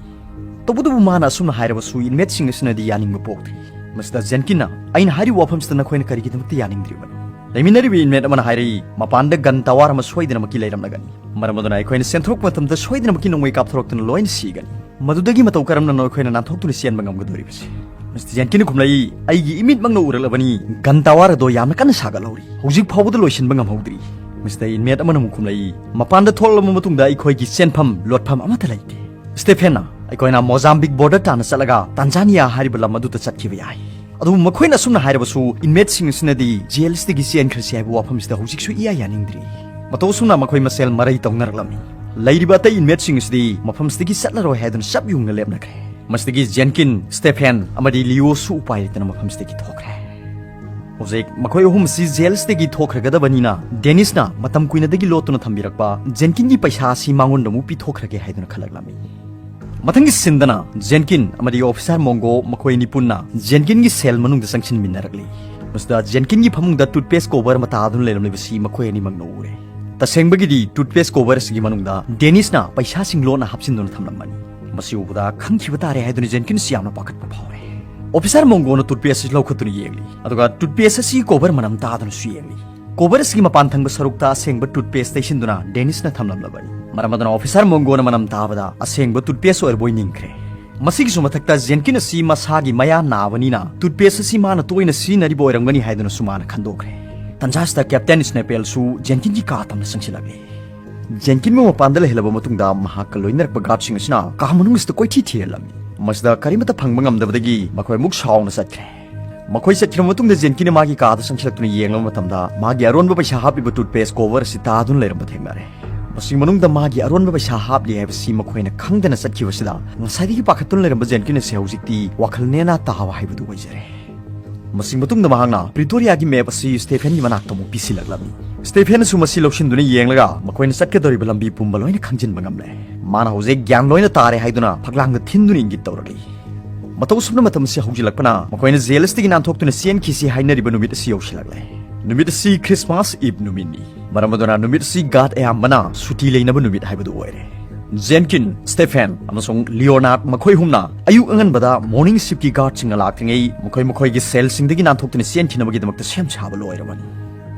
ꯇꯧꯕꯇꯕꯨ ꯃꯥꯅ ꯑꯁꯨꯝꯅ ꯍꯥꯏꯔꯕꯁꯨ ꯏꯟꯃꯦꯠꯁꯤꯡ ꯑꯁꯤꯅꯗꯤ ꯌꯥꯅꯤꯡꯕ ꯄꯣꯛꯇ꯭ꯔꯤ꯫ ꯃꯁꯤꯗ ꯖꯦꯟꯀꯤꯟꯅ, "ꯑꯩꯅ ꯍꯥꯏꯔꯤꯕ ꯋꯥꯐꯝꯁꯤꯗ ꯅꯈꯣꯏꯅ ꯀꯔꯤꯒꯤꯗꯃꯛꯇ ꯌꯥꯅꯤꯡꯗ꯭ꯔꯤꯕꯅꯣ?" ꯂꯩꯃꯤꯟꯅꯔꯤꯕ ꯏꯟꯃꯦꯠ ꯑꯃꯅ ꯍꯥꯏꯔꯛꯏ, ꯃꯄꯥꯟꯗ ꯒꯟ ꯇꯋꯥꯔ ꯑꯃ ꯁꯣꯏꯗꯅꯃꯛꯀꯤ ꯂꯩꯔꯝꯂꯒꯅꯤ꯫ ꯃꯔꯝ ꯑꯗꯨꯅ ꯑꯩꯈꯣꯏꯅ ꯆꯦꯟꯊꯣꯔꯛꯄ ꯃꯇꯝꯗ ꯁꯣꯏꯗꯅꯃꯛꯀꯤ ꯅꯣꯡꯃꯩ ꯀꯥꯞꯊꯣꯔꯛꯇꯨꯅ ꯂꯣꯏꯅ ꯁꯤꯒꯅꯤ꯫ ꯃꯗꯨꯗꯒꯤ ꯃꯇꯧ ꯀꯔꯝꯅꯅꯣ ꯑꯩꯈꯣꯏꯅ ꯅꯥꯟꯊꯣꯛꯇꯨꯅ ꯆꯦꯟꯕ ꯉꯝꯒꯗꯣꯔꯤꯕꯁꯦ? ꯃꯤꯁꯇꯔ ꯖꯦꯟꯀꯤꯟꯅ ꯈꯨꯝꯂꯛꯏ, ꯑꯩꯒꯤ ꯏꯃꯤꯠꯃꯛꯅ ꯎꯔꯛꯂꯕꯅꯤ, ꯒꯟ ꯇꯋꯥꯔ ꯑꯗꯣ ꯌꯥꯝꯅ ꯀꯟꯅ ꯁꯥꯒꯠꯍꯧꯔꯤ, ꯍꯧꯖꯤꯛ ꯐꯥꯎꯕꯗ ꯂꯣꯏꯁꯤꯟꯕ ꯉꯝꯍꯧꯗ꯭ꯔꯤ꯫ ꯃꯤꯁꯇꯔ ꯏꯟꯃꯦꯠ ꯑꯃꯅ ꯑꯃꯨꯛ ꯈꯨꯝꯂꯛꯏ, ꯃꯄꯥꯟꯗ ꯊꯣꯛꯂꯕ ꯃꯇꯨꯡꯗ ꯑꯩꯈꯣꯏꯒꯤ ꯆꯦꯟꯐꯝ ꯂꯣꯠꯐꯝ ꯑꯃꯠꯇ ꯂꯩꯇꯦ꯫ ꯁ꯭ꯇꯦꯐꯦꯟꯅ, ꯑꯩꯈꯣꯏꯅ ꯃꯣꯖꯥꯝꯕꯤꯛ ꯕꯣꯔꯗꯔ ꯇꯥꯟꯅ ꯆꯠꯂꯒ ꯇꯥꯟꯖꯥꯅꯤꯌꯥ ꯍꯥꯏꯔꯤꯕ ꯂꯝ ꯑꯗꯨꯗ ꯆꯠꯈꯤꯕ ꯌꯥꯏ꯫ ꯑꯗꯨꯕꯨ ꯃꯈꯣꯏꯅ ꯑꯁꯨꯝꯅ ꯍꯥꯏꯔꯕꯁꯨ, ꯏꯟꯃꯦꯠꯁꯤꯡ ꯑꯁꯤꯅꯗꯤ ꯖꯦꯜꯁꯤꯗꯒꯤ ꯆꯦꯟꯈ꯭ꯔꯁꯤ ꯍꯥꯏꯕ ꯋꯥꯐꯝꯁꯤꯗ ꯍꯧꯖꯤꯛꯁꯨ ꯏꯌꯥ ꯌꯥꯅꯤꯡꯗ꯭ꯔꯤ꯫ ꯃꯇꯧ ꯑꯁꯨꯝꯅ ꯃꯈꯣꯏ ꯃꯁꯦꯜ ꯃꯔꯩ ꯇꯧꯅꯔꯛꯂꯝꯃꯤ꯫ ꯂꯩꯔꯤꯕ ꯑꯇꯩ ꯏꯟꯃꯦꯠꯁꯤꯡ ꯑꯁꯤꯗꯤ ꯃꯐꯝꯁꯤꯗꯒꯤ ꯆꯠꯂꯔꯣꯏ ꯍꯥꯏꯗꯨꯅ ꯆꯞ ꯌꯨꯡꯅ ꯂꯦꯞꯅꯈ꯭ꯔꯦ꯫ ꯃꯁꯤꯗꯒꯤ ꯖꯦꯟꯀꯤꯟ, ꯁ꯭ꯇꯦꯐꯦꯟ ꯑꯃꯗꯤ ꯂꯤꯑꯣꯁꯨ ꯎꯄꯥꯏ ꯂꯩꯇꯅ ꯃꯐꯝꯁꯤꯗꯒꯤ ꯊꯣꯛꯈ꯭ꯔꯦ꯫ ꯍꯧꯖꯤꯛ ꯃꯈꯣꯏ ꯑꯍꯨꯝ ꯑꯁꯤ ꯖꯦꯜꯁꯤꯗꯒꯤ ꯊꯣꯛꯈ꯭ꯔꯒꯗꯕꯅꯤꯅ, ꯗꯦꯅꯤꯁꯅ ꯃꯇꯝ ꯀꯨꯏꯅꯗꯒꯤ ꯂꯣꯠꯇꯨꯅ ꯊꯝꯕꯤꯔꯛꯄ ꯖꯦꯟꯀꯤꯟꯒꯤ ꯄꯩꯁꯥ ꯑꯁꯤ ꯃꯉꯣꯟꯗ ꯑꯃꯨꯛ ꯄꯤꯊꯣꯛꯈ꯭ꯔꯒꯦ ꯍꯥꯏꯗꯨꯅ ꯈꯜꯂꯛꯂꯝꯃꯤ꯫ ꯃꯊꯪꯒꯤ ꯁꯤꯟꯗꯅ ꯖꯦꯟꯀꯤꯟ ꯑꯃꯗꯤ ꯑꯣꯐꯤꯁꯥꯔ ꯃꯣꯡꯒꯣ ꯃꯈꯣꯏ ꯑꯅꯤ ꯄꯨꯟꯅ ꯖꯦꯟꯀꯤꯟꯒꯤ ꯁꯦꯜ ꯃꯅꯨꯡꯗ ꯆꯪꯁꯤꯟꯃꯤꯟꯅꯔꯛꯂꯤ꯫ ꯃꯁꯤꯗ ꯖꯦꯟꯀꯤꯟꯒꯤ ꯐꯃꯨꯡꯗ ꯇꯨꯠꯄꯦꯁ ꯀꯣꯚꯔ ꯑꯃ ꯇꯥꯗꯨꯅ ꯂꯩꯔꯝꯂꯤꯕꯁꯤ ꯃꯈꯣꯏ ꯑꯅꯤꯃꯛꯅ ꯎꯔꯦ꯫ ꯇꯁꯦꯡꯕꯒꯤꯗꯤ ꯇꯨꯠꯄꯦꯁ ꯀꯣꯚꯔ ꯑꯁꯤꯒꯤ ꯃꯅꯨꯡꯗ ꯗꯦꯅꯤꯁꯅ ꯄꯩꯁꯥꯁꯤꯡ ꯂꯣꯟꯅ ꯍꯥꯞꯆꯤꯟꯗꯨꯅ ꯊꯝꯂꯝꯕꯅꯤ꯫ ꯃꯁꯤ ꯎꯕꯗ ꯈꯪꯈꯤꯕ ꯇꯥꯔꯦ ꯍꯥꯏꯗꯨꯅ ꯖꯦꯟꯀꯤꯟꯁ ꯌꯥꯝꯅ ꯄꯥꯈꯠꯄ ꯐꯥꯎꯔꯦ꯫ ꯑꯣꯐꯤꯁꯥꯔ ꯃꯣꯡꯒꯣꯅ ꯇꯨꯠꯄꯦꯁ ꯑꯁꯤ ꯂꯧꯈꯠꯇꯨꯅ ꯌꯦꯡꯂꯤ, ꯑꯗꯨꯒ ꯇꯨꯠꯄꯦꯁ ꯑꯁꯤ ꯀꯣꯚꯔ ꯃꯅꯝ ꯇꯥꯗꯨꯅꯁꯨ ꯌꯦꯡꯂꯤ꯫ ꯀꯣꯚꯔ ꯑꯁꯤꯒꯤ ꯃꯄꯥꯟ ꯊꯪꯕ ꯁꯔꯨꯛꯇ ꯑꯁꯦꯡꯕ ꯇꯨꯠꯄꯦꯁ ꯇꯩꯁꯤꯟꯗꯨꯅ ꯗꯦꯅꯤꯁꯅ ꯊꯝꯂꯝꯂꯕꯅꯤ꯫ ꯃꯔꯝ ꯑꯗꯨꯅ ꯑꯣꯐꯤꯁꯥꯔ ꯃꯣꯡꯒꯣꯅ ꯃꯅꯝ ꯇꯥꯕꯗ ꯑꯁꯦꯡꯕ ꯇꯨꯠꯄꯦꯁ ꯑꯣꯏꯔꯕꯣꯏ ꯅꯤꯡꯈ꯭ꯔꯦ꯫ ꯃꯁꯤꯒꯤꯁꯨ ꯃꯊꯛꯇ ꯖꯦꯟꯀꯤꯟ ꯑꯁꯤ ꯃꯁꯥꯒꯤ ꯃꯌꯥ ꯅꯥꯕꯅꯤꯅ ꯇꯨꯠꯄꯦꯁ ꯑꯁꯤ ꯃꯥꯅ ꯇꯣꯏꯅ ꯁꯤꯖꯤꯟꯅꯔꯤꯕ ꯑꯣꯏꯔꯝꯒꯅꯤ ꯍꯥꯏꯗꯨꯅꯁꯨ ꯃꯥꯅ ꯈꯟꯗꯣꯛꯈ꯭ꯔꯦ꯫ ꯇꯟꯖꯥꯁꯤꯗ ꯀꯦꯞꯇꯦꯟ ꯁ꯭ꯅꯦꯄꯦꯜꯁꯨ ꯖꯦꯟꯀꯤꯟꯒꯤ ꯀꯥ ꯇꯝꯅ ꯆꯪꯁꯤꯜꯂꯛꯂꯤ꯫ ꯖꯦꯟꯀꯤꯟꯕꯨ ꯃꯄꯥꯟꯗ ꯂꯩꯍꯜꯂꯕ ꯃꯇꯨꯡꯗ ꯃꯍꯥꯛꯀ ꯂꯣꯏꯅꯔꯛꯄ ꯒꯥꯔꯗꯁꯤꯡ ꯑꯁꯤꯅ ꯀꯥ ꯃꯅꯨꯡꯁꯤꯗ ꯀꯣꯏꯊꯤ ꯊꯤꯍꯜꯂꯝꯃꯤ꯫ ꯃꯁꯤꯗ ꯀꯔꯤꯃꯠꯇ ꯐꯪꯕ ꯉꯝꯗꯕꯗꯒꯤ ꯃꯈꯣꯏ ꯑꯃꯨꯛ ꯁꯥꯎꯅ ꯆꯠꯈ꯭ꯔꯦ꯫ ꯃꯈꯣꯏ ꯆꯠꯈ꯭ꯔꯕ ꯃꯇꯨꯡꯗ ꯖꯦꯟꯀꯤꯟꯅ ꯃꯥꯒꯤ ꯀꯥꯗ ꯆꯪꯁꯤꯜꯂꯛꯇꯨꯅ ꯌꯦꯡꯂꯕ ꯃꯇꯝꯗ ꯃꯥꯒꯤ ꯑꯔꯣꯟꯕ ꯄꯩꯁꯥ ꯍꯥꯞꯂꯤꯕ ꯇꯨꯠꯄꯦꯁ ꯀꯣꯚꯔ ꯑꯁꯤ ꯇꯥꯗꯨꯅ ꯂꯩꯔꯝꯕ ꯊꯦꯡꯅꯔꯦ꯫ ꯃꯁꯤꯒꯤ ꯃꯅꯨꯡꯗ ꯃꯥꯒꯤ ꯑꯔꯣꯟꯕ ꯄꯩꯁꯥ ꯍꯥꯞꯂꯤ ꯍꯥꯏꯕꯁꯤ ꯃꯈꯣꯏꯅ ꯈꯪꯗꯅ ꯆꯠꯈꯤꯕꯁꯤꯗ ꯉꯁꯥꯏꯗꯒꯤ ꯄꯥꯈꯠꯇꯨꯅ ꯂꯩꯔꯝꯕ ꯖꯦꯟꯀꯤꯟ ꯑꯁꯤ ꯍꯧꯖꯤꯛꯇꯤ ꯋꯥꯈꯜ ꯅꯦꯅꯥ ꯇꯥꯕ ꯍꯥꯏꯕꯗꯨ ꯑꯣꯏꯖꯔꯦ꯫ ꯃꯁꯤ ꯃꯇꯨꯡꯗ ꯃꯍꯥꯛꯅ ꯄ꯭ꯔꯤꯇꯣꯔꯤꯌꯥꯒꯤ ꯃꯦꯞ ꯑꯁꯤ ꯁ꯭ꯇꯦꯐꯦꯟꯒꯤ ꯃꯅꯥꯛꯇ ꯑꯃꯨꯛ ꯄꯤꯁꯤꯜꯂꯛꯂꯝꯃꯤ꯫ ꯁ꯭ꯇꯦꯐꯦꯟꯅꯁꯨ ꯃꯁꯤ ꯂꯧꯁꯤꯟꯗꯨꯅ ꯌꯦꯡꯂꯒ ꯃꯈꯣꯏꯅ ꯆꯠꯀꯗꯧꯔꯤꯕ ꯂꯝꯕꯤ ꯄꯨꯝꯕ ꯂꯣꯏꯅ ꯈꯪꯖꯤꯟꯕ ꯉꯝꯂꯦ꯫ ꯃꯥꯅ ꯍꯧꯖꯤꯛ ꯒ꯭ꯌꯥꯟ ꯂꯣꯏꯅ ꯇꯥꯔꯦ ꯍꯥꯏꯗꯨꯅ ꯐꯛꯂꯥꯡꯗ ꯊꯤꯟꯗꯨꯅ ꯏꯪꯒꯤꯠ ꯇꯧꯔꯛꯂꯤ꯫ ꯃꯇꯧ ꯑꯁꯨꯝꯅ ꯃꯇꯝ ꯑꯁꯤ ꯍꯧꯖꯤꯜꯂꯛꯄꯅ ꯃꯈꯣꯏꯅ ꯖꯦꯜ ꯑꯁꯤꯗꯒꯤ ꯅꯥꯟꯊꯣꯛꯇꯨꯅ ꯆꯦꯟꯈꯤꯁꯤ ꯍꯥꯏꯅꯔꯤꯕ ꯅꯨꯃꯤꯠ ꯑꯁꯤ ꯌꯧꯁꯤꯜꯂꯛꯂꯦ꯫ ꯅꯨꯃꯤꯠ ꯑꯁꯤ ꯈ꯭ꯔꯤꯁꯃꯥꯁ ꯏꯚ ꯅꯨꯃꯤꯠꯅꯤ꯫ ꯃꯔꯝ ꯑꯗꯨꯅ ꯅꯨꯃꯤꯠ ꯑꯁꯤ ꯒꯥꯔꯗ ꯑꯌꯥꯝꯕꯅ ꯁꯨꯇꯤ ꯂꯩꯅꯕ ꯅꯨꯃꯤꯠ ꯍꯥꯏꯕꯗꯨ ꯑꯣꯏꯔꯦ꯫ ꯖꯦꯟꯀꯤꯟ, ꯁ꯭ꯇꯦꯐꯦꯟ ꯑꯃꯁꯨꯡ ꯂꯤꯑꯣꯅꯥꯔꯗ ꯃꯈꯣꯏ ꯑꯍꯨꯝꯅ ꯑꯌꯨꯛ ꯑꯉꯟꯕꯗ ꯃꯣꯔꯅꯤꯡ ꯁꯤꯞꯀꯤ ꯒꯥꯔꯗꯁꯤꯡꯅ ꯂꯥꯛꯇ꯭ꯔꯤꯉꯩ ꯃꯈꯣꯏ ꯃꯈꯣꯏꯒꯤ ꯁꯦꯜꯁꯤꯡꯗꯒꯤ ꯅꯥꯟꯊꯣꯛꯇꯨꯅ ꯆꯦꯟꯈꯤꯅꯕꯒꯤꯗꯃꯛꯇ ꯁꯦꯝ ꯁꯥꯕ ꯂꯣꯏꯔꯕꯅꯤ꯫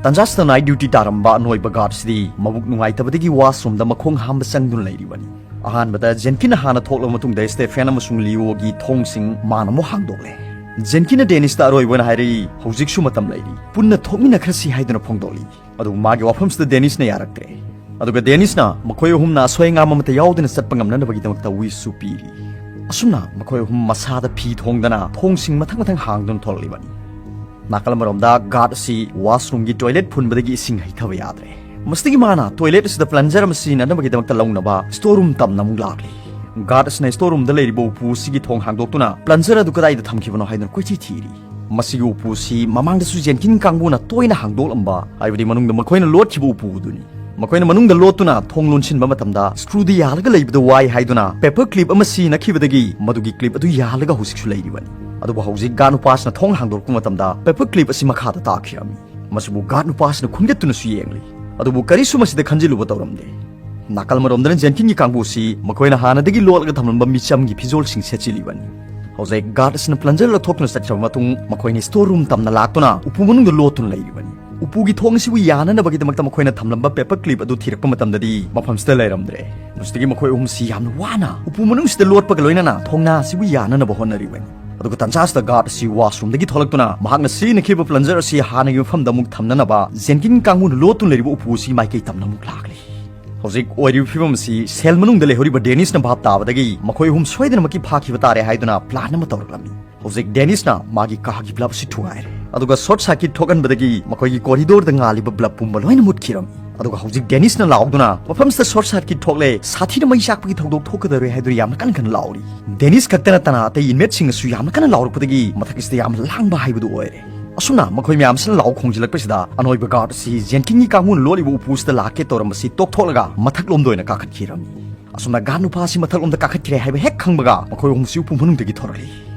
ꯇꯟꯖꯥꯁꯤꯗ ꯅꯥꯏꯠ ꯗ꯭ꯌꯨꯇꯤ ꯇꯥꯔꯝꯕ ꯑꯅꯣꯏꯕ ꯒꯥꯔꯗꯁꯤꯗꯤ ꯃꯕꯨꯛ ꯅꯨꯡꯉꯥꯏꯇꯕꯗꯒꯤ ꯋꯥꯁꯔꯨꯝꯗ ꯃꯈꯣꯡ ꯍꯥꯝꯕ ꯆꯪꯗꯨꯅ ꯂꯩꯔꯤꯕꯅꯤ꯫ ꯑꯍꯥꯟꯕꯗ ꯖꯦꯟꯀꯤꯟꯅ ꯍꯥꯟꯅ ꯊꯣꯛꯂꯕ ꯃꯇꯨꯡꯗ ꯁ꯭ꯇꯦꯐꯦꯟ ꯑꯃꯁꯨꯡ ꯂꯤꯑꯣꯒꯤ ꯊꯣꯡꯁꯤꯡ ꯃꯥꯅ ꯑꯃꯨꯛ ꯍꯥꯡꯗꯣꯛꯂꯦ꯫ ꯖꯦꯟꯀꯤꯟꯅ ꯗꯦꯅꯤꯁꯇ ꯑꯔꯣꯏꯕ ꯑꯣꯏꯅ ꯍꯥꯏꯔꯛꯏ, "ꯍꯧꯖꯤꯛꯁꯨ ꯃꯇꯝ ꯂꯩꯔꯤ, ꯄꯨꯟꯅ ꯊꯣꯛꯃꯤꯟꯅꯈ꯭ꯔꯁꯤ" ꯍꯥꯏꯗꯨꯅ ꯐꯣꯡꯗꯣꯛꯂꯤ꯫ ꯑꯗꯨꯕꯨ ꯃꯥꯒꯤ ꯋꯥꯐꯝꯁꯤꯗ ꯗꯦꯅꯤꯁꯅ ꯌꯥꯔꯛꯇ꯭ꯔꯦ꯫ ꯑꯗꯨꯒ ꯗꯦꯅꯤꯁꯅ ꯃꯈꯣꯏ ꯑꯍꯨꯝꯅ ꯑꯁꯣꯏ ꯑꯉꯥꯝ ꯑꯃꯠꯇ ꯌꯥꯎꯗꯅ ꯆꯠꯄ ꯉꯝꯅꯅꯕꯒꯤꯗꯃꯛꯇ ꯋꯤꯁꯁꯨ ꯄꯤꯔꯤ꯫ ꯑꯁꯨꯝꯅ ꯃꯈꯣꯏ ꯑꯍꯨꯝ ꯃꯁꯥꯗ ꯐꯤ ꯊꯣꯡꯗꯅ ꯊꯣꯡꯁꯤꯡ ꯃꯊꯪ ꯃꯊꯪ ꯍꯥꯡꯗꯨꯅ ꯊꯣꯛꯂꯛꯂꯤꯕꯅꯤ꯫ ꯅꯥꯀꯜ ꯑꯃꯔꯣꯝꯗ ꯒꯥꯔꯗ ꯑꯁꯤ ꯋꯥꯁꯔꯨꯝꯒꯤ ꯇꯣꯏꯂꯦꯠ ꯐꯨꯟꯕꯗꯒꯤ ꯏꯁꯤꯡ ꯍꯩꯊꯕ ꯌꯥꯗ꯭ꯔꯦ꯫ ꯃꯁꯤꯗꯒꯤ ꯃꯥꯅ ꯇꯣꯏꯂꯦꯠ ꯑꯁꯤꯗ ꯄ꯭ꯂꯟꯖꯔ ꯑꯃ ꯁꯤꯖꯤꯟꯅꯅꯕꯒꯤꯗꯃꯛꯇ ꯂꯧꯅꯕ ꯁ꯭ꯇꯣꯔ ꯔꯨꯝ ꯇꯝꯅ ꯑꯃꯨꯛ ꯂꯥꯛꯂꯤ꯫ ꯒꯥꯔꯗ ꯑꯁꯤꯅ ꯁ꯭ꯇꯣꯔ ꯔꯨꯝꯗ ꯂꯩꯔꯤꯕ ꯎꯄꯨ ꯑꯁꯤꯒꯤ ꯊꯣꯡ ꯍꯥꯡꯗꯣꯛꯇꯨꯅ ꯄ꯭ꯂꯟꯖꯔ ꯑꯗꯨ ꯀꯗꯥꯏꯗ ꯊꯝꯈꯤꯕꯅꯣ ꯍꯥꯏꯗꯨꯅ ꯀꯣꯏꯊꯤ ꯊꯤꯔꯤ꯫ ꯃꯁꯤꯒꯤ ꯎꯄꯨ ꯑꯁꯤ ꯃꯃꯥꯡꯗꯁꯨ ꯖꯦꯟꯀꯤꯟ ꯀꯥꯡꯕꯨꯅ ꯇꯣꯏꯅ ꯍꯥꯡꯗꯣꯛꯂꯝꯕ, ꯍꯥꯏꯕꯗꯤ ꯃꯅꯨꯡꯗ ꯃꯈꯣꯏꯅ ꯂꯣꯠꯈꯤꯕ ꯎꯄꯨ ꯑꯗꯨꯅꯤ꯫ ꯃꯈꯣꯏꯅ ꯃꯅꯨꯡꯗ ꯂꯣꯠꯇꯨꯅ ꯊꯣꯡ ꯂꯣꯟꯁꯤꯟꯕ ꯃꯇꯝꯗ ꯁ꯭ꯀ꯭ꯔꯨꯗꯨ ꯌꯥꯜꯂꯒ ꯂꯩꯕꯗ ꯋꯥꯏ ꯍꯥꯏꯗꯨꯅ ꯄꯦꯄꯔ ꯀ꯭ꯂꯤꯞ ꯑꯃ ꯁꯤꯖꯤꯟꯅꯈꯤꯕꯗꯒꯤ ꯃꯗꯨꯒꯤ ꯀ꯭ꯂꯤꯞ ꯑꯗꯨ ꯌꯥꯜꯂꯒ ꯍꯧꯖꯤꯛꯁꯨ ꯂꯩꯔꯤꯕꯅꯤ꯫ ꯑꯗꯨꯕꯨ ꯍꯧꯖꯤꯛ ꯒꯥꯔꯗ ꯅꯨꯄꯥꯁꯤꯅ ꯊꯣꯡ ꯍꯥꯡꯗꯣꯔꯛꯄ ꯃꯇꯝꯗ ꯄꯦꯄꯔ ꯀ꯭ꯂꯤꯞ ꯑꯁꯤ ꯃꯈꯥꯗ ꯇꯥꯈꯤꯔꯝꯃꯤ꯫ ꯃꯁꯤꯕꯨ ꯒꯥꯔꯗ ꯅꯨꯄꯥꯁꯤꯅ ꯈꯨꯟꯒꯠꯇꯨꯅꯁꯨ ꯌꯦꯡꯂꯤ꯫ ꯑꯗꯨꯕꯨ ꯀꯔꯤꯁꯨ ꯃꯁꯤꯗ ꯈꯟꯖꯤꯜꯂꯨꯕ ꯇꯧꯔꯝꯗꯦ꯫ ꯅꯥꯀꯜ ꯑꯃꯔꯣꯝꯗꯅ ꯖꯦꯟꯀꯤꯟꯒꯤ ꯀꯥꯡꯕꯨꯁꯤ ꯃꯈꯣꯏꯅ ꯍꯥꯟꯅꯗꯒꯤ ꯂꯣꯠꯂꯒ ꯊꯝꯂꯝꯕ ꯃꯤꯆꯝꯒꯤ ꯐꯤꯖꯣꯜꯁꯤꯡ ꯁꯦꯠꯆꯤꯜꯂꯤꯕꯅꯤ꯫ ꯍꯧꯖꯤꯛ ꯒꯥꯔꯗ ꯑꯁꯤꯅ ꯄ꯭ꯂꯟꯖꯔ ꯂꯧꯊꯣꯛꯇꯨꯅ ꯆꯠꯈ꯭ꯔꯕ ꯃꯇꯨꯡ ꯃꯈꯣꯏꯅ ꯁ꯭ꯇꯣꯔ ꯔꯨꯝ ꯇꯝꯅ ꯂꯥꯛꯇꯨꯅ ꯎꯄꯨ ꯃꯅꯨꯡꯗ ꯂꯣꯠꯇꯨꯅ ꯂꯩꯔꯤꯕꯅꯤ꯫ ꯎꯄꯨꯒꯤ ꯊꯣꯡ ꯑꯁꯤꯕꯨ ꯌꯥꯅꯅꯕꯒꯤꯗꯃꯛꯇ ꯃꯈꯣꯏꯅ ꯊꯝꯂꯝꯕ ꯄꯦꯄꯔ ꯀ꯭ꯂꯤꯞ ꯑꯗꯨ ꯊꯤꯔꯛꯄ ꯃꯇꯝꯗꯗꯤ ꯃꯐꯝꯁꯤꯗ ꯂꯩꯔꯝꯗ꯭ꯔꯦ꯫ ꯃꯁꯤꯗꯒꯤ ꯃꯈꯣꯏ ꯑꯍꯨꯝꯁꯤ ꯌꯥꯝꯅ ꯋꯥꯅ ꯎꯄꯨ ꯃꯅꯨꯡꯁꯤꯗ ꯂꯣꯠꯄꯒ ꯂꯣꯏꯅꯅ ꯊꯣꯡꯅꯥ ꯑꯁꯤꯕꯨ ꯌꯥꯅꯅꯕ ꯍꯣꯠꯅꯔꯤꯕꯅꯤ꯫ ꯑꯗꯨꯒ ꯇꯟꯖꯥꯁꯤꯗ ꯒꯥꯔꯗ ꯑꯁꯤ ꯋꯥꯁꯔꯨꯝꯗꯒꯤ ꯊꯣꯛꯂꯛꯇꯨꯅ ꯃꯍꯥꯛꯅ ꯁꯤꯖꯤꯟꯅꯈꯤꯕ ꯄ꯭ꯂꯟꯖꯔ ꯑꯁꯤ ꯍꯥꯟꯅꯒꯤ ꯃꯐꯝꯗ ꯑꯃꯨꯛ ꯊꯝꯅꯅꯕ ꯖꯦꯟꯀꯤꯟ ꯀꯥꯡꯕꯨꯅ ꯂꯣꯠꯇꯨꯅ ꯂꯩꯔꯤꯕ ꯎꯄꯨ ꯑꯁꯤ ꯃꯥꯏꯀꯩ ꯇꯝꯅ ꯑꯃꯨꯛ ꯂꯥꯛꯂꯤ꯫ ꯍꯧꯖꯤꯛ ꯑꯣꯏꯔꯤꯕ ꯐꯤꯕꯝ ꯑꯁꯤ ꯁꯦꯜ ꯃꯅꯨꯡꯗ ꯂꯩꯍꯧꯔꯤꯕ ꯗꯦꯅꯤꯁꯅ ꯚꯥꯞ ꯇꯥꯕꯗꯒꯤ ꯃꯈꯣꯏ ꯑꯍꯨꯝ ꯁꯣꯏꯗꯅꯃꯛꯀꯤ ꯐꯥꯈꯤꯕ ꯇꯥꯔꯦ ꯍꯥꯏꯗꯨꯅ ꯄ꯭ꯂꯥꯟ ꯑꯃ ꯇꯧꯔꯛꯂꯝꯃꯤ꯫ ꯍꯧꯖꯤꯛ ꯗꯦꯅꯤꯁꯅ ꯃꯥꯒꯤ ꯀꯥꯒꯤ ꯕ꯭ꯂꯕ ꯑꯁꯤ ꯊꯨꯒꯥꯏꯔꯦ, ꯑꯗꯨꯒ ꯁꯣꯔꯠ ꯁꯥꯔꯀꯤꯠ ꯊꯣꯛꯍꯟꯕꯗꯒꯤ ꯃꯈꯣꯏꯒꯤ ꯀꯣꯔꯤꯗꯣꯔꯗ ꯉꯥꯜꯂꯤꯕ ꯕ꯭ꯂꯕ ꯄꯨꯝꯕ ꯂꯣꯏꯅ ꯃꯨꯠꯈꯤꯔꯝꯃꯤ꯫ ꯑꯗꯨꯒ ꯍꯧꯖꯤꯛ ꯗꯦꯅꯤꯁꯅ ꯂꯥꯎꯗꯨꯅ, "ꯃꯐꯝꯁꯤꯗ ꯁꯣꯔꯠ ꯁꯥꯔꯀꯤꯠ ꯊꯣꯛꯂꯦ, ꯁꯥꯊꯤꯅ ꯃꯩ ꯆꯥꯛꯄꯒꯤ ꯊꯧꯗꯣꯛ ꯊꯣꯛꯀꯗꯧꯔꯦ" ꯍꯥꯏꯗꯨꯅ ꯌꯥꯝꯅ ꯀꯟꯅ ꯀꯟꯅ ꯂꯥꯎꯔꯤ꯫ ꯗꯦꯅꯤꯁ ꯈꯛꯇ ꯅꯠꯇꯅ ꯑꯇꯩ ꯏꯟꯃꯦꯠꯁꯤꯡꯅꯁꯨ ꯌꯥꯝꯅ ꯀꯟꯅ ꯂꯥꯎꯔꯛꯄꯗꯒꯤ ꯃꯊꯛ ꯑꯁꯤꯗ ꯌꯥꯝꯅ ꯂꯥꯡꯕ ꯍꯥꯏꯕꯗꯨ ꯑꯣꯏꯔꯦ꯫ ꯑꯁꯨꯝꯅ ꯃꯈꯣꯏ ꯃꯌꯥꯝꯁꯤꯅ ꯂꯥꯎ ꯈꯣꯡꯖꯤꯜꯂꯛꯄꯁꯤꯗ ꯑꯅꯣꯏꯕ ꯒꯥꯔꯗ ꯑꯁꯤ ꯖꯦꯟꯀꯤꯟꯒꯤ ꯀꯥꯡꯕꯨꯅ ꯂꯣꯠꯂꯤꯕ ꯎꯄꯨꯁꯤꯗ ꯂꯥꯛꯀꯦ ꯇꯧꯔꯝꯕꯁꯤ ꯇꯣꯛꯊꯣꯛꯂꯒ ꯃꯊꯛꯂꯣꯝꯗ ꯑꯣꯏꯅ ꯀꯥꯈꯠꯈꯤꯔꯝꯃꯤ꯫ ꯑꯁꯨꯝꯅ ꯒꯥꯔꯗ ꯅꯨꯄꯥ ꯑꯁꯤ ꯃꯊꯛꯂꯣꯝꯗ ꯀꯥꯈꯠꯈ꯭ꯔꯦ ꯍꯥꯏꯕ ꯍꯦꯛ ꯈꯪꯕꯒ ꯃꯈꯣꯏ ꯑꯍꯨꯝꯁꯤ ꯎꯄꯨ ꯃꯅꯨꯡꯗꯒꯤ ꯊꯣꯔꯛꯂꯤ꯫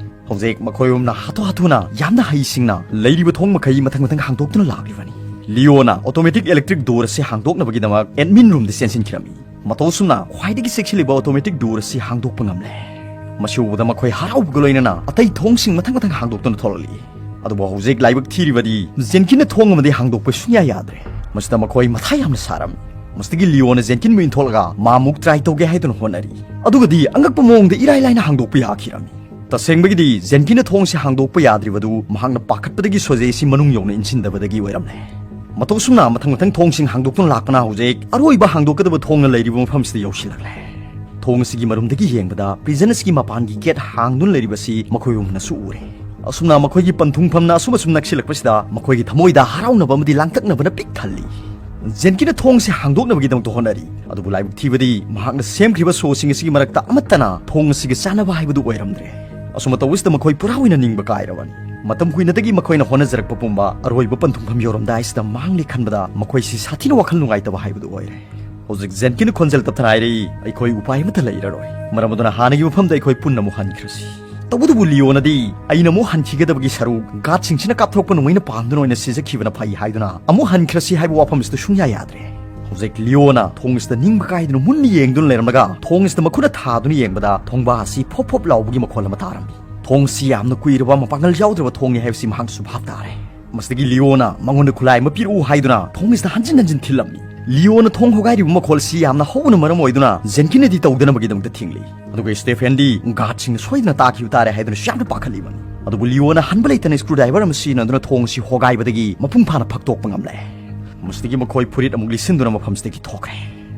ꯍꯧꯖꯤꯛ ꯃꯈꯣꯏ ꯑꯍꯨꯝꯅ ꯍꯥꯊꯨ ꯍꯥꯊꯨꯅ ꯌꯥꯝꯅ ꯍꯩꯁꯤꯡꯅ ꯂꯩꯔꯤꯕ ꯊꯣꯡ ꯃꯈꯩ ꯃꯊꯪ ꯃꯊꯪ ꯍꯥꯡꯗꯣꯛꯇꯨꯅ ꯂꯥꯛꯂꯤꯕꯅꯤ꯫ ꯂꯤꯑꯣꯅ ꯑꯣꯇꯣꯃꯦꯇꯤꯛ ꯏꯂꯦꯛꯇ꯭ꯔꯤꯛ ꯗꯣꯔ ꯑꯁꯤ ꯍꯥꯡꯗꯣꯛꯅꯕꯒꯤꯗꯃꯛ ꯑꯦꯗꯃꯤꯟ ꯔꯨꯝꯗ ꯆꯦꯟꯁꯤꯟꯈꯤꯔꯝꯃꯤ꯫ ꯃꯇꯧ ꯑꯁꯨꯝꯅ ꯈ꯭ꯋꯥꯏꯗꯒꯤ ꯆꯦꯛꯁꯤꯜꯂꯤꯕ ꯑꯣꯇꯣꯃꯦꯇꯤꯛ ꯗꯣꯔ ꯑꯁꯤ ꯍꯥꯡꯗꯣꯛꯄ ꯉꯝꯂꯦ꯫ ꯃꯁꯤ ꯎꯕꯗ ꯃꯈꯣꯏ ꯍꯔꯥꯎꯕꯒ ꯂꯣꯏꯅꯅ ꯑꯇꯩ ꯊꯣꯡꯁꯤꯡ ꯃꯊꯪ ꯃꯊꯪ ꯍꯥꯡꯗꯣꯛꯇꯨꯅ ꯊꯣꯛꯂꯛꯂꯤ꯫ ꯑꯗꯨꯕꯨ ꯍꯧꯖꯤꯛ ꯂꯥꯏꯕꯛ ꯊꯤꯔꯤꯕꯗꯤ ꯖꯦꯟꯀꯤꯟꯅ ꯊꯣꯡ ꯑꯃꯗꯤ ꯍꯥꯡꯗꯣꯛꯄ ꯁꯨꯡꯌꯥ ꯌꯥꯗ꯭ꯔꯦ꯫ ꯃꯁꯤꯗ ꯃꯈꯣꯏ ꯃꯊꯥ ꯌꯥꯝꯅ ꯁꯥꯔꯝꯃꯤ꯫ ꯃꯁꯤꯗꯒꯤ ꯂꯤꯑꯣꯅ ꯖꯦꯟꯀꯤꯟꯕꯨ ꯏꯟꯊꯣꯛꯂꯒ ꯃꯥ ꯑꯃꯨꯛ ꯇ꯭ꯔꯥꯏ ꯇꯧꯒꯦ ꯍꯥꯏꯗꯨꯅ ꯍꯣꯠꯅꯔꯤ꯫ ꯑꯗꯨꯒꯗꯤ ꯑꯉꯛꯄ ꯃꯑꯣꯡꯗ ꯏꯔꯥꯏ ꯂꯥꯏꯅ ꯍꯥꯡꯗꯣꯛꯄ ꯌꯥꯈꯤꯔꯝꯃꯤ꯫ ꯇꯁꯦꯡꯕꯒꯤꯗꯤ ꯖꯦꯟꯀꯤꯟꯅ ꯊꯣꯡꯁꯤ ꯍꯥꯡꯗꯣꯛꯄ ꯌꯥꯗ꯭ꯔꯤꯕꯗꯨ ꯃꯍꯥꯛꯅ ꯄꯥꯈꯠꯄꯗꯒꯤ ꯁꯣꯖꯦ ꯑꯁꯤ ꯃꯅꯨꯡ ꯌꯧꯅ ꯏꯟꯁꯤꯟꯗꯕꯗꯒꯤ ꯑꯣꯏꯔꯝꯂꯦ꯫ ꯃꯇꯧ ꯑꯁꯨꯝꯅ ꯃꯊꯪ ꯃꯊꯪ ꯊꯣꯡꯁꯤꯡ ꯍꯥꯡꯗꯣꯛꯇꯨꯅ ꯂꯥꯛꯄꯅ ꯍꯧꯖꯤꯛ ꯑꯔꯣꯏꯕ ꯍꯥꯡꯗꯣꯛꯀꯗꯕ ꯊꯣꯡꯅ ꯂꯩꯔꯤꯕ ꯃꯐꯝꯁꯤꯗ ꯌꯧꯁꯤꯜꯂꯛꯂꯦ꯫ ꯊꯣꯡ ꯑꯁꯤꯒꯤ ꯃꯔꯨꯝꯗꯒꯤ ꯌꯦꯡꯕꯗ ꯄ꯭ꯔꯤꯖꯟ ꯑꯁꯤꯒꯤ ꯃꯄꯥꯟꯒꯤ ꯒꯦꯠ ꯍꯥꯡꯗꯨꯅ ꯂꯩꯔꯤꯕꯁꯤ ꯃꯈꯣꯏ ꯑꯍꯨꯝꯅꯁꯨ ꯎꯔꯦ꯫ ꯑꯁꯨꯝꯅ ꯃꯈꯣꯏꯒꯤ ꯄꯟꯊꯨꯡꯐꯝꯅ ꯑꯁꯨꯝ ꯑꯁꯨꯝ ꯅꯛꯁꯤꯜꯂꯛꯄꯁꯤꯗ ꯃꯈꯣꯏꯒꯤ ꯊꯃꯣꯏꯗ ꯍꯔꯥꯎꯅꯕ ꯑꯃꯗꯤ ꯂꯥꯡꯇꯛꯅꯕꯅ ꯄꯤꯛ ꯊꯜꯂꯤ꯫ ꯖꯦꯟꯀꯤꯟꯅ ꯊꯣꯡꯁꯤ ꯍꯥꯡꯗꯣꯛꯅꯕꯒꯤꯗꯃꯛꯇ ꯍꯣꯠꯅꯔꯤ꯫ ꯑꯗꯨꯕꯨ ꯂꯥꯏꯕꯛ ꯊꯤꯕꯗꯤ ꯃꯍꯥꯛꯅ ꯁꯦꯝꯈ꯭ꯔꯤꯕ ꯁꯣꯁꯤꯡ ꯑꯁꯤꯒꯤ ꯃꯔꯛꯇ ꯑꯃꯠꯇꯅ ꯊꯣꯡ ꯑꯁꯤꯒ ꯆꯥꯟꯅꯕ ꯍꯥꯏꯕꯗꯨ ꯑꯣꯏꯔꯝꯗ꯭ꯔꯦ꯫ ꯑꯁꯨꯝꯅ ꯇꯧꯕꯁꯤꯗ ꯃꯈꯣꯏ ꯄꯨꯔꯥ ꯑꯣꯏꯅ ꯅꯤꯡꯕ ꯀꯥꯏꯔꯕꯅꯤ꯫ ꯃꯇꯝ ꯀꯨꯏꯅꯗꯒꯤ ꯃꯈꯣꯏꯅ ꯍꯣꯠꯅꯖꯔꯛꯄ ꯄꯨꯝꯕ ꯑꯔꯣꯏꯕ ꯄꯟꯊꯨꯡꯐꯝ ꯌꯧꯔꯝꯗꯥꯏꯁꯤꯗ ꯃꯥꯡꯂꯦ ꯈꯟꯕꯗ ꯃꯈꯣꯏꯁꯤ ꯁꯥꯊꯤꯅ ꯋꯥꯈꯜ ꯅꯨꯡꯉꯥꯏꯇꯕ ꯍꯥꯏꯕꯗꯨ ꯑꯣꯏꯔꯦ꯫ ꯍꯧꯖꯤꯛ ꯖꯦꯟꯀꯤꯟꯅ ꯈꯣꯟꯖꯦꯜ ꯇꯞꯊꯅ ꯍꯥꯏꯔꯛꯏ, "ꯑꯩꯈꯣꯏ ꯎꯄꯥꯏ ꯑꯃꯠꯇ ꯂꯩꯔꯔꯣꯏ꯫ ꯃꯔꯝ ꯑꯗꯨꯅ ꯍꯥꯟꯅꯒꯤ ꯃꯐꯝꯗ ꯑꯩꯈꯣꯏ ꯄꯨꯟꯅ ꯑꯃꯨꯛ ꯍꯟꯈ꯭ꯔꯁꯤ꯫" ꯇꯧꯕꯇꯕꯨ ꯂꯤꯑꯣꯅꯗꯤ, "ꯑꯩꯅ ꯑꯃꯨꯛ ꯍꯟꯈꯤꯒꯗꯕꯒꯤ ꯁꯔꯨꯛ ꯒꯥꯔꯗꯁꯤꯡꯁꯤꯅ ꯀꯥꯞꯊꯣꯔꯛꯄ ꯅꯣꯡꯃꯩꯅ ꯄꯥꯟꯗꯨꯅ ꯑꯣꯏꯅ ꯁꯤꯖꯈꯤꯕꯅ ꯐꯩ" ꯍꯥꯏꯗꯨꯅ ꯑꯃꯨꯛ ꯍꯟꯈ꯭ꯔꯁꯤ ꯍꯥꯏꯕ ꯋꯥꯐꯝꯁꯤꯗ ꯁꯨꯡꯌꯥ ꯌꯥꯗ꯭ꯔꯦ꯫ ꯍꯧꯖꯤꯛ ꯂꯤꯑꯣꯅ ꯊꯣꯡ ꯑꯁꯤꯗ ꯅꯤꯡꯕ ꯀꯥꯏꯗꯨꯅ ꯃꯨꯟꯅ ꯌꯦꯡꯗꯨꯅ ꯂꯩꯔꯝꯂꯒ ꯊꯣꯡ ꯑꯁꯤꯗ ꯃꯈꯨꯠꯅ ꯊꯥꯗꯨꯅ ꯌꯦꯡꯕꯗ ꯊꯣꯡꯕ ꯑꯁꯤ ꯐꯣꯞ ꯐꯣꯞ ꯂꯥꯎꯕꯒꯤ ꯃꯈꯣꯜ ꯑꯃ ꯇꯥꯔꯝꯃꯤ꯫ ꯊꯣꯡꯁꯤ ꯌꯥꯝꯅ ꯀꯨꯏꯔꯕ ꯃꯄꯥꯡꯒꯜ ꯌꯥꯎꯗ꯭ꯔꯕ ꯊꯣꯡꯅꯤ ꯍꯥꯏꯕꯁꯤ ꯃꯍꯥꯛꯁꯨ ꯚꯥꯞ ꯇꯥꯔꯦ꯫ ꯃꯁꯤꯗꯒꯤ ꯂꯤꯑꯣꯅ ꯃꯉꯣꯟꯗ ꯈꯨꯠꯂꯥꯏ ꯑꯃ ꯄꯤꯔꯛꯎ ꯍꯥꯏꯗꯨꯅ ꯊꯣꯡ ꯑꯁꯤꯗ ꯍꯟꯖꯤꯟ ꯍꯟꯖꯤꯟ ꯊꯤꯜꯂꯝꯃꯤ꯫ ꯂꯤꯑꯣꯅ ꯊꯣꯡ ꯍꯣꯒꯥꯏꯔꯤꯕ ꯃꯈꯣꯜꯁꯤ ꯌꯥꯝꯅ ꯍꯧꯅ ꯃꯔꯝ ꯑꯣꯏꯗꯨꯅ ꯖꯦꯟꯀꯤꯟꯅꯗꯤ ꯇꯧꯗꯅꯕꯒꯤꯗꯃꯛꯇ ꯊꯤꯡꯂꯤ꯫ ꯑꯗꯨꯒ ꯁ꯭ꯇꯦꯐꯦꯟꯗꯤ ꯒꯥꯔꯗꯁꯤꯡꯅ ꯁꯣꯏꯗꯅ ꯇꯥꯈꯤꯕ ꯇꯥꯔꯦ ꯍꯥꯏꯗꯨꯅ ꯌꯥꯝꯅ ꯄꯥꯈꯠꯂꯤꯕꯅꯤ꯫ ꯑꯗꯨꯕꯨ ꯂꯤꯑꯣꯅ ꯍꯟꯕ ꯂꯩꯇꯅ ꯁ꯭ꯀ꯭ꯔꯨ ꯗ꯭ꯔꯥꯏꯚꯔ ꯑꯃ ꯁꯤꯖꯤꯟꯅꯗꯨꯅ ꯊꯣꯡ ꯑꯁꯤ ꯍꯣꯒꯥꯏꯕꯗꯒꯤ ꯃꯄꯨꯡ ꯐꯥꯅ ꯐꯛꯇꯣꯛꯄ ꯉꯝꯂꯦ꯫ ꯃꯁꯤꯗꯒꯤ ꯃꯈꯣꯏ ꯐꯨꯔꯤꯠ ꯑꯃꯨꯛ ꯂꯤꯠꯁꯤꯟꯗꯨꯅ ꯃꯐꯝꯁꯤꯗꯒꯤ ꯊꯣꯛꯈ꯭ꯔꯦ꯫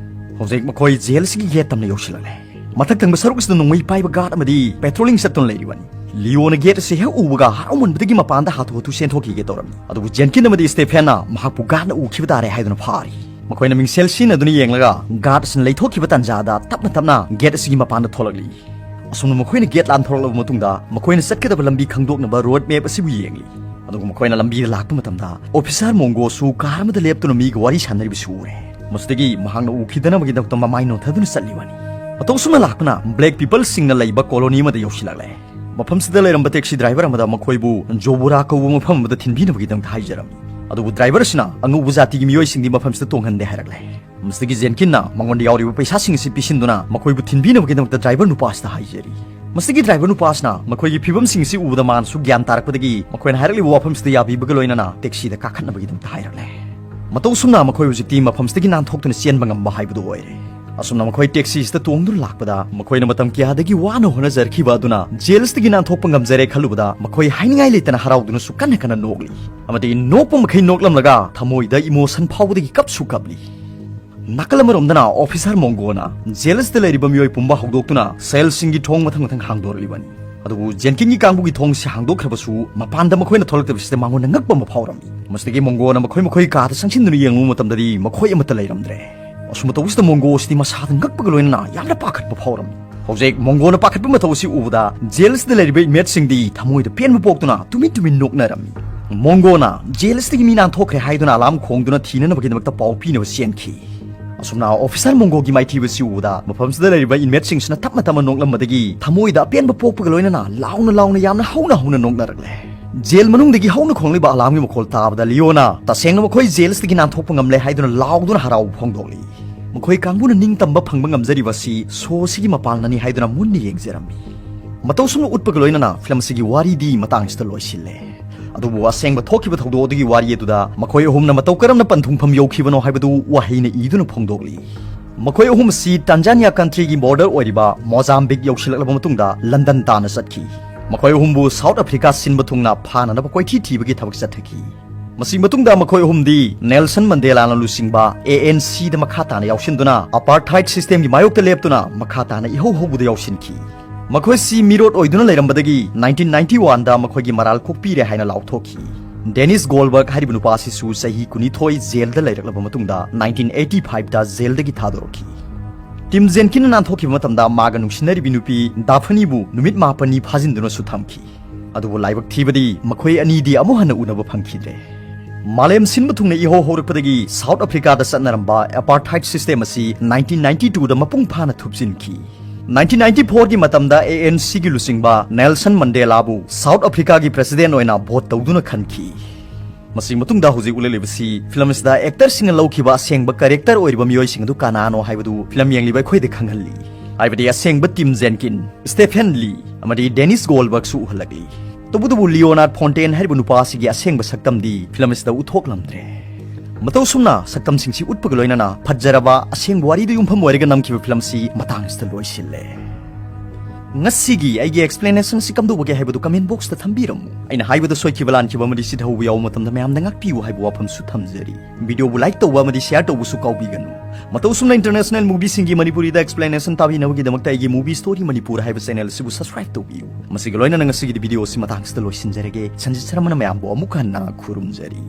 ꯍꯧꯖꯤꯛ ꯃꯈꯣꯏ ꯖꯦꯜ ꯑꯁꯤꯒꯤ ꯒꯦꯠ ꯇꯝꯅ ꯌꯧꯁꯤꯜꯂꯛꯂꯦ꯫ ꯃꯊꯛ ꯊꯪꯕ ꯁꯔꯨꯛ ꯑꯁꯤꯗ ꯅꯣꯡꯃꯩ ꯄꯥꯏꯕ ꯒꯥꯔꯗ ꯑꯃꯗꯤ ꯄꯦꯇ꯭ꯔꯣꯂꯤꯡ ꯆꯠꯇꯨꯅ ꯂꯩꯔꯤꯕꯅꯤ꯫ ꯂꯤꯑꯣꯅ ꯒꯦꯠ ꯑꯁꯤ ꯍꯦꯛ ꯎꯕꯒ ꯍꯔꯥꯎꯃꯟꯕꯗꯒꯤ ꯃꯄꯥꯟꯗ ꯍꯥꯊꯨ ꯍꯥꯊꯨ ꯆꯦꯟꯊꯣꯛꯈꯤꯒꯦ ꯇꯧꯔꯝꯃꯤ꯫ ꯑꯗꯨꯕꯨ ꯖꯦꯟꯀꯤꯟ ꯑꯃꯗꯤ ꯁ꯭ꯇꯦꯐꯦꯟꯅ ꯃꯍꯥꯛꯄꯨ ꯒꯥꯔꯗꯅ ꯎꯈꯤꯕ ꯇꯥꯔꯦ ꯍꯥꯏꯗꯨꯅ ꯐꯥꯔꯤ꯫ ꯃꯈꯣꯏꯅ ꯃꯤꯡꯁꯦꯜ ꯁꯤꯖꯤꯟꯅꯗꯨꯅ ꯌꯦꯡꯂꯒ ꯒꯥꯔꯗ ꯑꯁꯤꯅ ꯂꯩꯊꯣꯛꯈꯤꯕ ꯇꯥꯟꯖꯥꯗ ꯇꯞꯅ ꯇꯞꯅ ꯒꯦꯠ ꯑꯁꯤꯒꯤ ꯃꯄꯥꯟꯗ ꯊꯣꯛꯂꯛꯂꯤ꯫ ꯑꯁꯨꯝꯅ ꯃꯈꯣꯏꯅ ꯒꯦꯠ ꯂꯥꯟꯊꯣꯔꯛꯂꯕ ꯃꯇꯨꯡꯗ ꯃꯈꯣꯏꯅ ꯆꯠꯀꯗꯕ ꯂꯝꯕꯤ ꯈꯪꯗꯣꯛꯅꯕ ꯔꯣꯗ ꯃꯦꯞ ꯑꯁꯤꯕꯨ ꯌꯦꯡꯂꯤ꯫ ꯑꯗꯨꯒ ꯃꯈꯣꯏꯅ ꯂꯝꯕꯤꯗ ꯂꯥꯛꯄ ꯃꯇꯝꯗ ꯑꯣꯐꯤꯁꯥꯔ ꯃꯣꯡꯒꯣꯁꯨ ꯀꯥꯔ ꯑꯃꯗ ꯂꯦꯞꯇꯨꯅ ꯃꯤꯒ ꯋꯥꯔꯤ ꯁꯥꯟꯅꯔꯤꯕꯁꯨ ꯎꯔꯦ꯫ ꯃꯁꯤꯗꯒꯤ ꯃꯍꯥꯛꯅ ꯎꯈꯤꯗꯅꯕꯒꯤꯗꯃꯛꯇ ꯃꯃꯥꯏ ꯅꯣꯟꯊꯗꯨꯅ ꯆꯠꯂꯤꯕꯅꯤ꯫ ꯃꯇꯧ ꯑꯁꯨꯝꯅ ꯂꯥꯛꯄꯅ ꯕ꯭ꯂꯦꯛ ꯄꯤꯄꯜꯁꯤꯡꯅ ꯂꯩꯕ ꯀꯣꯂꯣꯅꯤ ꯑꯃꯗ ꯌꯧꯁꯤꯜꯂꯛꯂꯦ꯫ ꯃꯐꯝꯁꯤꯗ ꯂꯩꯔꯝꯕ ꯇꯦꯛꯁꯤ ꯗ꯭ꯔꯥꯏꯚꯔ ꯑꯃꯗ ꯃꯈꯣꯏꯕꯨ ꯖꯣꯕꯨꯔꯥ ꯀꯧꯕ ꯃꯐꯝ ꯑꯃꯗ ꯊꯤꯟꯕꯤꯅꯕꯒꯤꯗꯃꯛꯇ ꯍꯥꯏꯖꯔꯝꯃꯤ꯫ ꯑꯗꯨꯕꯨ ꯗ꯭ꯔꯥꯏꯚꯔ ꯑꯁꯤꯅ ꯑꯉꯧꯕ ꯖꯥꯇꯤꯒꯤ ꯃꯤꯑꯣꯏꯁꯤꯡꯗꯤ ꯃꯐꯝꯁꯤꯗ ꯇꯣꯡꯍꯟꯗꯦ ꯍꯥꯏꯔꯛꯂꯦ꯫ ꯃꯁꯤꯗꯒꯤ ꯖꯦꯟꯀꯤꯟꯅ ꯃꯉꯣꯟꯗ ꯌꯥꯎꯔꯤꯕ ꯄꯩꯁꯥꯁꯤꯡ ꯑꯁꯤ ꯄꯤꯁꯤꯟꯗꯨꯅ ꯃꯈꯣꯏꯕꯨ ꯊꯤꯟꯕꯤꯅꯕꯒꯤꯗꯃꯛꯇ ꯗ꯭ꯔꯥꯏꯚꯔ ꯅꯨꯄꯥ ꯑꯁꯤꯗ ꯍꯥꯏꯖꯔꯤ꯫ ꯃꯁꯤꯒꯤ ꯗ꯭ꯔꯥꯏꯚꯔ ꯅꯨꯄꯥꯁꯤꯅ ꯃꯈꯣꯏꯒꯤ ꯐꯤꯕꯝꯁꯤꯡꯁꯤ ꯎꯕꯗ ꯃꯥꯅꯁꯨ ꯒ꯭ꯌꯥꯟ ꯇꯥꯔꯛꯄꯗꯒꯤ ꯃꯈꯣꯏꯅ ꯍꯥꯏꯔꯛꯂꯤꯕ ꯋꯥꯐꯝꯁꯤꯗ ꯌꯥꯕꯤꯕꯒ ꯂꯣꯏꯅꯅ ꯇꯦꯛꯁꯤꯗ ꯀꯥꯈꯠꯅꯕꯒꯤꯗꯃꯛꯇ ꯍꯥꯏꯔꯛꯂꯦ꯫ ꯃꯇꯧ ꯁꯨꯝꯅ ꯃꯈꯣꯏ ꯍꯧꯖꯤꯛꯇꯤ ꯃꯐꯝꯁꯤꯗꯒꯤ ꯅꯥꯟꯊꯣꯛꯇꯨꯅ ꯆꯦꯟꯕ ꯉꯝꯕ ꯍꯥꯏꯕꯗꯨ ꯑꯣꯏꯔꯦ꯫ ꯑꯁꯨꯝꯅ ꯃꯈꯣꯏ ꯇꯦꯛꯁꯤꯁꯤꯗ ꯇꯣꯡꯗꯨꯅ ꯂꯥꯛꯄꯗ ꯃꯈꯣꯏꯅ ꯃꯇꯝ ꯀꯌꯥꯗꯒꯤ ꯋꯥꯅ ꯍꯣꯠꯅꯖꯔꯛꯈꯤꯕ ꯑꯗꯨꯅ ꯖꯦꯜꯁꯤꯗꯒꯤ ꯅꯥꯟꯊꯣꯛꯄ ꯉꯝꯖꯔꯦ ꯈꯜꯂꯨꯕꯗ ꯃꯈꯣꯏ ꯍꯥꯏꯅꯤꯡꯉꯥꯏ ꯂꯩꯇꯅ ꯍꯔꯥꯎꯗꯨꯅꯁꯨ ꯀꯟꯅ ꯀꯟꯅ ꯅꯣꯛꯂꯤ꯫ ꯑꯃꯗꯤ ꯅꯣꯛꯄ ꯃꯈꯩ ꯅꯣꯛꯂꯝꯂꯒ ꯊꯃꯣꯏꯗ ꯏꯃꯣꯁꯟ ꯐꯥꯎꯕꯗꯒꯤ ꯀꯞꯁꯨ ꯀꯞꯂꯤ꯫ ꯅꯥꯀꯜ ꯑꯃꯔꯣꯝꯗꯅ ꯑꯣꯐꯤꯁꯥꯔ ꯃꯣꯡꯒꯣꯅ ꯖꯦꯜꯁꯤꯗ ꯂꯩꯔꯤꯕ ꯃꯤꯑꯣꯏ ꯄꯨꯝꯕ ꯍꯧꯗꯣꯛꯇꯨꯅ ꯁꯦꯜꯁꯤꯡꯒꯤ ꯊꯣꯡ ꯃꯊꯪ ꯃꯊꯪ ꯍꯥꯡꯗꯣꯔꯛꯂꯤꯕꯅꯤ꯫ ꯑꯗꯨꯕꯨ ꯖꯦꯟꯀꯤꯟꯒꯤ ꯀꯥꯡꯕꯨꯒꯤ ꯊꯣꯡꯁꯤ ꯍꯥꯡꯗꯣꯛꯈ꯭ꯔꯕꯁꯨ ꯃꯄꯥꯟꯗ ꯃꯈꯣꯏꯅ ꯊꯣꯛꯂꯛꯇꯕꯁꯤꯗ ꯃꯉꯣꯟꯗ ꯉꯛꯄ ꯑꯃ ꯐꯥꯎꯔꯝꯃꯤ꯫ ꯃꯁꯤꯗꯒꯤ ꯃꯣꯡꯒꯣꯅ ꯃꯈꯣꯏ ꯃꯈꯣꯏ ꯀꯥꯗ ꯆꯪꯁꯤꯟꯗꯨꯅ ꯌꯦꯡꯂꯨꯕ ꯃꯇꯝꯗꯗꯤ ꯃꯈꯣꯏ ꯑꯃꯠꯇ ꯂꯩꯔꯝꯗ꯭ꯔꯦ꯫ ꯑꯁꯨꯝꯅ ꯇꯧꯕꯁꯤꯗ ꯃꯣꯡꯒꯣ ꯑꯁꯤꯗꯤ ꯃꯁꯥꯗ ꯉꯛꯄꯒ ꯂꯣꯏꯅꯅ ꯌꯥꯝꯅ ꯄꯥꯈꯠꯄ ꯐꯥꯎꯔꯝꯃꯤ꯫ ꯍꯧꯖꯤꯛ ꯃꯣꯡꯒꯣꯅ ꯄꯥꯈꯠꯄ ꯃꯇꯧ ꯑꯁꯤ ꯎꯕꯗ ꯖꯦꯜꯁꯤꯗ ꯂꯩꯔꯤꯕ ꯏꯟꯃꯦꯠꯁꯤꯡꯗꯤ ꯊꯃꯣꯏꯗ ꯄꯦꯟꯕ ꯄꯣꯛꯇꯨꯅ ꯇꯨꯃꯤꯟ ꯇꯨꯃꯤꯟ ꯅꯣꯛꯅꯔꯝꯃꯤ꯫ ꯃꯣꯡꯒꯣꯅ ꯖꯦꯜꯁꯤꯗꯒꯤ ꯃꯤ ꯅꯥꯟꯊꯣꯛꯈ꯭ꯔꯦ ꯍꯥꯏꯗꯨꯅ ꯑꯂꯥꯝ ꯈꯣꯡꯗꯨꯅ ꯊꯤꯅꯅꯕꯒꯤꯗꯃꯛꯇ ꯄꯥꯎ ꯄꯤꯅꯕ ꯆꯦꯟꯈꯤ꯫ ꯑꯁꯨꯝꯅ ꯑꯣꯐꯤꯁꯥꯔ ꯃꯣꯡꯒꯣꯒꯤ ꯃꯥꯏꯊꯤꯕꯁꯤ ꯎꯕꯗ ꯃꯐꯝꯁꯤꯗ ꯂꯩꯔꯤꯕ ꯏꯟꯃꯦꯠꯁꯤꯡꯁꯤꯅ ꯇꯞꯅ ꯇꯞꯅ ꯅꯣꯛꯂꯝꯕꯗꯒꯤ ꯊꯃꯣꯏꯗ ꯑꯄꯦꯟꯕ ꯄꯣꯛꯄꯒ ꯂꯣꯏꯅꯅ ꯂꯥꯎꯅ ꯂꯥꯎꯅ ꯌꯥꯝꯅ ꯍꯧꯅ ꯍꯧꯅ ꯅꯣꯛꯅꯔꯛꯂꯦ꯫ ꯖꯦꯜ ꯃꯅꯨꯡꯗꯒꯤ ꯍꯧꯅ ꯈꯣꯡꯂꯤꯕ ꯑꯂꯥꯝꯒꯤ ꯃꯈꯣꯜ ꯇꯥꯕꯗ ꯂꯤꯑꯣꯅ ꯇꯁꯦꯡꯅ ꯃꯈꯣꯏ ꯖꯦꯜꯁꯤꯗꯒꯤ ꯅꯥꯟꯊꯣꯛꯄ ꯉꯝꯂꯦ ꯍꯥꯏꯗꯨꯅ ꯂꯥꯎꯗꯨꯅ ꯍꯔꯥꯎꯕ ꯐꯣꯡꯗꯣꯛꯂꯤ꯫ ꯃꯈꯣꯏ ꯀꯥꯡꯕꯨꯅ ꯅꯤꯡꯇꯝꯕ ꯐꯪꯕ ꯉꯝꯖꯔꯤꯕ ꯑꯁꯤ ꯁꯣ ꯑꯁꯤꯒꯤ ꯃꯄꯥꯡꯅꯅꯤ ꯍꯥꯏꯗꯨꯅ ꯃꯨꯟꯅ ꯌꯦꯡꯖꯔꯝꯃꯤ꯫ ꯃꯇꯧ ꯁꯨꯝꯅ ꯎꯠꯄꯒ ꯂꯣꯏꯅꯅ ꯐꯤꯂꯝ ꯑꯁꯤꯒꯤ ꯋꯥꯔꯤꯗꯤ ꯃꯇꯥꯡꯁꯤꯗ ꯂꯣꯏꯁꯤꯜꯂꯦ꯫ ꯑꯗꯨꯕꯨ ꯑꯁꯦꯡꯕ ꯊꯣꯛꯈꯤꯕ ꯊꯧꯗꯣꯛ ꯑꯗꯨꯒꯤ ꯋꯥꯔꯤ ꯑꯗꯨꯗ ꯃꯈꯣꯏ ꯑꯍꯨꯝꯅ ꯃꯇꯧ ꯀꯔꯝꯅ ꯄꯟꯊꯨꯡꯐꯝ ꯌꯧꯈꯤꯕꯅꯣ ꯍꯥꯏꯕꯗꯨ ꯋꯥꯍꯩꯅ ꯏꯗꯨꯅ ꯐꯣꯡꯗꯣꯛꯂꯤ꯫ ꯃꯈꯣꯏ ꯑꯍꯨꯝ ꯑꯁꯤ ꯇꯥꯟꯖꯥꯅꯤꯌꯥ ꯀꯟꯇ꯭ꯔꯤꯒꯤ ꯕꯣꯔꯗꯔ ꯑꯣꯏꯔꯤꯕ ꯃꯣꯖꯥꯝꯕꯤꯛ ꯌꯧꯁꯤꯜꯂꯛꯂꯕ ꯃꯇꯨꯡꯗ ꯂꯟꯗꯟ ꯇꯥꯟꯅ ꯆꯠꯈꯤ꯫ ꯃꯈꯣꯏ ꯑꯍꯨꯝꯕꯨ ꯁꯥꯎꯠ ꯑꯐ꯭ꯔꯤꯀꯥ ꯁꯤꯟꯕ ꯊꯨꯡꯅ ꯐꯥꯅꯅꯕ ꯀꯣꯏꯊꯤ ꯊꯤꯕꯒꯤ ꯊꯕꯛ ꯆꯠꯊꯈꯤ꯫ ꯃꯁꯤ ꯃꯇꯨꯡꯗ ꯃꯈꯣꯏ ꯑꯍꯨꯝꯗꯤ ꯅꯦꯜꯁꯟ ꯃꯟꯗꯦꯂꯥꯅ ꯂꯨꯆꯤꯡꯕ ꯑꯦ ꯑꯦꯟ ꯁꯤꯗ ꯃꯈꯥ ꯇꯥꯅ ꯌꯥꯎꯁꯤꯟꯗꯨꯅ ꯑꯄꯥꯔꯊꯥꯏꯗ ꯁꯤꯁꯇꯦꯝꯒꯤ ꯃꯥꯌꯣꯛꯇ ꯂꯦꯞꯇꯨꯅ ꯃꯈꯥ ꯇꯥꯅ ꯏꯍꯧ ꯍꯧꯕꯗ ꯌꯥꯎꯁꯤꯟꯈꯤ꯫ ꯃꯈꯣꯏꯁꯤ ꯃꯤꯔꯣꯠ ꯑꯣꯏꯗꯨꯅ ꯂꯩꯔꯝꯕꯗꯒꯤ ꯅꯥꯏꯟꯇꯤꯟ ꯅꯥꯏꯟꯇꯤ ꯋꯥꯟꯗ ꯃꯈꯣꯏꯒꯤ ꯃꯔꯥꯜ ꯀꯣꯛꯄꯤꯔꯦ ꯍꯥꯏꯅ ꯂꯥꯎꯊꯣꯛꯈꯤ꯫ ꯗꯦꯅꯤꯁ ꯒꯣꯜꯕꯔꯒ ꯍꯥꯏꯔꯤꯕ ꯅꯨꯄꯥ ꯑꯁꯤꯁꯨ ꯆꯍꯤ ꯀꯨꯟꯅꯤꯊꯣꯏ ꯖꯦꯜꯗ ꯂꯩꯔꯛꯂꯕ ꯃꯇꯨꯡꯗ ꯅꯥꯏꯟꯇꯤꯟ ꯑꯩꯠꯇꯤ ꯐꯥꯏꯚꯇ ꯖꯦꯜꯗꯒꯤ ꯊꯥꯗꯣꯔꯛꯈꯤ꯫ ꯇꯤꯝ ꯖꯦꯟꯀꯤꯟꯅ ꯅꯥꯟꯊꯣꯛꯈꯤꯕ ꯃꯇꯝꯗ ꯃꯥꯒ ꯅꯨꯡꯁꯤꯅꯔꯤꯕꯤ ꯅꯨꯄꯤ ꯗꯥꯐꯅꯤꯕꯨ ꯅꯨꯃꯤꯠ ꯃꯥꯄꯟꯅꯤ ꯐꯥꯖꯤꯟꯗꯨꯅꯁꯨ ꯊꯝꯈꯤ꯫ ꯑꯗꯨꯕꯨ ꯂꯥꯏꯕꯛ ꯊꯤꯕꯗꯤ ꯃꯈꯣꯏ ꯑꯅꯤꯗꯤ ꯑꯃꯨꯛ ꯍꯟꯅ ꯎꯅꯕ ꯐꯪꯈꯤꯗ꯭ꯔꯦ꯫ ꯃꯥꯂꯦꯝ ꯁꯤꯟꯕ ꯊꯨꯡꯅ ꯏꯍꯧ ꯍꯧꯔꯛꯄꯗꯒꯤ ꯁꯥꯎꯠ ꯑꯐ꯭ꯔꯤꯀꯥꯗ ꯆꯠꯅꯔꯝꯕ ꯑꯦꯄꯥꯔꯊꯥꯏꯗ ꯁꯤꯁꯇꯦꯝ ꯑꯁꯤ ꯅꯥꯏꯟꯇꯤꯟ ꯅꯥꯏꯟꯇꯤ ꯇꯨꯗ ꯃꯄꯨꯡ ꯐꯥꯅ ꯊꯨꯞꯆꯤꯟꯈꯤ꯫ ꯅꯥꯏꯟꯇꯤꯟ ꯅꯥꯏꯟꯇꯤ ꯐꯣꯔꯒꯤ ꯃꯇꯝꯗ ꯑꯦ ꯑꯦꯟ ꯁꯤꯒꯤ ꯂꯨꯆꯤꯡꯕ ꯅꯦꯜꯁꯟ ꯃꯟꯗꯦꯂꯥꯕꯨ ꯁꯥꯎꯠ ꯑꯐ꯭ꯔꯤꯀꯥꯒꯤ ꯄ꯭ꯔꯦꯁꯤꯗꯦꯟ ꯑꯣꯏꯅ ꯚꯣꯠ ꯇꯧꯗꯨꯅ ꯈꯟꯈꯤ꯫ ꯃꯁꯤ ꯃꯇꯨꯡꯗ ꯍꯧꯖꯤꯛ ꯎꯠꯂꯛꯂꯤꯕꯁꯤ ꯐꯤꯂꯝ ꯑꯁꯤꯗ ꯑꯦꯛꯇꯔꯁꯤꯡꯅ ꯂꯧꯈꯤꯕ ꯑꯁꯦꯡꯕ ꯀꯦꯔꯦꯛꯇꯔ ꯑꯣꯏꯔꯤꯕ ꯃꯤꯑꯣꯏꯁꯤꯡ ꯑꯗꯨ ꯀꯅꯥꯅꯣ ꯍꯥꯏꯕꯗꯨ ꯐꯤꯂꯝ ꯌꯦꯡꯂꯤꯕ ꯑꯩꯈꯣꯏꯗ ꯈꯪꯍꯜꯂꯤ꯫ ꯍꯥꯏꯕꯗꯤ ꯑꯁꯦꯡꯕ ꯇꯤꯝ ꯖꯦꯟꯀꯤꯟ, ꯁ꯭ꯇꯦꯐꯦꯟ ꯂꯤ ꯑꯃꯗꯤ ꯗꯦꯅꯤꯁ ꯒꯣꯜꯕꯔꯒꯁꯨ ꯎꯍꯜꯂꯛꯂꯤ꯫ ꯇꯧꯕꯇꯕꯨ ꯂꯤꯑꯣꯅꯥꯔꯗ ꯐꯣꯟꯇꯦꯟ ꯍꯥꯏꯔꯤꯕ ꯅꯨꯄꯥ ꯑꯁꯤꯒꯤ ꯑꯁꯦꯡꯕ ꯁꯛꯇꯝꯗꯤ ꯐꯤꯂꯝ ꯑꯁꯤꯗ ꯎꯠꯊꯣꯛꯂꯝꯗ꯭ꯔꯦ꯫ ꯃꯇꯧ ꯑꯁꯨꯝꯅ ꯁꯛꯇꯝꯁꯤꯡꯁꯤ ꯎꯠꯄꯒ ꯂꯣꯏꯅꯅ ꯐꯖꯔꯕ ꯑꯁꯦꯡꯕ ꯋꯥꯔꯤꯗ ꯌꯨꯝꯐꯝ ꯑꯣꯏꯔꯒ ꯅꯝꯈꯤꯕ ꯐꯤꯂꯝ ꯑꯁꯤ ꯃꯇꯥꯡ ꯑꯁꯤꯗ ꯂꯣꯏꯁꯤꯜꯂꯦ꯫ ꯉꯁꯤꯒꯤ ꯑꯩꯒꯤ ꯑꯦꯛꯁꯄ꯭ꯂꯦꯅꯦꯁꯟ ꯑꯁꯤ ꯀꯝꯗꯧꯕꯒꯦ ꯍꯥꯏꯕꯗꯨ ꯀꯃꯦꯟ ꯕꯣꯛꯁꯇ ꯊꯝꯕꯤꯔꯝꯃꯨ꯫ ꯑꯩꯅ ꯍꯥꯏꯕꯗ ꯁꯣꯏꯈꯤꯕ ꯂꯥꯟꯈꯤꯕ ꯑꯃꯗꯤ ꯁꯤꯊꯧꯕ ꯌꯥꯎꯕ ꯃꯇꯝꯗ ꯃꯌꯥꯝꯗ ꯉꯥꯛꯄꯤꯌꯨ ꯍꯥꯏꯕ ꯋꯥꯐꯝꯁꯨ ꯊꯝꯖꯔꯤ꯫ ꯚꯤꯗꯤꯑꯣꯕꯨ ꯂꯥꯏꯛ ꯇꯧꯕ ꯑꯃꯗꯤ ꯁꯤꯌꯥꯔ ꯇꯧꯕꯁꯨ ꯀꯥꯎꯕꯤꯒꯅꯨ꯫ ꯃꯇꯧ ꯑꯁꯨꯝꯅ ꯏꯟꯇꯔꯅꯦꯁꯅꯦꯜ ꯃꯨꯚꯤꯁꯤꯡꯒꯤ ꯃꯅꯤꯄꯨꯔꯤꯗ ꯑꯦꯛꯁꯄ꯭ꯂꯦꯅꯦꯁꯟ ꯇꯥꯕꯤꯅꯕꯒꯤꯗꯃꯛꯇ ꯑꯩꯒꯤ ꯃꯨꯚꯤ ꯁ꯭ꯇꯣꯔꯤ ꯃꯅꯤꯄꯨꯔ ꯍꯥꯏꯕ ꯆꯦꯅꯦꯜ ꯑꯁꯤꯕꯨ ꯁꯕꯁꯀ꯭ꯔꯥꯏꯕ ꯇꯧꯕꯤꯌꯨ꯫ ꯃꯁꯤꯒ ꯂꯣꯏꯅꯅ ꯉꯁꯤꯒꯤꯗꯤ ꯚꯤꯗꯤꯑꯣ ꯑꯁꯤ ꯃꯇꯥꯡꯁꯤꯗ ꯂꯣꯏꯁꯤꯟꯖꯔꯒꯦ꯫ ꯁꯟꯖꯤꯠ ꯁꯔꯃꯅ ꯃꯌꯥꯝꯕꯨ ꯑꯃꯨꯛ ꯍꯟꯅ ꯈꯨꯔꯨꯝꯖꯔꯤ꯫